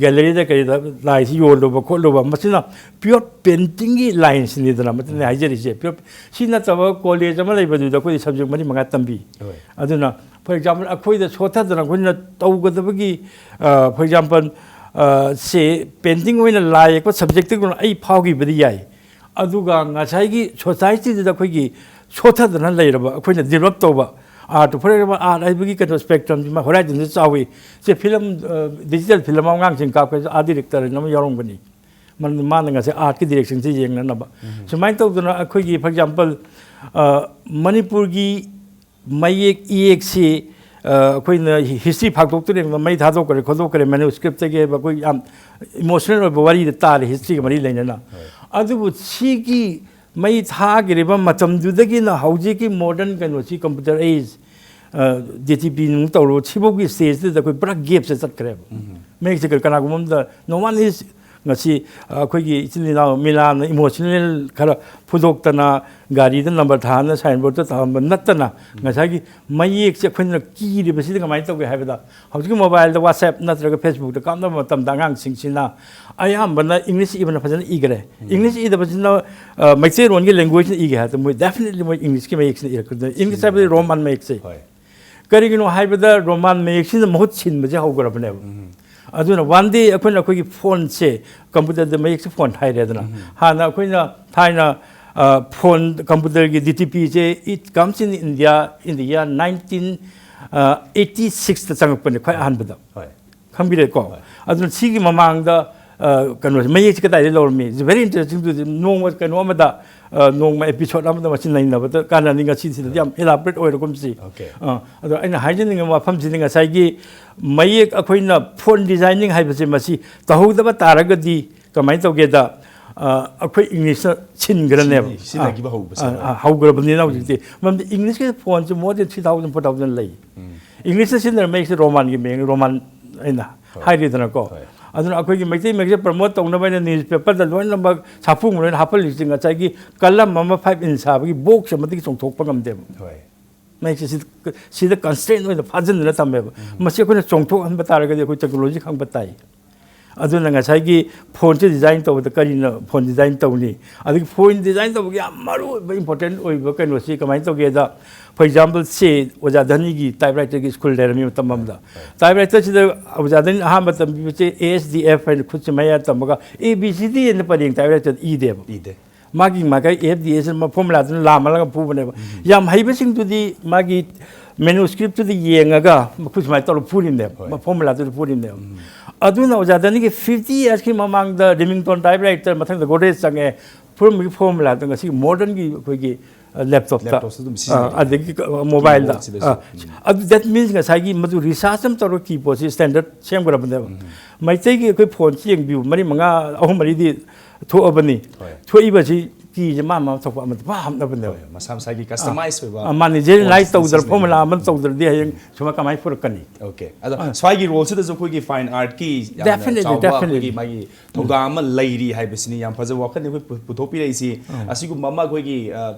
ꯒꯦꯂꯔꯤꯗ ꯀꯩꯗ ꯂꯥꯏꯁꯤ ꯌꯣꯜꯂꯨꯕ ꯈꯣꯠꯂꯨꯕ, ꯃꯁꯤꯅ ꯄꯤꯌꯣꯔ ꯄꯦꯟꯇꯤꯡꯒꯤ ꯂꯥꯏꯟꯁꯤꯅꯤꯗꯅ ꯃꯁꯤꯅ ꯍꯥꯏꯖꯔꯤꯁꯦ꯫ ꯄꯤꯌꯣꯔ, ꯁꯤ ꯅꯠꯇꯕ ꯀꯣꯂꯦꯖ ꯑꯃ ꯂꯩꯕꯗꯨꯗ ꯑꯩꯈꯣꯏꯗꯤ ꯁꯕꯖꯦꯛ ꯃꯔꯤ ꯃꯉꯥ ꯇꯝꯕꯤ꯫ ꯍꯣꯏ꯫ ꯑꯗꯨꯅ, ꯐꯣꯔ ꯑꯦꯛꯖꯥꯝꯄꯜ, ꯑꯩꯈꯣꯏꯗ ꯁꯣꯠꯊꯗꯅ ꯑꯩꯈꯣꯏꯅ ꯇꯧꯒꯗꯕꯒꯤ, ꯐꯣꯔ ꯑꯦꯛꯖꯥꯝꯄꯜ, ꯁꯦ ꯄꯦꯟꯇꯤꯡ ꯑꯣꯏꯅ ꯂꯥꯏ ꯌꯦꯛꯄ ꯁꯕꯖꯦꯛꯇꯨ ꯑꯩ ꯐꯥꯎꯈꯤꯕꯗꯤ ꯌꯥꯏ, ꯑꯗꯨꯒ ꯉꯁꯥꯏꯒꯤ ꯁꯣꯁꯥꯏꯇꯤꯗꯨꯗ ꯑꯩꯈꯣꯏꯒꯤ ꯁꯣꯠꯊꯗꯅ ꯂꯩꯔꯕ, ꯑꯩꯈꯣꯏꯅ ꯗꯤꯕꯂꯞ ꯇꯧꯕ ꯑꯥꯔꯠ, ꯐꯣꯔ ꯑꯦꯛꯖꯥꯝꯄꯜ, ꯑꯥꯔꯠ ꯍꯥꯏꯕꯒꯤ ꯀꯩꯅꯣ ꯁ꯭ꯄꯦꯛꯇ꯭ꯔꯝꯁꯤ ꯃꯥ ꯍꯣꯔꯥꯏꯖꯟꯁꯤ ꯆꯥꯎꯏ꯫ ꯁꯦ ꯐꯤꯂꯝ, ꯗꯤꯖꯤꯇꯦꯜ ꯐꯤꯂꯝ ꯑꯉꯥꯡꯁꯤꯡ ꯀꯥꯞꯄꯁꯨ ꯑꯥꯔꯠ ꯗꯤꯔꯦꯛꯇꯔ ꯍꯥꯏꯅ ꯑꯃ ꯌꯥꯎꯔꯝꯒꯅꯤ꯫ ꯃꯔꯝꯗꯤ ꯃꯥꯅ ꯉꯁꯥꯏ ꯑꯥꯔꯠꯀꯤ ꯗꯤꯔꯦꯛꯁꯟꯁꯤ ꯌꯦꯡꯅꯅꯕ꯫ ꯁꯨꯃꯥꯏꯅ ꯇꯧꯗꯅ ꯑꯩꯈꯣꯏꯒꯤ, ꯐꯣꯔ ꯑꯦꯛꯖꯥꯝꯄꯜ, ꯃꯅꯤꯄꯨꯔꯒꯤ ꯃꯌꯦꯛ ꯏꯌꯦꯛꯁꯤ ꯑꯩꯈꯣꯏꯅ ꯍꯤꯁꯇ꯭ꯔꯤ ꯐꯥꯛꯇꯣꯛꯇꯣꯔꯤꯕ, ꯃꯩ ꯊꯥꯗꯣꯛꯈ꯭ꯔꯦ ꯈꯣꯠꯇꯣꯛꯈ꯭ꯔꯦ, ꯃꯦꯅꯨꯁꯀ꯭ꯔꯤꯞꯇꯒꯤ ꯍꯥꯏꯕ ꯑꯩꯈꯣꯏ ꯌꯥꯝ ꯏꯃꯣꯁꯅꯦꯜ ꯑꯣꯏꯕ ꯋꯥꯔꯤꯗ ꯇꯥꯔꯦ ꯍꯤꯁꯇ꯭ꯔꯤꯒ ꯃꯔꯤ ꯂꯩꯅꯅ꯫ ꯑꯗꯨꯕꯨ ꯁꯤꯒꯤ ꯃꯩ ꯊꯥꯈꯤꯔꯤꯕ ꯃꯇꯝꯗꯨꯗꯒꯤꯅ ꯍꯧꯖꯤꯛꯀꯤ ꯃꯣꯗꯔꯟ ꯀꯩꯅꯣꯁꯤ, computer age, D T P ꯅꯨꯡ ꯇꯧꯔꯣ, ꯁꯤꯐꯥꯎꯒꯤ ꯁ꯭ꯇꯦꯖꯇꯨꯗ ꯑꯩꯈꯣꯏ ꯄꯨꯔꯥ ꯒꯦꯞꯁꯦ ꯆꯠꯈ꯭ꯔꯦꯕ꯫ ꯃꯌꯦꯛꯁꯦ ꯀ-, ꯀꯅꯥꯒꯨꯝꯕ ꯑꯝꯗ no one is, ꯉꯁꯤ, ꯑ, ꯑꯩꯈꯣꯏꯒꯤ ꯏꯆꯤꯜ ꯏꯅꯥꯎ ꯃꯤꯂꯥꯟꯅ ꯏꯃꯣꯁꯅꯦꯜ ꯈꯔ ꯐꯨꯗꯣꯛꯇꯅ, ꯒꯥꯔꯤꯗ ꯅꯝꯕꯔ ꯊꯥꯍꯟꯗꯅ, ꯁꯥꯏꯟꯕꯣꯔꯗꯇ ꯊꯥꯍꯟꯕ ꯅꯠꯇꯅ, ꯉꯁꯥꯏꯒꯤ ꯃꯌꯦꯛꯁꯦ ꯑꯩꯈꯣꯏꯅ ꯀꯤꯔꯤꯕꯁꯤꯗꯤ ꯀꯃꯥꯏꯅ ꯇꯧꯒꯦ ꯍꯥꯏꯕꯗ, ꯍꯧꯖꯤꯛꯀꯤ ꯃꯣꯕꯥꯏꯜꯗ WhatsApp ꯅꯠꯇ꯭ꯔꯒ Facebook ꯀꯥꯞꯅꯕ ꯃꯇꯝꯗ ꯑꯉꯥꯡꯁꯤꯡꯁꯤꯅ ꯑꯌꯥꯝꯕꯅ ꯏꯪꯂꯤꯁ ꯏꯕꯅ ꯐꯖꯅ ꯏꯈ꯭ꯔꯦ꯫ ꯏꯪꯂꯤꯁ ꯏꯗꯕꯁꯤꯅ, ꯑ, ꯃꯩꯇꯩꯔꯣꯟꯒꯤ ꯂꯦꯡꯒ꯭ꯋꯦꯖꯅ ꯏꯒꯦ ꯍꯥꯏꯔꯗꯤ ꯃꯣꯏ definitely ꯃꯣꯏ ꯏꯪꯂꯤꯁꯀꯤ ꯃꯌꯦꯛꯁꯤꯅ ꯏꯔꯛꯀꯗꯣꯏꯅꯤ, ꯏꯪꯂꯤꯁ ꯍꯥꯏꯕꯗꯤ ꯔꯣꯃꯥꯟ ꯃꯌꯦꯛꯁꯦ꯫ ꯍꯣꯏ꯫ ꯀꯔꯤꯒꯤꯅꯣ ꯍꯥꯏꯕꯗ ꯔꯣꯃꯥꯟ ꯃꯌꯦꯛꯁꯤꯅ ꯃꯍꯨꯠ ꯁꯤꯟꯕꯁꯦ ꯍꯧꯈ꯭ꯔꯕꯅꯦꯕ꯫ ꯑꯗꯨꯅ one day ꯑꯩꯈꯣꯏꯅ ꯑꯩꯈꯣꯏꯒꯤ ꯐꯣꯟꯁꯦ, ꯀꯝꯄ꯭ꯌꯨꯇꯔꯗ ꯃꯌꯦꯛꯁꯦ ꯐꯣꯟ ꯍꯥꯏꯔꯦꯗꯅ꯫ ꯍꯥꯟꯅ ꯑꯩꯈꯣꯏꯅ ꯊꯥꯏꯅ, ꯑ, ꯐꯣꯟ, ꯀꯝꯄ꯭ꯌꯨꯇꯔꯒꯤ ꯗꯤ ꯇꯤ ꯄꯤꯁꯦ, it comes in India in the year nineteen, ꯑ, eighty sixꯇ ꯆꯪꯉꯛꯄꯅꯦ ꯈ꯭ꯋꯥꯏ ꯑꯍꯥꯟꯕꯗ꯫ ꯍꯣꯏ꯫ ꯈꯪꯕꯤꯔꯦꯀꯣ? ꯍꯣꯏ꯫ ꯑꯗꯨꯅ ꯁꯤꯒꯤ ꯃꯃꯥꯡꯗ, ꯑ, ꯀꯩꯅꯣꯁꯦ, ꯃꯌꯦꯛꯁꯦ ꯀꯗꯥꯏꯗꯒꯤ ꯂꯧꯔꯝꯃꯤ? It's very interesting to, ꯅꯣꯡꯃ ꯀꯩꯅꯣ ꯑꯃꯗ, ꯑ, ꯅꯣꯡꯃ episode ꯑꯃꯗ ꯃꯁꯤ ꯅꯩꯅꯕꯗ ꯀꯥꯟꯅꯅꯤ꯫ ꯉꯁꯤꯁꯤꯗꯗꯤ ꯌꯥꯝ elaborate ꯑꯣꯏꯔꯒꯨꯝꯁꯤ꯫ Okay꯫ ꯑ, ꯑꯗꯣ ꯑꯩꯅ ꯍꯥꯏꯖꯅꯤꯡꯉꯤꯕ ꯋꯥꯐꯝꯁꯤꯗꯤ ꯉꯁꯥꯏꯒꯤ ꯃꯌꯦꯛ, ꯑꯩꯈꯣꯏꯅ ꯐꯣꯟ designing ꯍꯥꯏꯕꯁꯦ ꯃꯁꯤ ꯇꯧꯍꯧꯗꯕ ꯇꯥꯔꯒꯗꯤ ꯀꯃꯥꯏꯅ ꯇꯧꯒꯦꯗ, ꯑ, ꯑꯩꯈꯣꯏ ꯏꯪꯂꯤꯁꯅ ꯁꯤꯟꯈ꯭ꯔꯅꯦꯕ꯫ ꯁꯤꯟꯅ-, ꯁꯤꯟꯅꯈꯤꯕ ꯍꯧꯕꯁꯦ꯫ ꯑ, ꯑ, ꯍꯧꯈ꯭ꯔꯕꯅꯤꯅ ꯍꯧꯖꯤꯛꯇꯤ꯫ ꯃꯔꯝꯗꯤ ꯏꯪꯂꯤꯁꯀꯤ ꯐꯣꯟꯁꯦ more than three thousand, four thousand ꯂꯩ꯫ ꯏꯪꯂꯤꯁꯇ ꯁꯤꯖꯤꯟꯅꯔꯝꯕ ꯃꯌꯦꯛꯁꯦ ꯔꯣꯃꯥꯟꯒꯤ ꯃꯌꯦꯛꯅꯤ, ꯔꯣꯃꯥꯟ ꯑꯩꯅ ꯍꯣꯏ꯫ ꯍꯥꯏꯔꯤꯗꯅꯀꯣ꯫ ꯍꯣꯏ꯫ ꯑꯗꯨꯅ ꯑꯩꯈꯣꯏꯒꯤ ꯃꯩꯇꯩ ꯃꯌꯦꯛꯁꯦ promote ꯇꯧꯅꯕ ꯍꯥꯏꯅ newspaperꯗ ꯂꯣꯏꯅꯃꯛ ꯁꯥꯐꯨ ꯂꯣꯏꯅ ꯍꯥꯞꯍꯜꯂꯤꯁꯦ ꯉꯁꯥꯏꯒꯤ column ꯑꯃ five inch ꯁꯥꯕꯒꯤ box ꯑꯃꯗꯒꯤ ꯆꯣꯡꯊꯣꯛꯄ ꯉꯝꯗꯦꯕ꯫ ꯍꯣꯏ꯫ ꯃꯌꯦꯛꯁꯦ ꯁꯤꯗ, ꯁꯤꯗ constraint ꯑꯣꯏꯅ ꯐꯥꯖꯤꯟꯗꯨꯅ ꯊꯝꯃꯦꯕ꯫ ꯃꯁꯤ ꯑꯩꯈꯣꯏꯅ ꯆꯣꯡꯊꯣꯛꯍꯟꯕ ꯇꯥꯔꯒꯗꯤ ꯑꯩꯈꯣꯏ technology ꯈꯪꯕ ꯇꯥꯏ꯫ ꯑꯗꯨꯅ ꯉꯁꯥꯏꯒꯤ ꯐꯣꯟꯁꯦ design ꯇꯧꯕꯗ ꯀꯔꯤꯅ ꯐꯣꯟ design ꯇꯧꯅꯤ? ꯑꯗꯒꯤ ꯐꯣꯟ design ꯇꯧꯕꯒꯤ ꯌꯥꯝ ꯃꯔꯨ ꯑꯣꯏꯕ important ꯑꯣꯏꯕ ꯀꯩꯅꯣꯁꯤ ꯀꯃꯥꯏꯅ ꯇꯧꯒꯦꯗ, for example, ꯁꯦ ꯑꯣꯖꯥ ꯙꯅꯤꯒꯤ typewriterꯒꯤ school ꯂꯩꯔꯝꯃꯤ ꯃꯇꯝ ꯑꯃꯗ꯫ Typewriterꯁꯤꯗ ꯑꯣꯖꯥ ꯙꯅꯤꯅ ꯑꯍꯥꯟꯕ ꯇꯝꯕꯤꯕꯁꯦ A S D F ꯍꯥꯏꯅ ꯈꯨꯠꯁꯦ ꯃꯌꯥ ꯇꯝꯃꯒ A B C D ꯍꯥꯏꯅ ꯄꯔꯦꯡ typewriterꯗ ꯏꯗꯦꯕ꯫ ꯏꯗꯦ꯫ ꯃꯥꯒꯤ ꯃꯥꯒꯤ F D S formulaꯗꯨꯅ ꯂꯥꯝꯃꯜꯂꯒ ꯐꯨꯕꯅꯦꯕ꯫ ꯌꯥꯝ ꯍꯩꯕꯁꯤꯡꯗꯨꯗꯤ ꯃꯥꯒꯤ manuscriptꯇꯨꯗ ꯌꯦꯡꯉꯒ ꯃꯈꯨꯠ ꯁꯨꯃꯥꯏꯅ ꯇꯧꯔꯒ ꯐꯨꯔꯤꯕꯅꯦꯕ꯫ ꯍꯣꯏ꯫ Formulaꯗꯨꯗ ꯐꯨꯔꯤꯕꯅꯦꯕ꯫ ꯑꯗꯨꯅ ꯑꯣꯖꯥ ꯙꯅꯤꯒꯤ fifty yearsꯀꯤ ꯃꯃꯥꯡꯗ Remington typewriter, ꯃꯊꯪꯗ Godrej ꯆꯪꯉꯛꯑꯦ꯫ ꯐꯨꯔꯝꯕꯒꯤ formulaꯗꯣ ꯉꯁꯤ modernꯒꯤ ꯑꯩꯈꯣꯏꯒꯤ ꯂꯦꯞꯇꯣꯞꯇ ꯂꯦꯞꯇꯣꯞꯁꯨ ꯑꯗꯨꯝ ꯁꯤꯖꯤꯟꯅꯩ꯫ ꯑꯗꯒꯤ ꯃꯣꯕꯥꯏꯜꯗ ꯀꯤꯕꯣꯔꯗꯁꯤꯗꯁꯨ꯫ ꯑꯗꯨ that means ꯉꯁꯥꯏꯒꯤ ꯃꯗꯨ ꯔꯤꯁꯥꯔꯆ ꯑꯃ ꯇꯧꯔꯒ ꯀꯤꯕꯣꯔꯗꯁꯤ ꯁ꯭ꯇꯦꯟꯗꯔꯠ ꯁꯦꯝꯈ꯭ꯔꯕꯅꯦꯕ꯫ ꯃꯩꯇꯩꯒꯤ ꯑꯩꯈꯣꯏ ꯐꯣꯟꯁꯤ ꯌꯦꯡꯕꯤꯌꯨ, ꯃꯔꯤ ꯃꯉꯥ, ꯑꯍꯨꯝ ꯃꯔꯤꯗꯤ ꯊꯣꯛꯑꯕꯅꯤ꯫ ꯍꯣꯏ꯫ ꯊꯣꯛꯏꯕꯁꯤ ꯀꯤꯁꯦ ꯃꯥ ꯃꯥ ꯊꯣꯛꯄ ꯑꯃꯗꯤ ꯄꯥ ꯍꯥꯞꯅꯕꯅꯦꯕ꯫ ꯍꯣꯏ, ꯃꯁꯥ ꯃꯁꯥꯒꯤ ꯀꯁꯇꯃꯥꯏꯁ ꯑꯣꯏꯕ ꯃꯥꯅꯦ, ꯖꯦꯅꯦꯔꯦꯂꯥꯏꯁ ꯐꯣꯟꯁꯤꯡꯁꯦ ꯇꯧꯗ꯭ꯔ, ꯐꯣꯔꯃꯨꯂꯥ ꯁꯤꯖꯤꯟꯅꯩ꯫ ꯑꯃ ꯇꯧꯗ꯭ꯔꯗꯤ ꯍꯌꯦꯡ ꯁꯨꯃꯥꯏ ꯀꯃꯥꯏꯅ ꯄꯨꯔꯛꯀꯅꯤ? ꯑꯣꯀꯦ, ꯑꯗꯣ ꯁ꯭ꯋꯥꯏꯒꯤ ꯔꯣꯜꯁꯤꯗꯁꯨ ꯑꯩꯈꯣꯏꯒꯤ ꯐꯥꯏꯟ ꯑꯥꯔꯠꯀꯤ ꯌꯥꯝꯅ Definitely, ꯆꯥꯎꯕ definitely. ꯑꯩꯈꯣꯏꯒꯤ ꯃꯥꯒꯤ ꯊꯧꯗꯥꯡ ꯑꯃ ꯂꯩꯔꯤ ꯍꯥꯏꯕꯁꯤꯅꯤ ꯌꯥꯝ ꯐꯖꯕ ꯋꯥꯈꯜꯅꯤ ꯑꯩꯈꯣꯏ ꯄꯨ- ꯄꯨꯊꯣꯛꯄꯤꯔꯛꯏꯁꯤ꯫ ꯑꯁꯤꯒꯨꯝꯕ ꯑꯃ ꯑꯩꯈꯣꯏꯒꯤ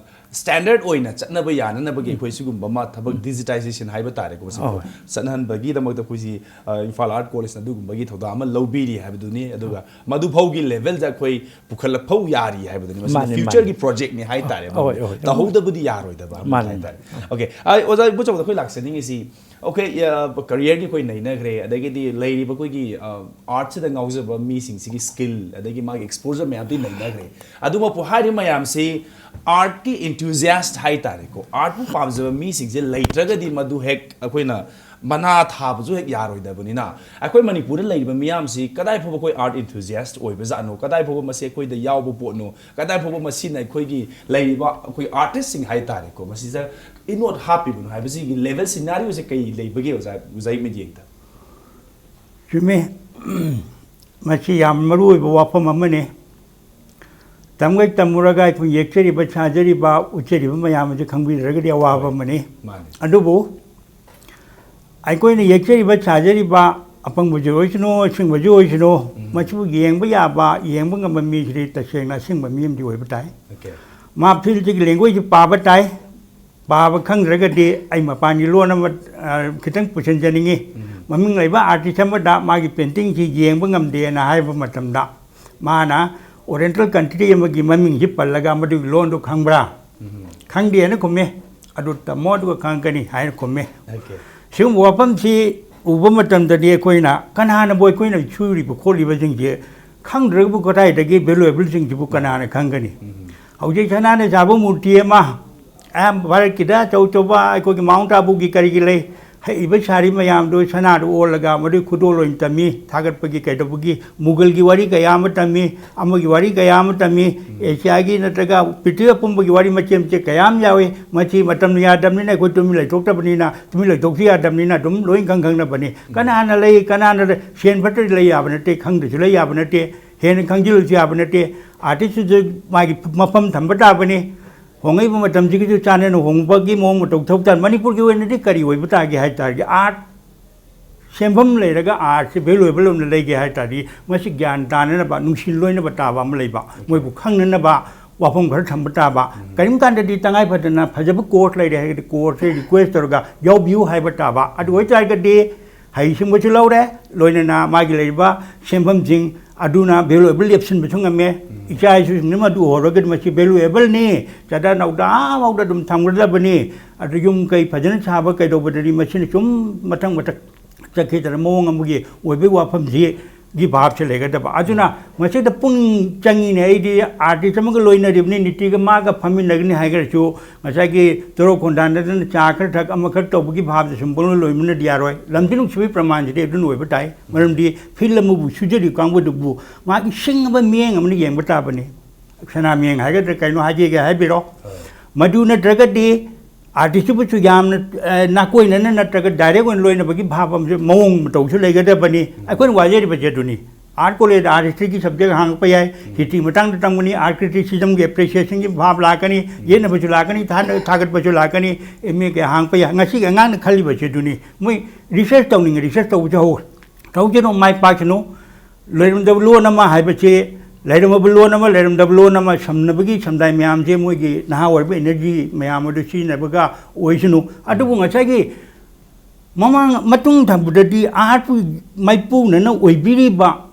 ꯁ꯭ꯇꯦꯟꯗꯔꯠ ꯑꯣꯏꯅ ꯆꯠꯅꯕ ꯌꯥꯅꯅꯕꯒꯤ ꯑꯩꯈꯣꯏ ꯁꯤꯒꯨꯝꯕ ꯑꯃ ꯊꯕꯛ ꯗꯤꯖꯤꯇꯥꯏꯖꯦꯁꯟ ꯍꯥꯏꯕ ꯇꯥꯔꯦꯀꯣ, ꯃꯁꯤ ꯍꯣꯏ꯫ ꯆꯠꯅꯍꯟꯕꯒꯤꯗꯃꯛꯇ ꯑꯩꯈꯣꯏꯁꯤ ꯑ, ꯏꯝꯐꯥꯜ ꯑꯥꯔꯠ ꯀꯣꯂꯦꯖꯅ ꯑꯗꯨꯒꯨꯝꯕꯒꯤ ꯊꯧꯗꯥꯡ ꯑꯃ ꯂꯧꯕꯤꯔꯤ ꯍꯥꯏꯕꯗꯨꯅꯤ꯫ ꯑꯗꯨꯒ ꯃꯗꯨꯐꯥꯎꯒꯤ ꯂꯦꯚꯦꯜꯗ ꯑꯩꯈꯣꯏ ꯄꯨꯈꯠꯂꯛꯐꯧ ꯌꯥꯔꯤ ꯍꯥꯏꯕꯗꯨꯅꯤ꯫ ꯃꯁꯤꯅ ꯃꯥꯅꯤ, ꯃꯥꯅꯤ꯫ ꯐ꯭ꯌꯨꯆꯔꯒꯤ ꯄ꯭ꯔꯣꯖꯦꯛꯅꯤ ꯍꯥꯏꯇꯥꯔꯦ꯫ ꯍꯣꯏ, ꯍꯣꯏ꯫ ꯇꯧꯍꯧꯗꯕꯗꯤ ꯌꯥꯔꯣꯏꯗꯕ ꯑꯃ ꯃꯥꯅꯤ꯫ ꯍꯥꯏꯇꯥꯔꯦ꯫ ꯑꯣꯀꯦ, ꯑꯩ ꯑꯣꯖꯥ ꯏꯕꯣꯆꯧꯗ ꯑꯩꯈꯣꯏ ꯂꯥꯛꯆꯅꯤꯡꯉꯤꯁꯤ, ꯑꯣꯀꯦ, ꯀꯔꯤꯌꯔꯒꯤ ꯑꯩꯈꯣꯏ ꯅꯩꯅꯈ꯭ꯔꯦ, ꯑꯗꯒꯤꯗꯤ ꯂꯩꯔꯤꯕ ꯑꯩꯈꯣꯏꯒꯤ ꯑꯥꯔꯠꯁꯤꯗ ꯉꯥꯎꯖꯕ ꯃꯤꯁꯤꯡꯁꯤꯒꯤ ꯁ꯭ꯀꯤꯜ ꯑꯗꯒꯤ ꯃꯥꯒꯤ ꯑꯦꯛꯁꯄꯣꯖꯔ ꯃꯌꯥꯝꯗꯤ ꯅꯩꯅꯈ꯭ꯔꯦ꯫ ꯑꯗꯨꯃꯛꯄꯨ ꯍꯥꯏꯔꯤꯕ ꯃꯌꯥꯝꯁꯤ ꯑꯥꯔꯠꯀꯤ ꯏꯟꯊꯨꯖꯤꯌꯥꯁ ꯍꯥꯏꯇꯥꯔꯦꯀꯣ, ꯑꯥꯔꯠꯄꯨ ꯄꯥꯝꯖꯕ ꯃꯤꯁꯤꯡꯁꯦ ꯂꯩꯇ꯭ꯔꯒꯗꯤ ꯃꯗꯨ ꯍꯦꯛ ꯑꯩꯈꯣꯏꯅ ꯃꯅꯥ ꯊꯥꯕꯁꯨ ꯍꯦꯛ ꯌꯥꯔꯣꯏꯗꯕꯅꯤꯅ, ꯑꯩꯈꯣꯏ ꯃꯅꯤꯄꯨꯔꯗ ꯂꯩꯔꯤꯕ ꯃꯤꯌꯥꯝꯁꯤ ꯀꯗꯥꯏ ꯐꯥꯎꯕ ꯑꯩꯈꯣꯏ ꯑꯥꯔꯠ ꯏꯟꯊꯨꯖꯤꯌꯥꯁ ꯑꯣꯏꯕꯖꯥꯠꯅꯣ, ꯀꯗꯥꯏ ꯐꯥꯎꯕ ꯃꯁꯤ ꯑꯩꯈꯣꯏꯗ ꯌꯥꯎꯕ ꯄꯣꯠꯅꯣ, ꯀꯗꯥꯏ ꯐꯥꯎꯕ ꯃꯁꯤꯅ ꯑꯩꯈꯣꯏꯒꯤ ꯂꯩꯔꯤꯕ ꯑꯩꯈꯣꯏ ꯑꯥꯔꯇꯤꯁꯁꯤꯡ ꯍꯥꯏꯇꯥꯔꯦꯀꯣ, ꯃꯁꯤꯗ ꯏꯅꯣꯠ ꯍꯥꯞꯄꯤꯕꯅꯣ ꯍꯥꯏꯕꯁꯤꯒꯤ ꯂꯦꯚꯦꯜ ꯁꯤꯅꯥꯔꯤꯑꯣꯁꯦ ꯀꯩ ꯂꯩꯕꯒꯦ ꯑꯣꯖꯥ, ꯑꯣꯖꯥꯒꯤ ꯃꯤꯠꯌꯦꯡꯗ? ꯆꯨꯝꯃꯤ꯫ ꯃꯁꯤ ꯌꯥꯝ ꯃꯔꯨ ꯑꯣꯏꯕ ꯋꯥꯐꯝ ꯑꯃꯅꯤ꯫ ꯇꯝꯒꯩ ꯇꯝꯃꯨꯔꯒ ꯑꯩꯈꯣꯏ ꯌꯦꯛꯆꯔꯤꯕ, ꯁꯥꯖꯔꯤꯕ, ꯎꯠꯆꯔꯤꯕ ꯃꯌꯥꯝ ꯑꯁꯤ ꯈꯪꯕꯤꯗ꯭ꯔꯒꯗꯤ ꯑꯋꯥꯕ ꯑꯃꯅꯤ꯫ ꯃꯥꯅꯤ꯫ ꯑꯗꯨꯕꯨ ꯑꯩꯈꯣꯏꯅ ꯌꯦꯛꯆꯔꯤꯕ, ꯁꯥꯖꯔꯤꯕ, ꯑꯄꯪꯕꯁꯨ ꯑꯣꯏꯁꯅꯨ, ꯑꯁꯤꯡꯕꯁꯨ ꯑꯣꯏꯁꯅꯨ, ꯃꯁꯤꯕꯨ ꯌꯦꯡꯕ ꯌꯥꯕ, ꯌꯦꯡꯕ ꯉꯝꯕ ꯃꯤꯁꯤꯗꯤ ꯇꯁꯦꯡꯅ ꯑꯁꯤꯡꯕ ꯃꯤ ꯑꯃꯗꯤ ꯑꯣꯏꯕ ꯇꯥꯏ꯫ ꯑꯣꯀꯦ꯫ ꯃꯥ ꯐꯤꯜꯁꯤꯒꯤ ꯂꯦꯡꯒ꯭ꯋꯦꯖꯁꯤ ꯄꯥꯕ ꯇꯥꯏ꯫ ꯄꯥꯕ ꯈꯪꯗ꯭ꯔꯒꯗꯤ ꯑꯩ ꯃꯄꯥꯟꯒꯤ ꯂꯣꯟ ꯑꯃ, ꯑ, ꯈꯤꯇꯪ ꯄꯨꯁꯤꯟꯖꯅꯤꯡꯉꯤ꯫ ꯃꯃꯤꯡ ꯂꯩꯕ ꯑꯥꯔꯇꯤꯁ ꯑꯃꯗ ꯃꯥꯒꯤ ꯄꯦꯟꯇꯤꯡꯁꯤ ꯌꯦꯡꯕ ꯉꯝꯗꯦꯅ ꯍꯥꯏꯕ ꯃꯇꯝꯗ, ꯃꯥꯅ ꯑꯣꯔꯤꯌꯦꯟꯇꯦꯜ ꯀꯟꯇ꯭ꯔꯤ ꯑꯃꯒꯤ ꯃꯃꯤꯡꯁꯤ ꯄꯜꯂꯒ ꯃꯗꯨꯒꯤ ꯂꯣꯟꯗꯨ ꯈꯪꯕ꯭ꯔꯥ? ꯈꯪꯗꯦꯅ ꯈꯨꯝꯃꯦ꯫ "ꯑꯗꯨ ꯇꯝꯃꯣ, ꯑꯗꯨꯒ ꯈꯪꯉꯛꯀꯅꯤ" ꯍꯥꯏꯅ ꯈꯨꯝꯃꯦ꯫ ꯑꯣꯀꯦ꯫ ꯁꯤꯒꯨꯝꯕ ꯋꯥꯐꯝꯁꯤ ꯎꯕ ꯃꯇꯝꯗꯗꯤ ꯑꯩꯈꯣꯏꯅ, ꯀꯅꯥꯅꯕꯨ ꯑꯩꯈꯣꯏꯅ ꯁꯨꯔꯤꯕ ꯈꯣꯠꯂꯤꯕꯁꯤꯡꯁꯦ ꯈꯪꯗ꯭ꯔꯒꯕꯨ ꯀꯗꯥꯏꯗꯒꯤ ꯚꯦꯂꯨꯑꯦꯕꯜꯁꯤꯡꯁꯤꯕꯨ ꯀꯅꯥꯅ ꯈꯪꯒꯅꯤ? ꯍꯧꯖꯤꯛ ꯁꯅꯥꯅ ꯁꯥꯕ ꯃꯨꯔꯇꯤ ꯑꯃ, ꯑꯌꯥꯝꯕ ꯚꯥꯔꯠꯀꯤꯗ ꯑꯆꯧ ꯑꯆꯧꯕ ꯑꯩꯈꯣꯏꯒꯤ ꯃꯥꯎꯟꯠ ꯑꯥꯕꯨꯒꯤ ꯀꯔꯤꯒꯤ ꯂꯩ, ꯏꯕ ꯁꯥꯔꯤ ꯃꯌꯥꯝꯗꯨ ꯁꯅꯥꯗꯨ ꯑꯣꯜꯂꯒ ꯃꯗꯨꯒꯤ ꯈꯨꯗꯣꯜ ꯑꯣꯏꯅ ꯇꯝꯃꯤ꯫ ꯊꯥꯒꯠꯄꯒꯤ ꯀꯩꯗꯧꯕꯒꯤ ꯃꯨꯒꯜꯒꯤ ꯋꯥꯔꯤ ꯀꯌꯥ ꯑꯃ ꯇꯝꯃꯤ, ꯑꯃꯒꯤ ꯋꯥꯔꯤ ꯀꯌꯥ ꯑꯃ ꯇꯝꯃꯤ꯫ ꯑꯦꯁꯤꯌꯥꯒꯤ ꯅꯠꯇ꯭ꯔꯒ ꯄ꯭ꯔꯤꯊꯤꯕꯤ ꯑꯄꯨꯝꯕꯒꯤ ꯋꯥꯔꯤ ꯃꯆꯦꯠ ꯃꯆꯦꯠ ꯀꯌꯥ ꯑꯃ ꯌꯥꯎꯏ꯫ ꯃꯁꯤ ꯃꯇꯝꯅ ꯌꯥꯗꯕꯅꯤꯅ ꯑꯩꯈꯣꯏ ꯇꯨꯃꯤꯟ ꯂꯩꯊꯣꯛꯇꯕꯅꯤꯅ, ꯇꯨꯃꯤꯟ ꯂꯩꯊꯣꯛꯁꯨ ꯌꯥꯗꯕꯅꯤꯅ ꯑꯗꯨꯝ ꯂꯣꯏ ꯈꯪ ꯈꯪꯅꯕꯅꯤ꯫ ꯀꯅꯥꯅ ꯂꯩ, ꯀꯅꯥꯅ ꯂꯩ, ꯁꯦꯟ ꯐꯠꯇ꯭ꯔꯗꯤ ꯂꯩ ꯌꯥꯕ ꯅꯠꯇꯦ, ꯈꯪꯗ꯭ꯔꯁꯨ ꯂꯩ ꯌꯥꯕ ꯅꯠꯇꯦ, ꯍꯦꯟꯅ ꯈꯪꯖꯤꯜꯂꯁꯨ ꯌꯥꯕ ꯅꯠꯇꯦ꯫ ꯑꯥꯔꯇꯤꯁꯇꯨꯁꯨ ꯃꯥꯒꯤ ꯃꯐꯝ ꯊꯝꯕ ꯇꯥꯕꯅꯤ꯫ ꯍꯣꯡꯉꯛꯏꯕ ꯃꯇꯝꯁꯤꯒꯤꯁꯨ ꯆꯥꯟꯅꯅ ꯍꯣꯡꯕꯒꯤ ꯃꯑꯣꯡ ꯃꯇꯧ ꯊꯧ ꯇꯥꯔꯦ꯫ ꯃꯅꯤꯄꯨꯔꯒꯤ ꯑꯣꯏꯅꯗꯤ ꯀꯔꯤ ꯑꯣꯏꯕ ꯇꯥꯒꯦ ꯍꯥꯏ ꯇꯥꯔꯗꯤ, ꯑꯥꯔꯠ ꯁꯦꯟꯐꯝ ꯂꯩꯔꯒ ꯑꯥꯔꯠꯁꯦ ꯚꯦꯂꯨꯑꯦꯕꯜ ꯑꯣꯏꯅ ꯂꯩꯒꯦ ꯍꯥꯏ ꯇꯥꯔꯗꯤ, ꯃꯁꯤ ꯒ꯭ꯌꯥꯟ ꯇꯥꯅꯅꯕ, ꯅꯨꯡꯁꯤ ꯂꯣꯏꯅꯕ ꯇꯥꯕ ꯑꯃ ꯂꯩꯕ, ꯃꯣꯏꯕꯨ ꯈꯪꯅꯅꯕ ꯋꯥꯐꯝ ꯈꯔ ꯊꯝꯕ ꯇꯥꯕ꯫ ꯀꯔꯤꯒꯨꯝꯕ ꯀꯥꯟꯗꯗꯤ ꯇꯉꯥꯏ ꯐꯗꯅ ꯐꯖꯕ ꯀꯣꯔꯁ ꯂꯩꯔꯦ ꯍꯥꯏꯔꯒꯗꯤ ꯀꯣꯔꯁꯁꯦ ꯔꯤꯀ꯭ꯋꯦꯁ ꯇꯧꯔꯒ ꯌꯥꯎꯕꯤꯌꯨ ꯍꯥꯏꯕ ꯇꯥꯕ꯫ ꯑꯗꯨ ꯑꯣꯏꯇꯥꯔꯒꯗꯤ ꯍꯩꯁꯤꯡꯕꯁꯨ ꯂꯧꯔꯦ, ꯂꯣꯏꯅꯅ ꯃꯥꯒꯤ ꯂꯩꯔꯤꯕ ꯁꯦꯟꯐꯝꯁꯤꯡ ꯑꯗꯨꯅ ꯚꯦꯂꯨꯑꯦꯕꯜ ꯂꯦꯞꯁꯤꯟꯕꯁꯨ ꯉꯝꯃꯦ꯫ ꯏꯆꯥ ꯏꯁꯨꯁꯤꯡꯅ ꯃꯗꯨ ꯎꯍꯧꯔꯒꯗꯤ ꯃꯁꯤ ꯚꯦꯂꯨꯑꯦꯕꯜꯅꯤ, ꯆꯥꯗꯥ ꯅꯧꯗꯥ ꯑꯃꯐꯥꯎꯗ ꯑꯗꯨꯝ ꯊꯝꯒꯗꯕꯅꯤ꯫ ꯑꯗꯨ ꯌꯨꯝ ꯀꯩ ꯐꯖꯅ ꯁꯥꯕ ꯀꯩꯗꯧꯕꯗꯗꯤ ꯃꯁꯤꯅ ꯁꯨꯝ ꯃꯊꯪ ꯃꯊꯪ ꯆꯠꯈꯤꯗꯅ ꯃꯑꯣꯡ ꯑꯃꯒꯤ ꯑꯣꯏꯕꯒꯤ ꯋꯥꯐꯝꯁꯤꯒꯤ ꯚꯥꯞꯁꯦ ꯂꯩꯒꯗꯕ꯫ ꯑꯗꯨꯅ ꯃꯁꯤꯗ ꯄꯨꯛꯅꯤꯡ ꯆꯪꯉꯤꯅꯦ꯫ ꯑꯩꯗꯤ ꯑꯥꯔꯇꯤꯁ ꯑꯃꯒ ꯂꯣꯏꯅꯔꯤꯕꯅꯤ, ꯅꯤꯇꯤꯒ ꯃꯥꯒ ꯐꯝꯃꯤꯟꯅꯒꯅꯤ ꯍꯥꯏꯈ꯭ꯔꯁꯨ, ꯉꯁꯥꯏꯒꯤ ꯇꯣꯔꯣꯛ ꯈꯣꯟꯗꯥ ꯅꯠꯇꯅ ꯆꯥ ꯈꯔ ꯊꯛ, ꯑꯃ ꯈꯔ ꯇꯧꯕꯒꯤ ꯚꯥꯞꯁꯦ ꯁꯨꯝ ꯄꯪꯂꯣꯏ ꯂꯣꯏꯃꯤꯟꯅꯗꯤ ꯌꯥꯔꯣꯏ꯫ ꯂꯝꯖꯤꯡ ꯂꯨꯡꯁꯤꯕꯒꯤ ꯄ꯭ꯔꯃꯥꯟꯁꯤꯗꯤ ꯑꯗꯨꯅ ꯑꯣꯏꯕ ꯇꯥꯏ꯫ ꯃꯔꯝꯗꯤ ꯐꯤꯜ ꯑꯃꯕꯨ ꯁꯨꯖꯔꯤꯕ ꯀꯥꯡꯕꯨꯗꯨꯕꯨ ꯃꯥꯒꯤ ꯁꯤꯡꯉꯕ ꯃꯤꯠꯌꯦꯡ ꯑꯃꯅ ꯌꯦꯡꯕ ꯇꯥꯕꯅꯤ꯫ ꯁꯅꯥ ꯃꯤꯠꯌꯦꯡ ꯍꯥꯏꯒꯗ꯭ꯔꯥ ꯀꯩꯅꯣ ꯍꯥꯏꯖꯒꯦ ꯍꯥꯏꯕꯤꯔꯣ꯫ ꯃꯗꯨ ꯅꯠꯇ꯭ꯔꯒꯗꯤ ꯑꯥꯔꯇꯤꯁꯇꯨꯕꯨꯁꯨ ꯌꯥꯝꯅ, ꯑ, ꯅꯥꯀꯣꯏꯅꯅ ꯅꯠꯇ꯭ꯔꯒ ꯗꯥꯏꯔꯦꯛ ꯑꯣꯏꯅ ꯂꯣꯏꯅꯕꯒꯤ ꯚꯥꯞ ꯑꯃꯁꯨ, ꯃꯑꯣꯡ ꯃꯇꯧꯁꯨ ꯂꯩꯒꯗꯕꯅꯤ꯫ ꯑꯩꯈꯣꯏꯅ ꯋꯥꯖꯔꯤꯕꯁꯦ ꯑꯗꯨꯅꯤ꯫ ꯑꯥꯔꯠ ꯀꯣꯂꯦꯖ ꯑꯥꯔꯠ ꯍꯤꯁꯇ꯭ꯔꯤꯒꯤ ꯁꯕꯖꯦꯛ ꯍꯥꯡꯉꯛꯄ ꯌꯥꯏ, ꯍꯤꯁꯇ꯭ꯔꯤ ꯃꯇꯥꯡꯗ ꯇꯝꯒꯅꯤ, ꯑꯥꯔꯠ ꯀ꯭ꯔꯤꯇꯤꯁꯤꯖꯝꯒꯤ ꯑꯦꯄ꯭ꯔꯤꯁꯤꯌꯦꯁꯟꯒꯤ ꯚꯥꯞ ꯂꯥꯛꯀꯅꯤ, ꯌꯦꯠꯅꯕꯁꯨ ꯂꯥꯛꯀꯅꯤ, ꯊꯥ-, ꯊꯥꯒꯠꯄꯁꯨ ꯂꯥꯛꯀꯅꯤ꯫ ꯑꯦꯝ ꯑꯦ ꯀꯌꯥ ꯍꯥꯡꯉꯛꯄ ꯌꯥꯏ꯫ ꯉꯁꯤꯒꯤ ꯑꯉꯥꯡꯅ ꯈꯜꯂꯤꯕꯁꯦ ꯑꯗꯨꯅꯤ꯫ ꯃꯣꯏ ꯔꯤꯁꯔꯁ ꯇꯧꯅꯤꯡꯉꯦ, ꯔꯤꯁꯔꯁ ꯇꯧꯕꯁꯨ ꯍꯧ-, ꯇꯧꯖꯅꯨ, ꯃꯥꯏ ꯄꯥꯛꯁꯅꯨ꯫ ꯂꯩꯔꯝꯗꯕ ꯂꯣꯟ ꯑꯃ ꯍꯥꯏꯕꯁꯤ, ꯂꯩꯔꯝꯃꯕ ꯂꯣꯟ ꯑꯃ, ꯂꯩꯔꯝꯗꯕ ꯂꯣꯟ ꯑꯃ ꯁꯝꯅꯕꯒꯤ ꯁꯝꯗꯥꯏ ꯃꯌꯥꯝꯁꯦ ꯃꯣꯏꯒꯤ ꯅꯍꯥ ꯑꯣꯏꯔꯤꯕ ꯏꯅꯔꯖꯤ ꯃꯌꯥꯝ ꯑꯗꯨ ꯁꯤꯖꯤꯟꯅꯕꯒ ꯑꯣꯏꯁꯅꯨ꯫ ꯑꯗꯨꯕꯨ ꯉꯁꯥꯏꯒꯤ ꯃꯃꯥꯡ, ꯃꯇꯨꯡ ꯊꯪꯕꯗꯗꯤ ꯑꯥꯔꯠꯄꯨ ꯃꯥꯏꯄꯨꯅꯅ ꯑꯣꯏꯕꯤꯔꯤꯕ,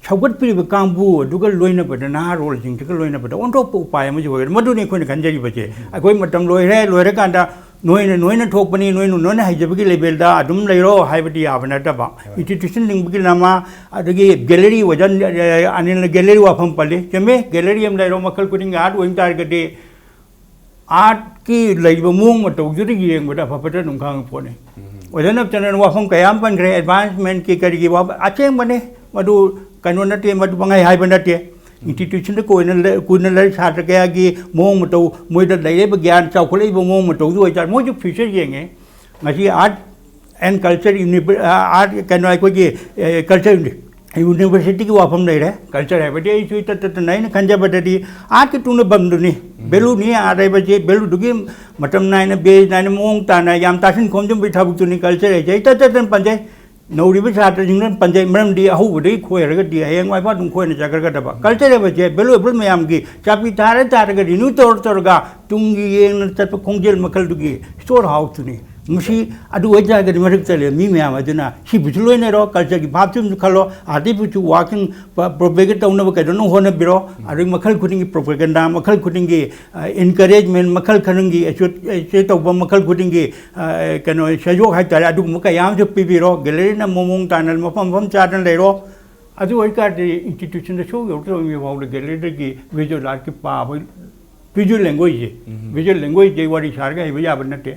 ꯁꯧꯒꯠꯄꯤꯔꯤꯕ ꯀꯥꯡꯕꯨ ꯑꯗꯨꯒ ꯂꯣꯏꯅꯕꯗ, ꯅꯍꯥꯔꯣꯜꯁꯤꯡꯁꯤꯒ ꯂꯣꯏꯅꯕꯗ ꯑꯣꯟꯊꯣꯛꯄ ꯎꯄꯥꯏ ꯑꯃꯁꯨ ꯑꯣꯏꯒꯅꯤ꯫ ꯃꯗꯨꯅꯤ ꯑꯩꯈꯣꯏꯅ ꯈꯟꯖꯔꯤꯕꯁꯦ꯫ ꯑꯩꯈꯣꯏ ꯃꯇꯝ ꯂꯣꯏꯈ꯭ꯔꯦ, ꯂꯣꯏꯔꯀꯥꯟꯗ ꯅꯣꯏꯅ, ꯅꯣꯏꯅ ꯊꯣꯛꯄꯅꯤ, ꯅꯣꯏꯅ, ꯅꯣꯏꯅ ꯍꯩꯖꯕꯒꯤ ꯂꯦꯚꯦꯜꯗ ꯑꯗꯨꯝ ꯂꯩꯔꯣ ꯍꯥꯏꯕꯗꯤ ꯌꯥꯕ ꯅꯠꯇꯕ꯫ ꯏꯟꯁꯇꯤꯇ꯭ꯌꯨꯁꯟ ꯂꯤꯡꯕꯒꯤ ꯂꯝꯃ, ꯑꯗꯒꯤ ꯒꯦꯂꯔꯤ ꯑꯣꯖꯥ, ꯑꯅꯤꯜꯅ ꯒꯦꯂꯔꯤ ꯋꯥꯐꯝ ꯄꯜꯂꯤ꯫ ꯆꯨꯝꯃꯤ, ꯒꯦꯂꯔꯤ ꯑꯃ ꯂꯩꯔꯣ, ꯃꯈꯜ ꯈꯨꯗꯤꯡꯒꯤ ꯑꯥꯔꯠ ꯑꯣꯏꯕ ꯇꯥꯔꯒꯗꯤ ꯑꯥꯔꯠꯀꯤ ꯂꯩꯔꯤꯕ ꯃꯑꯣꯡ ꯃꯇꯧꯗꯨꯗ ꯌꯦꯡꯕꯗ ꯑꯐ ꯐꯠꯇ ꯑꯗꯨꯝ ꯈꯪꯉ ꯄꯣꯠꯅꯤ꯫ ꯑꯣꯖꯥ ꯅꯞꯇꯅ ꯋꯥꯐꯝ ꯀꯌꯥ ꯑꯃ ꯄꯟꯈ꯭ꯔꯦ, ꯑꯦꯗꯚꯥꯟꯁꯃꯦꯟꯠꯀꯤ ꯀꯔꯤꯒꯤ ꯋꯥꯐꯝ ꯑꯁꯦꯡꯕꯅꯦ꯫ ꯃꯗꯨ ꯀꯩꯅꯣ ꯅꯠꯇꯦ, ꯃꯗꯨ ꯄꯪꯍꯥꯏ ꯍꯥꯏꯕ ꯅꯠꯇꯦ꯫ ꯏꯟꯁꯇꯤꯇ꯭ꯌꯨꯁꯟꯗ ꯀꯣꯏꯅ ꯂꯩ-, ꯀꯨꯏꯅ ꯂꯩꯔꯤ ꯁꯥꯇ꯭ꯔ ꯀꯌꯥꯒꯤ ꯃꯑꯣꯡ ꯃꯇꯧ, ꯃꯣꯏꯗ ꯂꯩꯔꯤꯕ ꯒ꯭ꯌꯥꯟ, ꯆꯥꯎꯈꯠꯂꯛꯏꯕ ꯃꯑꯣꯡ ꯃꯇꯧꯗꯨ ꯑꯣꯏꯇꯥꯔꯦ, ꯃꯣꯏꯁꯨ ꯐ꯭ꯌꯨꯆꯔ ꯌꯦꯡꯉꯦ꯫ ꯉꯁꯤ ꯑꯥꯔꯠ ꯑꯦꯟ ꯀꯜꯆꯔ ꯌꯨꯅꯤꯚꯔ-, ꯑꯥꯔꯠ ꯀꯩꯅꯣ, ꯑꯩꯈꯣꯏꯒꯤ, ꯑꯦ, ꯀꯜꯆꯔ ꯌꯨꯅꯤꯚꯔꯁꯤꯇꯤꯒꯤ ꯋꯥꯐꯝ ꯂꯩꯔꯦ꯫ ꯀꯜꯆꯔ ꯍꯥꯏꯕꯗꯤ ꯑꯩꯁꯨ ꯏꯇꯠ ꯇꯠꯇꯅ ꯑꯩꯅ ꯈꯟꯖꯕꯗꯗꯤ ꯑꯥꯔꯠꯀꯤ ꯇꯨꯡꯅꯐꯝꯗꯨꯅꯤ, ꯚꯦꯂꯨꯅꯤ꯫ ꯑꯥꯔꯠ ꯍꯥꯏꯕꯁꯦ ꯚꯦꯂꯨꯗꯨꯒꯤ ꯃꯇꯝ ꯅꯥꯏꯅ, ꯕꯦꯖ ꯅꯥꯏꯅ, ꯃꯑꯣꯡ ꯇꯥꯅ ꯌꯥꯝ ꯇꯥꯁꯤꯟ ꯈꯣꯝꯖꯤꯟꯕꯒꯤ ꯊꯕꯛꯇꯨꯅꯤ ꯀꯜꯆꯔ ꯍꯥꯏꯁꯦ꯫ ꯑꯩ ꯏꯇꯠ ꯇꯠꯇꯅ ꯄꯟꯖꯩ꯫ ꯅꯧꯔꯤꯕ ꯁꯥꯇ꯭ꯔꯁꯤꯡꯅ ꯄꯟꯖꯩ, ꯃꯔꯝꯗꯤ ꯑꯍꯧꯕꯗꯒꯤ ꯈꯣꯏꯔꯒꯗꯤ ꯍꯌꯦꯡꯋꯥꯏꯐꯥꯎ ꯑꯗꯨꯝ ꯈꯣꯏꯅ ꯆꯠꯈ꯭ꯔꯒꯗꯕ꯫ ꯀꯜꯆꯔ ꯍꯥꯏꯕꯁꯦ ꯚꯦꯂꯨꯑꯦꯕꯜ ꯃꯌꯥꯝꯒꯤ ꯆꯥꯛꯄꯤ ꯊꯥꯔ ꯊꯥꯔꯒ ꯔꯤꯅ꯭ꯌꯨ ꯇꯧꯔ ꯇꯧꯔꯒ ꯇꯨꯡꯒꯤ ꯌꯦꯡꯅ ꯆꯠꯄ ꯈꯣꯡꯖꯦꯜ ꯃꯈꯜꯗꯨꯒꯤ ꯁ꯭ꯇꯣꯔ ꯍꯥꯎꯁꯇꯨꯅꯤ꯫ ꯃꯁꯤ ꯑꯗꯨ ꯑꯣꯏꯇꯥꯔꯒꯗꯤ ꯃꯔꯛꯇ ꯂꯩꯕ ꯃꯤ ꯃꯌꯥꯝ ꯑꯗꯨꯅ ꯁꯤꯕꯨꯁꯨ ꯂꯣꯏꯅꯔꯣ, ꯀꯜꯆꯔꯒꯤ ꯚꯥꯞꯇꯨ ꯑꯃꯁꯨ ꯈꯜꯂꯣ, ꯑꯥꯔꯇꯤꯕꯨꯁꯨ ꯋꯥꯀꯤꯡ ꯄ꯭ꯔꯣꯄꯦꯒꯦꯠ ꯇꯧꯅꯕ ꯀꯩꯗꯧꯅꯕ ꯍꯣꯠꯅꯕꯤꯔꯣ꯫ ꯑꯗꯨꯒꯤ ꯃꯈꯜ ꯈꯨꯗꯤꯡꯒꯤ ꯄ꯭ꯔꯣꯄꯦꯒꯦꯟꯗꯥ, ꯃꯈꯜ ꯈꯨꯗꯤꯡꯒꯤ ꯑꯦꯟꯀꯔꯦꯖꯃꯦꯟ, ꯃꯈꯜ ꯈꯨꯗꯤꯡꯒꯤ ꯑꯦꯁꯣꯁꯤꯌꯦꯠ ꯇꯧꯕ, ꯃꯈꯜ ꯈꯨꯗꯤꯡꯒꯤ ꯑ, ꯀꯩꯅꯣ, ꯁꯦꯌꯣꯛ ꯍꯥꯏꯇꯥꯔꯦ, ꯑꯗꯨꯒꯨꯝꯕ ꯀꯌꯥ ꯑꯃꯁꯨ ꯄꯤꯕꯤꯔꯣ꯫ ꯒꯦꯂꯔꯤꯅ ꯃꯑꯣꯡ ꯇꯥꯅ ꯃꯐꯝ ꯃꯐꯝ ꯆꯥꯗꯅ ꯂꯩꯔꯣ꯫ ꯑꯗꯨ ꯑꯣꯏꯇꯥꯔꯗꯤ ꯏꯟꯁꯇꯤꯇ꯭ꯌꯨꯁꯟꯗ ꯁꯨ ꯌꯧꯔꯛꯇꯕ ꯃꯤ ꯐꯥꯎꯕꯗ ꯒꯦꯂꯔꯤꯗꯒꯤ ꯚꯤꯖꯨꯋꯦꯜ ꯑꯥꯔꯠꯀꯤ ꯄꯥꯕ, ꯚꯤꯖꯨꯋꯦꯜ ꯂꯦꯡꯒ꯭ꯋꯦꯖꯁꯦ, ꯚꯤꯖꯨꯋꯦꯜ ꯂꯦꯡꯒ꯭ꯋꯦꯖꯁꯦ ꯋꯥꯔꯤ ꯁꯥꯔꯒ ꯍꯩꯕ ꯌꯥꯕ ꯅꯠꯇꯦ꯫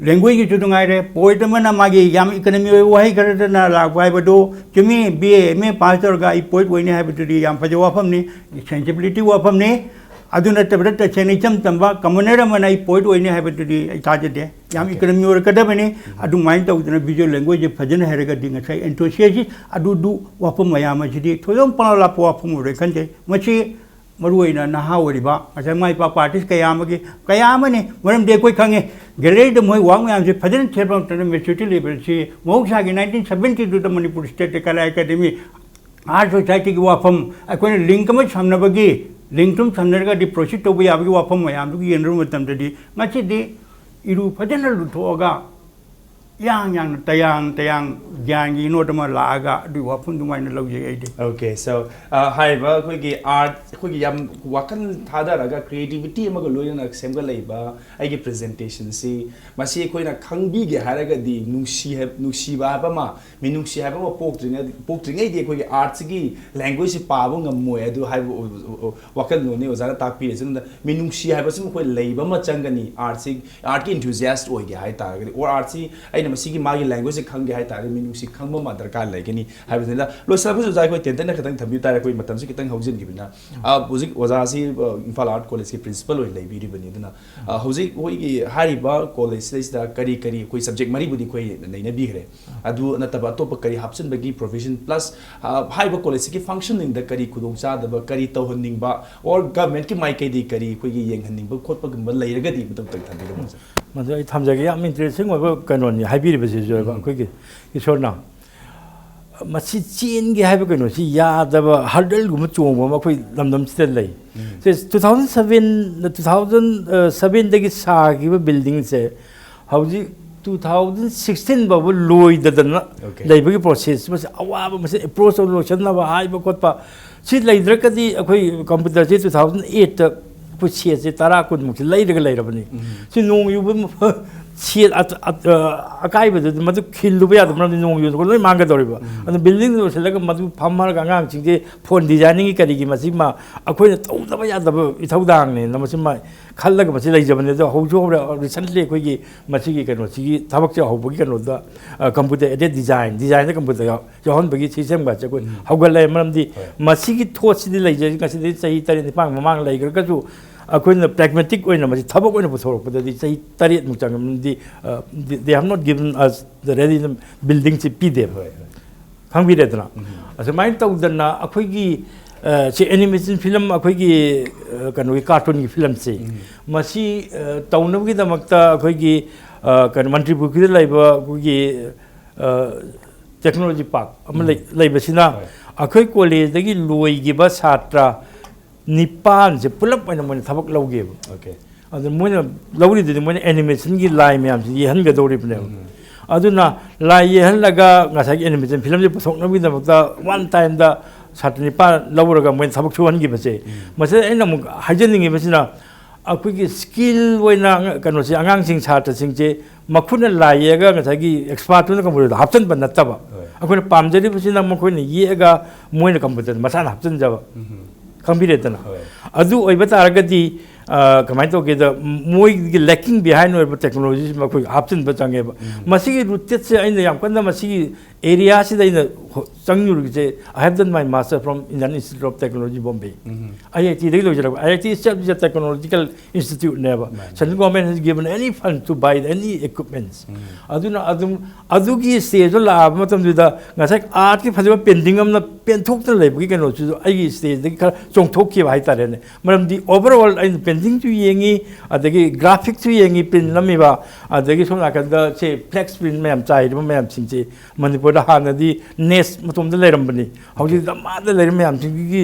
ꯂꯦꯡꯒ꯭ꯋꯦꯖꯀꯤꯁꯨ ꯅꯨꯡꯉꯥꯏꯔꯦ, ꯄꯣꯏꯠ ꯑꯃꯅ ꯃꯥꯒꯤ ꯌꯥꯝ ꯏꯀꯅꯃꯤ ꯑꯣꯏꯕ ꯋꯥꯍꯩ ꯈꯔꯗꯅ ꯂꯥꯛꯄ ꯍꯥꯏꯕꯗꯨ ꯆꯨꯝꯃꯤ꯫ B A, M A pass ꯇꯧꯔꯒ ꯑꯩ ꯄꯣꯏꯠ ꯑꯣꯏꯅꯤ ꯍꯥꯏꯕꯗꯨꯗꯤ ꯌꯥꯝ ꯐꯖꯕ ꯋꯥꯐꯝꯅꯤ, ꯁꯦꯟꯁꯤꯕꯤꯂꯤꯇꯤ ꯋꯥꯐꯝꯅꯤ꯫ ꯑꯗꯨ ꯅꯠꯇꯕꯗ ꯇꯁꯦꯡꯅ ꯏꯆꯝ ꯆꯝꯕ ꯀꯃꯅꯔ ꯑꯃꯅ ꯑꯩ ꯄꯣꯏꯠ ꯑꯣꯏꯅꯤ ꯍꯥꯏꯕꯗꯨꯗꯤ ꯑꯩ ꯊꯥꯖꯗꯦ꯫ ꯌꯥꯝ ꯏꯀꯅꯃꯤ ꯑꯣꯏꯔꯛꯀꯗꯕꯅꯤ꯫ ꯑꯗꯨꯃꯥꯏꯅ ꯇꯧꯗꯅ ꯚꯤꯖꯨꯋꯦꯜ ꯂꯦꯡꯒ꯭ꯋꯦꯖꯁꯦ ꯐꯖꯅ ꯍꯩꯔꯒꯗꯤ ꯉꯁꯥꯏ ꯑꯦꯟꯊꯣꯁꯤꯌꯥꯁꯤꯁ ꯑꯗꯨꯗꯨ ꯋꯥꯐꯝ ꯃꯌꯥꯝ ꯑꯁꯤꯗꯤ ꯊꯣꯏꯗꯣꯛ ꯄꯪꯂꯥꯞ ꯂꯥꯞꯄ ꯋꯥꯐꯝ ꯑꯣꯏꯔꯣꯏ ꯈꯟꯖꯩ꯫ ꯃꯁꯤ ꯃꯔꯨꯑꯣꯏꯅ ꯅꯍꯥ ꯑꯣꯏꯔꯤꯕ, ꯉꯁꯥꯏ ꯃꯥꯏ ꯄꯥꯛꯄ ꯑꯥꯔꯇꯤꯁ ꯀꯌꯥ ꯑꯃꯒꯤ, ꯀꯌꯥ ꯑꯃꯅꯤ꯫ ꯃꯔꯝꯗꯤ ꯑꯩꯈꯣꯏ ꯈꯪꯉꯤ, ꯒꯦꯂꯔꯤꯗ ꯃꯣꯏ ꯋꯥꯛ ꯃꯌꯥꯝꯁꯦ ꯐꯖꯅ ꯊꯦꯠꯄ ꯃꯇꯝꯗ ꯃꯦꯆꯨꯔꯤꯇꯤ ꯂꯦꯚꯦꯜꯁꯤ ꯃꯍꯧꯁꯥꯒꯤ ꯅꯥꯏꯟꯇꯤꯟ ꯁꯕꯦꯟꯇꯤꯗꯨꯗ ꯃꯅꯤꯄꯨꯔ ꯁ꯭ꯇꯦꯠꯇ ꯀꯂꯥ ꯑꯦꯀꯥꯗꯦꯃꯤ ꯑꯥꯔꯠ ꯁꯣꯁꯥꯏꯇꯤꯒꯤ ꯋꯥꯐꯝ, ꯑꯩꯈꯣꯏꯅ ꯂꯤꯡꯛ ꯑꯃ ꯁꯝꯅꯕꯒꯤ, ꯂꯤꯡꯛ ꯑꯃ ꯁꯝꯅꯔꯒꯗꯤ ꯄ꯭ꯔꯣꯁꯤꯠ ꯇꯧꯕ ꯌꯥꯕꯒꯤ ꯋꯥꯐꯝ ꯃꯌꯥꯝꯗꯨꯒ ꯌꯦꯡꯅꯔꯨꯕ ꯃꯇꯝꯗꯗꯤ ꯉꯁꯤꯗꯤ ꯏꯔꯨ ꯐꯖꯅ ꯂꯨꯊꯣꯛꯑꯒ ꯏꯌꯥꯡ ꯌꯥꯡꯅ ꯇꯌꯥꯡ ꯇꯌꯥꯡ ꯒ꯭ꯌꯥꯟꯒꯤ ꯅꯣꯠ ꯑꯃ ꯂꯥꯛꯑꯒ ꯑꯗꯨꯒꯤ ꯋꯥꯐꯝ ꯑꯗꯨꯃꯥꯏꯅ ꯂꯧꯖꯩ ꯑꯩꯗꯤ꯫ Okay, so ꯍꯥꯏꯔꯤꯕ ꯑꯩꯈꯣꯏꯒꯤ ꯑꯥꯔꯠ, ꯑꯩꯈꯣꯏꯒꯤ ꯌꯥꯝ ꯋꯥꯈꯜ ꯊꯥꯗꯔꯒ ꯀ꯭ꯔꯤꯌꯦꯇꯤꯕꯤꯇꯤ ꯑꯃꯒ ꯂꯣꯏꯅꯅ ꯁꯦꯝꯒꯠꯂꯛꯏꯕ ꯑꯩꯒꯤ ꯄ꯭ꯔꯖꯦꯟꯇꯦꯁꯟꯁꯤ, ꯃꯁꯤ ꯑꯩꯈꯣꯏꯅ ꯈꯪꯕꯤꯒꯦ ꯍꯥꯏꯔꯒꯗꯤ ꯅꯨꯡꯁꯤ ꯍꯥꯏ-, ꯅꯨꯡꯁꯤꯕ ꯍꯥꯏꯕ ꯑꯃ, ꯃꯤꯅꯨꯡꯁꯤ ꯍꯥꯏꯕ ꯑꯃ ꯄꯣꯛꯇ꯭ꯔꯤꯉꯩ-, ꯄꯣꯛꯇ꯭ꯔꯤꯉꯩꯗꯤ ꯑꯩꯈꯣꯏꯒꯤ ꯑꯥꯔꯠꯁꯤꯒꯤ ꯂꯦꯡꯒ꯭ꯋꯦꯖꯁꯤ ꯄꯥꯕ ꯉꯝꯃꯣꯏ꯫ ꯑꯗꯨ ꯍꯥꯏꯕ ꯋꯥꯈꯜꯂꯣꯟꯅꯤ ꯑꯣꯖꯥꯅ ꯇꯥꯛꯄꯤꯔꯤꯁꯤ꯫ ꯑꯗꯨꯅ ꯃꯤꯅꯨꯡꯁꯤ ꯍꯥꯏꯕꯁꯤꯃ ꯑꯩꯈꯣꯏ ꯂꯩꯕ ꯑꯃ ꯆꯪꯒꯅꯤ꯫ ꯑꯥꯔꯠꯁꯤ, ꯑꯥꯔꯠꯀꯤ ꯏꯟꯊꯨꯖꯤꯌꯥꯁ ꯑꯣꯏꯒꯦ ꯍꯥꯏ ꯇꯥꯔꯒꯗꯤ, ꯑꯣꯔ ꯑꯥꯔꯠꯁꯤ ꯑꯩꯅ ꯃꯁꯤꯒꯤ ꯃꯥꯒꯤ ꯂꯦꯡꯒ꯭ꯋꯦꯖꯁꯦ ꯈꯪꯒꯦ ꯍꯥꯏ ꯇꯥꯔꯒꯗꯤ, ꯃꯤꯅꯨꯡꯁꯤ ꯈꯪꯕ ꯑꯃ ꯗꯔꯀꯥꯔ ꯂꯩꯒꯅꯤ ꯍꯥꯏꯕꯁꯤꯅ꯫ ꯂꯣꯏꯁꯤꯜꯂꯛꯄꯁꯨ ꯑꯣꯖꯥ, ꯑꯩꯈꯣꯏ ꯇꯦꯟꯇꯛꯅ ꯈꯤꯇꯪ ꯊꯝꯕꯤꯌꯨ ꯇꯥꯔꯦ, ꯑꯩꯈꯣꯏ ꯃꯇꯝꯁꯤ ꯈꯤꯇꯪ ꯍꯧꯖꯤꯟꯈꯤꯕꯅꯤꯅ꯫ ꯑ, ꯍꯧꯖꯤꯛ ꯑꯣꯖꯥꯁꯤ, ꯑ, ꯏꯝꯐꯥꯜ ꯑꯥꯔꯠ ꯀꯣꯂꯦꯖꯀꯤ ꯄ꯭ꯔꯤꯟꯁꯤꯄꯜ ꯑꯣꯏꯅ ꯂꯩꯕꯤꯔꯤꯕꯅꯤ꯫ ꯑꯗꯨꯅ, ꯑ, ꯍꯧꯖꯤꯛ ꯑꯩꯈꯣꯏꯒꯤ ꯍꯥꯏꯔꯤꯕ ꯀꯣꯂꯦꯖꯁꯤꯗꯩꯁꯤꯗ ꯀꯔꯤ ꯀꯔꯤ, ꯑꯩꯈꯣꯏ ꯁꯕꯖꯦꯛ ꯃꯔꯤꯕꯨꯗꯤ ꯑꯩꯈꯣꯏ ꯅꯩꯅꯕꯤꯈ꯭ꯔꯦ꯫ ꯑꯗꯨ ꯅꯠꯇꯕ ꯑꯇꯣꯞꯄ ꯀꯔꯤ ꯍꯥꯞꯆꯤꯟꯕꯒꯤ ꯄ꯭ꯔꯣꯚꯤꯖꯟ, ꯄ꯭ꯂꯁ, ꯑ, ꯍꯥꯏꯔꯤꯕ ꯀꯣꯂꯦꯖꯁꯤꯒꯤ ꯐꯪꯁꯟꯅꯤꯡꯗ ꯀꯔꯤ ꯈꯨꯗꯣꯡꯆꯥꯗꯕ, ꯀꯔꯤ ꯇꯧꯍꯟꯅꯤꯡꯕ, ꯑꯣꯔ ꯒꯚꯔꯟꯃꯦꯟꯠꯀꯤ ꯃꯥꯏꯀꯩꯗꯒꯤ ꯀꯔꯤ ꯑꯩꯈꯣꯏꯒꯤ ꯌꯦꯡꯍꯟꯅꯤꯡꯕ ꯈꯣꯠꯄꯒꯨꯝꯕ ꯂꯩꯔꯒꯗꯤ ꯑꯃꯇꯪ ꯊꯝꯕꯤꯔꯝꯃꯣ, ꯁꯥꯔ꯫ ꯃꯗꯨ ꯑꯩ ꯊꯝꯖꯒꯦ꯫ ꯌꯥꯝ ꯏꯟꯇꯔꯦꯁꯇꯤꯡ ꯑꯣꯏꯕ ꯀꯩꯅꯣꯅꯤ ꯍꯥꯏꯕꯤꯔꯤꯕꯁꯤꯁꯨ ꯑꯣꯏꯕ꯫ ꯑꯩꯈꯣꯏꯒꯤ ꯏꯁꯣꯔꯅ ꯃꯁꯤ ꯆꯦꯟꯒꯦ ꯍꯥꯏꯕ ꯀꯩꯅꯣꯁꯤ ꯌꯥꯗꯕ ꯍꯔꯗꯜꯒꯨꯝꯕ ꯆꯣꯡꯕ ꯑꯃ ꯑꯩꯈꯣꯏ ꯂꯝꯗꯝꯁꯤꯗ ꯂꯩ꯫ Say, two thousand seven, two thousand ꯁꯚꯦꯟꯗꯒꯤ ꯁꯥꯈꯤꯕ ꯕꯤꯜꯗꯤꯡꯁꯦ ꯍꯧꯖꯤꯛ ꯇꯨ ꯊꯥꯎꯖꯟ ꯁꯤꯛꯁꯇꯤꯟ ꯐꯥꯎꯕ ꯂꯣꯏꯗꯗꯅ Okay. ꯂꯩꯕꯒꯤ ꯄ꯭ꯔꯣꯁꯦꯁ, ꯃꯁꯤ ꯑꯋꯥꯕ, ꯃꯁꯤ ꯑꯦꯄ꯭ꯔꯣꯆ ꯇꯧ ꯂꯣꯏꯁꯤꯟꯅꯕ ꯍꯥꯏꯕ ꯈꯣꯠꯄ, ꯁꯤ ꯂꯩꯗ꯭ꯔꯒꯗꯤ ꯑꯩꯈꯣꯏ ꯀꯝꯄ꯭ꯌꯨꯇꯔꯁꯦ ꯇꯨ ꯊꯥꯎꯖꯟ ꯑꯩꯠꯇ ꯑꯩꯈꯣꯏ ꯁꯦꯠꯁꯦ ꯇꯔꯥ ꯀꯨꯟꯃꯨꯛꯁꯦ ꯂꯩꯔꯒ ꯂꯩꯔꯕꯅꯤ꯫ ꯁꯤ ꯅꯣꯡ ꯌꯨꯕ ꯃꯐꯝ, ꯁꯦꯠ ꯑ-, ꯑ-, ꯑ-, ꯑꯀꯥꯏꯕꯗꯨꯗꯤ ꯃꯗꯨ ꯈꯤꯜꯂꯨꯕ ꯌꯥꯗꯕ, ꯃꯔꯝꯗꯤ ꯅꯣꯡ ꯌꯨꯕ ꯂꯣꯏ ꯃꯥꯡꯒꯗꯧꯔꯤꯕ꯫ ꯑꯗꯨ ꯕꯤꯜꯗꯤꯡꯗꯨ ꯂꯣꯏꯁꯤꯜꯂꯒ ꯃꯗꯨ ꯐꯝꯃꯔꯒ ꯑꯉꯥꯡꯁꯤꯡꯁꯦ ꯐꯣꯟ ꯗꯤꯖꯥꯏꯅꯤꯡꯒꯤ ꯀꯔꯤꯒꯤ, ꯃꯁꯤꯃ ꯑꯩꯈꯣꯏꯅ ꯇꯧꯗꯕ ꯌꯥꯗꯕ ꯏꯊꯧꯗꯥꯡꯅꯦꯅ ꯃꯁꯤꯃ ꯈꯜꯂꯒ ꯃꯁꯤ ꯂꯩꯖꯕꯅꯤ꯫ ꯑꯗꯣ ꯍꯧꯖꯤꯛ ꯍꯧꯔꯦ, ꯔꯤꯁꯦꯟꯠꯂꯤ ꯑꯩꯈꯣꯏꯒꯤ ꯃꯁꯤꯒꯤ ꯀꯩꯅꯣꯁꯤꯒꯤ ꯊꯕꯛꯁꯦ ꯍꯧꯕꯒꯤ ꯀꯩꯅꯣꯗ, ꯑ, ꯀꯝꯄ꯭ꯌꯨꯇꯔ ꯑꯦꯗꯦꯠ ꯗꯤꯖꯥꯏꯟ, ꯗꯤꯖꯥꯏꯟꯗ ꯀꯝꯄ꯭ꯌꯨꯇꯔ ꯌꯥꯎ-, ꯌꯥꯎꯍꯟꯕꯒꯤ ꯁꯤꯁꯇꯦꯝꯒꯁꯦ ꯑꯩꯈꯣꯏ ꯍꯧꯒꯠꯂꯛꯑꯦ꯫ ꯃꯔꯝꯗꯤ ꯃꯁꯤꯒꯤ ꯊꯣꯠꯁꯤꯗꯤ ꯂꯩꯖꯩ, ꯉꯁꯤꯗꯤ ꯆꯍꯤ ꯇꯔꯦꯠ ꯅꯤꯄꯥꯟ ꯃꯃꯥꯡ ꯂꯩꯈ꯭ꯔꯒꯁꯨ ꯑꯩꯈꯣꯏꯅ ꯄ꯭ꯔꯦꯒꯃꯦꯇꯤꯛ ꯑꯣꯏꯅ ꯃꯁꯤ ꯊꯕꯛ ꯑꯣꯏꯅ ꯄꯨꯊꯣꯔꯛꯄꯗꯗꯤ ꯆꯍꯤ ꯇꯔꯦꯠꯃꯨꯛ ꯆꯪꯉꯦ꯫ ꯃꯔꯝꯗꯤ, ꯑ, they have not given us the ready ꯕꯤꯜꯗꯤꯡꯁꯤ ꯄꯤꯗꯦꯕ꯫ ꯈꯪꯕꯤꯔꯦꯗꯅ? ꯑꯁꯨꯃꯥꯏꯅ ꯇꯧꯗꯅ ꯑꯩꯈꯣꯏꯒꯤ, ꯑ, ꯁꯤ ꯑꯦꯅꯤꯃꯦꯁꯟ ꯐꯤꯂꯝ, ꯑꯩꯈꯣꯏꯒꯤ, ꯑ, ꯀꯩꯅꯣꯒꯤ ꯀꯥꯔꯇꯨꯟꯒꯤ ꯐꯤꯂꯝꯁꯤ, ꯃꯁꯤ, ꯑ, ꯇꯧꯅꯕꯒꯤꯗꯃꯛꯇ ꯑꯩꯈꯣꯏꯒꯤ, ꯑ, ꯀꯩꯅꯣ, ꯃꯟꯇ꯭ꯔꯤ ꯄꯨꯈ꯭ꯔꯤꯗ ꯂꯩꯕ ꯑꯩꯈꯣꯏꯒꯤ, ꯑ, ꯇꯦꯛꯅꯣꯂꯣꯖꯤ ꯄꯥꯔꯛ ꯑꯃ ꯂꯩ-, ꯂꯩꯕꯁꯤꯅ ꯑꯩꯈꯣꯏ ꯀꯣꯂꯦꯖꯇꯒꯤ ꯂꯣꯏꯈꯤꯕ ꯁꯥꯇ꯭ꯔ ꯅꯤꯄꯥꯟꯁꯦ ꯄꯨꯂꯞ ꯑꯣꯏꯅ ꯃꯣꯏꯅ ꯊꯕꯛ ꯂꯧꯒꯦꯕ꯫ Okay. ꯑꯗꯨ ꯃꯣꯏꯅ ꯂꯧꯔꯤꯗꯨꯗꯤ ꯃꯣꯏꯅ ꯑꯦꯅꯤꯃꯦꯁꯟꯒꯤ ꯂꯥꯏ ꯃꯌꯥꯝꯁꯤ ꯌꯦꯛꯍꯟꯒꯗꯧꯔꯤꯕꯅꯦꯕ꯫ ꯑꯗꯨꯅ ꯂꯥꯏ ꯌꯦꯛꯍꯜꯂꯒ ꯉꯁꯥꯏꯒꯤ ꯑꯦꯅꯤꯃꯦꯁꯟ ꯐꯤꯂꯝꯁꯦ ꯄꯨꯊꯣꯛꯅꯕꯒꯤꯗꯃꯛꯇ ꯋꯥꯟ ꯇꯥꯏꯝꯗ ꯁꯥꯇ꯭ꯔ ꯅꯤꯄꯥꯟ ꯂꯧꯔꯒ ꯃꯣꯏꯅ ꯊꯕꯛ ꯁꯨꯍꯟꯈꯤꯕꯁꯦ, ꯃꯁꯤꯗ ꯑꯩꯅ ꯑꯃꯨꯛ ꯍꯥꯏꯖꯅꯤꯡꯉꯤꯕꯁꯤꯅ, ꯑꯩꯈꯣꯏꯒꯤ ꯁ꯭ꯀꯤꯜ ꯑꯣꯏꯅ ꯀꯩꯅꯣꯁꯦ, ꯑꯉꯥꯡꯁꯤꯡ, ꯁꯥꯇ꯭ꯔꯁꯤꯡꯁꯦ ꯃꯈꯨꯠꯅ ꯂꯥꯏ ꯌꯦꯛꯑꯒ ꯉꯁꯥꯏꯒꯤ ꯑꯦꯛꯁꯄꯥꯔꯠꯇꯨꯅ ꯀꯝꯄ꯭ꯌꯨꯇꯔꯗ ꯍꯥꯞꯆꯤꯟꯕ ꯅꯠꯇꯕ, ꯍꯣꯏ꯫ ꯑꯩꯈꯣꯏꯅ ꯄꯥꯝꯖꯔꯤꯕꯁꯤꯅ ꯃꯈꯣꯏꯅ ꯌꯦꯛꯑꯒ ꯃꯣꯏꯅ ꯀꯝꯄ꯭ꯌꯨꯇꯔꯗ ꯃꯁꯥꯅ ꯍꯥꯞꯆꯤꯟꯖꯕ, ꯈꯪꯕꯤꯔꯦꯗꯅ꯫ ꯍꯣꯏ꯫ ꯑꯗꯨ ꯑꯣꯏꯕ ꯇꯥꯔꯒꯗꯤ, ꯑ, ꯀꯃꯥꯏꯅ ꯇꯧꯒꯦꯗ, ꯃꯣꯏꯒꯤ ꯂꯦꯀꯤꯡ ꯕꯤꯍꯥꯏꯟ ꯑꯣꯏꯕ ꯇꯦꯛꯅꯣꯂꯣꯖꯤꯁꯤ ꯃꯈꯣꯏ ꯍꯥꯞꯆꯤꯟꯕ ꯆꯪꯉꯦꯕ꯫ ꯃꯁꯤꯒꯤ ꯔꯨꯇꯦꯠꯁꯦ ꯑꯩꯅ ꯌꯥꯝ ꯀꯟꯅ ꯃꯁꯤꯒꯤ ꯑꯦꯔꯤꯌꯥꯁꯤꯗ ꯑꯩꯅ ꯍꯣ-, ꯆꯪꯉꯨꯔꯤꯁꯦ, I have done my master from Indian Institute of Technology, Bombay꯫ I I ꯇꯤꯗꯒꯤ ꯂꯣꯏꯖꯔꯛꯄ꯫ I I T itself is a technological instituteꯅꯦꯕ꯫ Central government has given any fund to buy any equipments꯫ ꯑꯗꯨꯅ ꯑꯗꯨꯝ ꯑꯗꯨꯒꯤ ꯁ꯭ꯇꯦꯖꯇ ꯂꯥꯛꯑꯕ ꯃꯇꯝꯗꯨꯗ ꯉꯁꯥꯏ ꯑꯥꯔꯠꯀꯤ ꯐꯖꯕ ꯄꯦꯟꯇꯤꯡ ꯑꯃꯅ ꯄꯦꯟꯊꯣꯛꯇꯅ ꯂꯩꯕꯒꯤ ꯀꯩꯅꯣꯁꯤꯁꯨ ꯑꯩꯒꯤ ꯁ꯭ꯇꯦꯖꯇꯒꯤ ꯈꯔ ꯆꯣꯡꯊꯣꯛꯈꯤꯕ ꯍꯥꯏꯇꯥꯔꯦꯅꯦ꯫ ꯃꯔꯝꯗꯤ overall ꯑꯩꯅ ꯄꯦꯟꯇꯤꯡꯁꯨ ꯌꯦꯡꯉꯤ, ꯑꯗꯒꯤ ꯒ꯭ꯔꯥꯐꯤꯛꯁꯨ ꯌꯦꯡꯉꯤ, ꯄ꯭ꯔꯤꯟ ꯅꯝꯃꯤꯕ, ꯑꯗꯒꯤ ꯁꯣꯝ ꯅꯥꯀꯟꯗ ꯁꯦ ꯐ꯭ꯂꯦꯛꯁ ꯄ꯭ꯔꯤꯟ ꯃꯌꯥꯝ ꯆꯥꯏꯔꯤꯕ ꯃꯌꯥꯝꯁꯤꯡꯁꯦ ꯃꯅꯤꯄꯨꯔꯗ ꯍꯥꯟꯅꯗꯤ ꯅꯦꯁ ꯃꯇꯣꯝꯗ ꯂꯩꯔꯝꯕꯅꯤ꯫ ꯍꯧꯖꯤꯛ ꯗꯃꯥꯗ ꯂꯩꯔꯤꯕ ꯃꯌꯥꯝꯁꯤꯡꯒꯤ,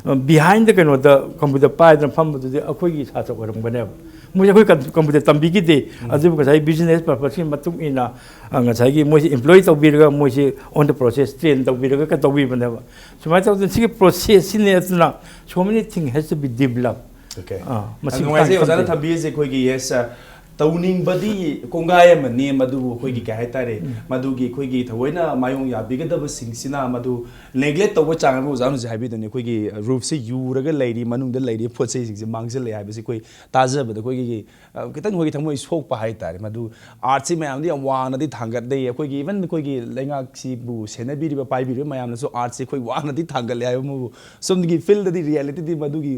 ꯑ, ꯕꯤꯍꯥꯏꯟꯗ ꯀꯩꯅꯣꯗ ꯀꯝꯄ꯭ꯌꯨꯇꯔ ꯄꯥꯏꯗꯅ ꯐꯝꯕꯗꯨꯗꯤ ꯑꯩꯈꯣꯏꯒꯤ ꯁꯥꯇ꯭ꯔ ꯑꯣꯏꯔꯝꯒꯅꯦꯕ꯫ ꯃꯣꯏꯁꯦ ꯑꯩꯈꯣꯏ ꯀꯝ-, ꯀꯝꯄ꯭ꯌꯨꯇꯔ ꯇꯝꯕꯤꯈꯤꯗꯦ꯫ ꯑꯗꯨꯕꯨ ꯉꯁꯥꯏ ꯕꯤꯖꯤꯅꯦꯁ ꯄꯔꯄꯁꯀꯤ ꯃꯇꯨꯡ ꯏꯟꯅ, ꯑ, ꯉꯁꯥꯏꯒꯤ ꯃꯣꯏꯁꯦ ꯏꯝꯄ꯭ꯂꯣꯏ ꯇꯧꯕꯤꯔꯒ, ꯃꯣꯏꯁꯦ on the process train ꯇꯧꯕꯤꯔꯒ ꯀ-, ꯇꯧꯕꯤꯕꯅꯦꯕ꯫ ꯁꯨꯃꯥꯏꯅ ꯇꯧꯗꯅ ꯁꯤꯒꯤ ꯄ꯭ꯔꯣꯁꯦꯁꯁꯤꯅꯦ ꯑꯗꯨꯅ so many things has to be developed꯫ Okay꯫ ꯑꯥ, ꯌꯥꯝ ꯃꯁꯤꯒꯤ ꯅꯨꯡꯉꯥꯏꯖꯩ ꯃꯇꯥꯡꯗ ꯑꯣꯖꯥꯅ ꯈꯪꯖꯩ꯫ ꯊꯝꯕꯤꯔꯤꯁꯦ꯫ ꯑꯩꯈꯣꯏꯒꯤ, yes, ꯑ, ꯇꯧꯅꯤꯡꯕꯗꯤ ꯀꯣꯡꯒꯥꯏ ꯑꯃꯅꯤ, ꯃꯗꯨꯕꯨ ꯑꯩꯈꯣꯏꯒꯤ ꯀꯩ ꯍꯥꯏꯇꯥꯔꯦ, ꯃꯗꯨꯒꯤ ꯑꯩꯈꯣꯏꯒꯤ ꯊꯑꯣꯏꯅ ꯃꯥꯏꯌꯣꯡ ꯌꯥꯕꯤꯒꯗꯕꯁꯤꯡꯁꯤꯅ ꯃꯗꯨ ꯅꯦꯒ꯭ꯂꯦꯛ ꯇꯧꯕ ꯆꯥꯡ ꯑꯃ ꯑꯣꯖꯥꯅ ꯍꯧꯖꯤꯛ ꯍꯥꯏꯕꯤꯗꯨꯅꯤ꯫ ꯑꯩꯈꯣꯏꯒꯤ ꯔꯨꯐꯁꯦ ꯌꯨꯔꯒ ꯂꯩꯔꯤ, ꯃꯅꯨꯡꯗ ꯂꯩꯔꯤ ꯄꯣꯠ ꯆꯩꯁꯤꯡꯁꯦ ꯃꯥꯡꯁꯤꯜꯂꯛꯑꯦ ꯍꯥꯏꯕꯁꯤ ꯑꯩꯈꯣꯏ ꯇꯥꯖꯕꯗ ꯑꯩꯈꯣꯏꯒꯤ, ꯑ, ꯈꯤꯇꯪ ꯑꯩꯈꯣꯏꯒꯤ ꯊꯃꯣꯏ ꯁꯣꯛꯄ ꯍꯥꯏꯇꯥꯔꯦ꯫ ꯃꯗꯨ ꯑꯥꯔꯠꯁꯤ ꯃꯌꯥꯝꯗꯤ ꯌꯥꯝ ꯋꯥꯡꯅꯗꯤ ꯊꯥꯡꯒꯠꯅꯩ꯫ ꯑꯩꯈꯣꯏꯒꯤ even ꯑꯩꯈꯣꯏꯒꯤ ꯂꯩꯉꯥꯛꯁꯤꯕꯨ ꯁꯦꯟꯅꯕꯤꯔꯤꯕ, ꯄꯥꯏꯕꯤꯔꯤꯕ ꯃꯌꯥꯝꯅꯁꯨ ꯑꯥꯔꯠꯁꯤ ꯑꯩꯈꯣꯏ ꯋꯥꯡꯅꯗꯤ ꯊꯥꯡꯒꯠꯂꯦ ꯍꯥꯏꯕ ꯑꯃꯕꯨ ꯁꯣꯝꯒꯤ ꯐꯤꯜꯗꯗꯤ, ꯔꯤꯌꯦꯂꯤꯇꯤꯗꯤ ꯃꯗꯨꯒꯤ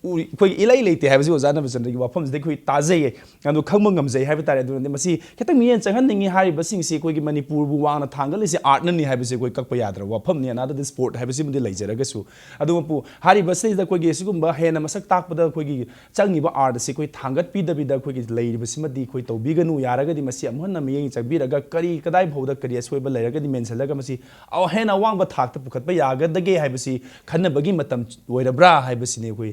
ꯎ-, ꯑꯩꯈꯣꯏꯒꯤ ꯏꯂꯩ ꯂꯩꯇꯦ ꯍꯥꯏꯕꯁꯤ ꯑꯣꯖꯥ ꯅꯕꯆꯟꯗ꯭ꯔꯒꯤ ꯋꯥꯐꯝꯁꯤꯗ ꯑꯩꯈꯣꯏ ꯇꯥꯖꯩꯌꯦ꯫ ꯑꯗꯣ ꯈꯪꯕ ꯉꯝꯖꯩ ꯍꯥꯏꯕ ꯇꯥꯔꯦ꯫ ꯑꯗꯨꯅꯗꯤ ꯃꯁꯤ ꯈꯤꯇꯪ ꯃꯤꯠꯌꯦꯡ ꯆꯪꯍꯟꯅꯤꯡꯉꯤ꯫ ꯍꯥꯏꯔꯤꯕꯁꯤꯡꯁꯤ ꯑꯩꯈꯣꯏꯒꯤ ꯃꯅꯤꯄꯨꯔꯕꯨ ꯋꯥꯡꯅ ꯊꯥꯡꯒꯠꯂꯤꯁꯤ ꯑꯥꯔꯠꯅꯅꯤ ꯍꯥꯏꯕꯁꯤ ꯑꯩꯈꯣꯏ ꯀꯛꯄ ꯌꯥꯗ꯭ꯔꯕ ꯋꯥꯐꯝꯅꯤ꯫ ꯑꯅꯥꯗꯗꯤ ꯁ꯭ꯄꯣꯔꯠ ꯍꯥꯏꯕꯁꯤꯃꯗꯤ ꯂꯩꯖꯔꯒꯁꯨ, ꯑꯗꯨꯃꯛꯄꯨ ꯍꯥꯏꯔꯤꯕꯁꯤꯗꯩꯗ ꯑꯩꯈꯣꯏꯒꯤ ꯁꯤꯒꯨꯝꯕ ꯍꯦꯟꯅ ꯃꯁꯛ ꯇꯥꯛꯄꯗ ꯑꯩꯈꯣꯏꯒꯤ ꯆꯪꯉꯤꯕ ꯑꯥꯔꯠ ꯑꯁꯤ ꯑꯩꯈꯣꯏ ꯊꯥꯡꯒꯠꯄꯤꯗꯕꯤꯗ ꯑꯩꯈꯣꯏꯒꯤ ꯂꯩꯔꯤꯕꯁꯤꯃꯗꯤ ꯑꯩꯈꯣꯏ ꯇꯧꯕꯤꯒꯅꯨ꯫ ꯌꯥꯔꯒꯗꯤ ꯃꯁꯤ ꯑꯃꯨꯛ ꯍꯟꯅ ꯃꯤꯠꯌꯦꯡ ꯆꯪꯕꯤꯔꯒ ꯀꯔꯤ ꯀꯗꯥꯏ ꯐꯥꯎꯗ ꯀꯔꯤ ꯑꯁꯣꯏꯕ ꯂꯩꯔꯒꯗꯤ ꯃꯦꯟꯁꯤꯜꯂꯒ ꯃꯁꯤ ꯑ-, ꯍꯦꯟꯅ ꯑꯋꯥꯡꯕ ꯊꯥꯛꯇ ꯄꯨꯈꯠꯄ ꯌꯥꯒꯗꯒꯦ ꯍꯥꯏꯕꯁꯤ ꯈꯟꯅꯕꯒꯤ ꯃꯇꯝ ꯑꯣꯏꯔꯕ꯭ꯔꯥ ꯍꯥꯏꯕꯁꯤꯅꯤ ꯑꯩꯈꯣꯏ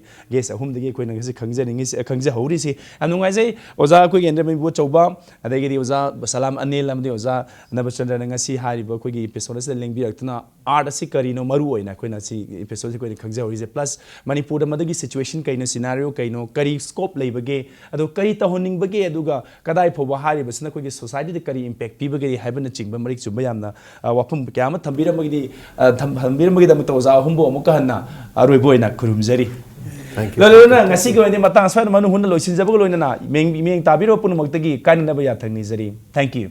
ꯑꯍꯨꯝꯗꯒꯤ ꯑꯩꯈꯣꯏꯅ ꯉꯁꯤ ꯈꯪꯖꯅꯤꯡꯉꯤꯁꯤ, ꯈꯪꯖꯍꯧꯔꯤꯁꯤ꯫ ꯌꯥꯝ ꯅꯨꯡꯉꯥꯏꯖꯩ ꯑꯣꯖꯥ ꯑꯩꯈꯣꯏꯒꯤ ꯑꯦꯟꯗ꯭ꯔꯃꯌꯨ ꯏꯕꯣꯆꯧꯕ, ꯑꯗꯒꯤꯗꯤ ꯑꯣꯖꯥ ꯁꯂꯥꯝ ꯑꯅꯤꯜ ꯑꯃꯗꯤ ꯑꯣꯖꯥ ꯅꯕꯆꯟꯗ꯭ꯔꯅ ꯉꯁꯤ ꯍꯥꯏꯔꯤꯕ ꯑꯩꯈꯣꯏꯒꯤ episode ꯑꯁꯤꯗ ꯂꯦꯡꯕꯤꯔꯛꯇꯨꯅ art ꯑꯁꯤ ꯀꯔꯤꯅꯣ ꯃꯔꯨ ꯑꯣꯏꯅ ꯑꯩꯈꯣꯏꯅ ꯁꯤ episode ꯑꯁꯤ ꯑꯩꯈꯣꯏꯅ ꯈꯪꯖꯍꯧꯔꯤꯁꯦ꯫ Plus ꯃꯅꯤꯄꯨꯔꯗ ꯃꯗꯨꯒꯤ situation ꯀꯩꯅꯣ, scenario ꯀꯩꯅꯣ, ꯀꯔꯤ scope ꯂꯩꯕꯒꯦ, ꯑꯗꯣ ꯀꯔꯤ ꯇꯧꯍꯟꯅꯤꯡꯕꯒꯦ, ꯑꯗꯨꯒ ꯀꯗꯥꯏ ꯐꯥꯎꯕ ꯍꯥꯏꯔꯤꯕꯁꯤꯅ ꯑꯩꯈꯣꯏꯒꯤ societyꯗ ꯀꯔꯤ impact ꯄꯤꯕꯒꯦ ꯍꯥꯏꯕꯅꯆꯤꯡꯕ ꯃꯔꯤꯛ ꯆꯨꯝꯕ ꯌꯥꯝꯅ, ꯑ, ꯋꯥꯐꯝ ꯀꯌꯥ ꯑꯃ ꯊꯝꯕꯤꯔꯝꯕꯒꯤꯗꯤ, ꯑ, ꯊꯝ-, ꯊꯝꯕꯤꯔꯝꯕꯒꯤꯗꯃꯛꯇ ꯑꯣꯖꯥ ꯑꯍꯨꯝꯕꯨ ꯑꯃꯨꯛꯀ ꯍꯟꯅ ꯑꯔꯣꯏꯕ ꯑꯣꯏꯅ ꯈꯨꯔꯨꯝꯖꯔꯤ꯫ Thank you. ꯂꯣꯏꯅ ꯉꯁꯤꯒꯤ ꯑꯣꯏꯅꯗꯤ ꯃꯇꯥꯡ ꯑꯁ꯭ꯋꯥꯏꯗ ꯃꯅꯨꯡ ꯍꯨꯟꯅ ꯂꯣꯏꯁꯤꯟꯖꯕꯒ ꯂꯣꯏꯅꯅ ꯃꯤꯠꯌꯦꯡ-, ꯃꯤꯠꯌꯦꯡ ꯇꯥꯕꯤꯔꯕ ꯄꯨꯝꯅꯃꯛꯇꯒꯤ ꯀꯥꯏꯅꯅꯕ ꯌꯥꯊꯪ ꯅꯤꯖꯔꯤ꯫ Thank you꯫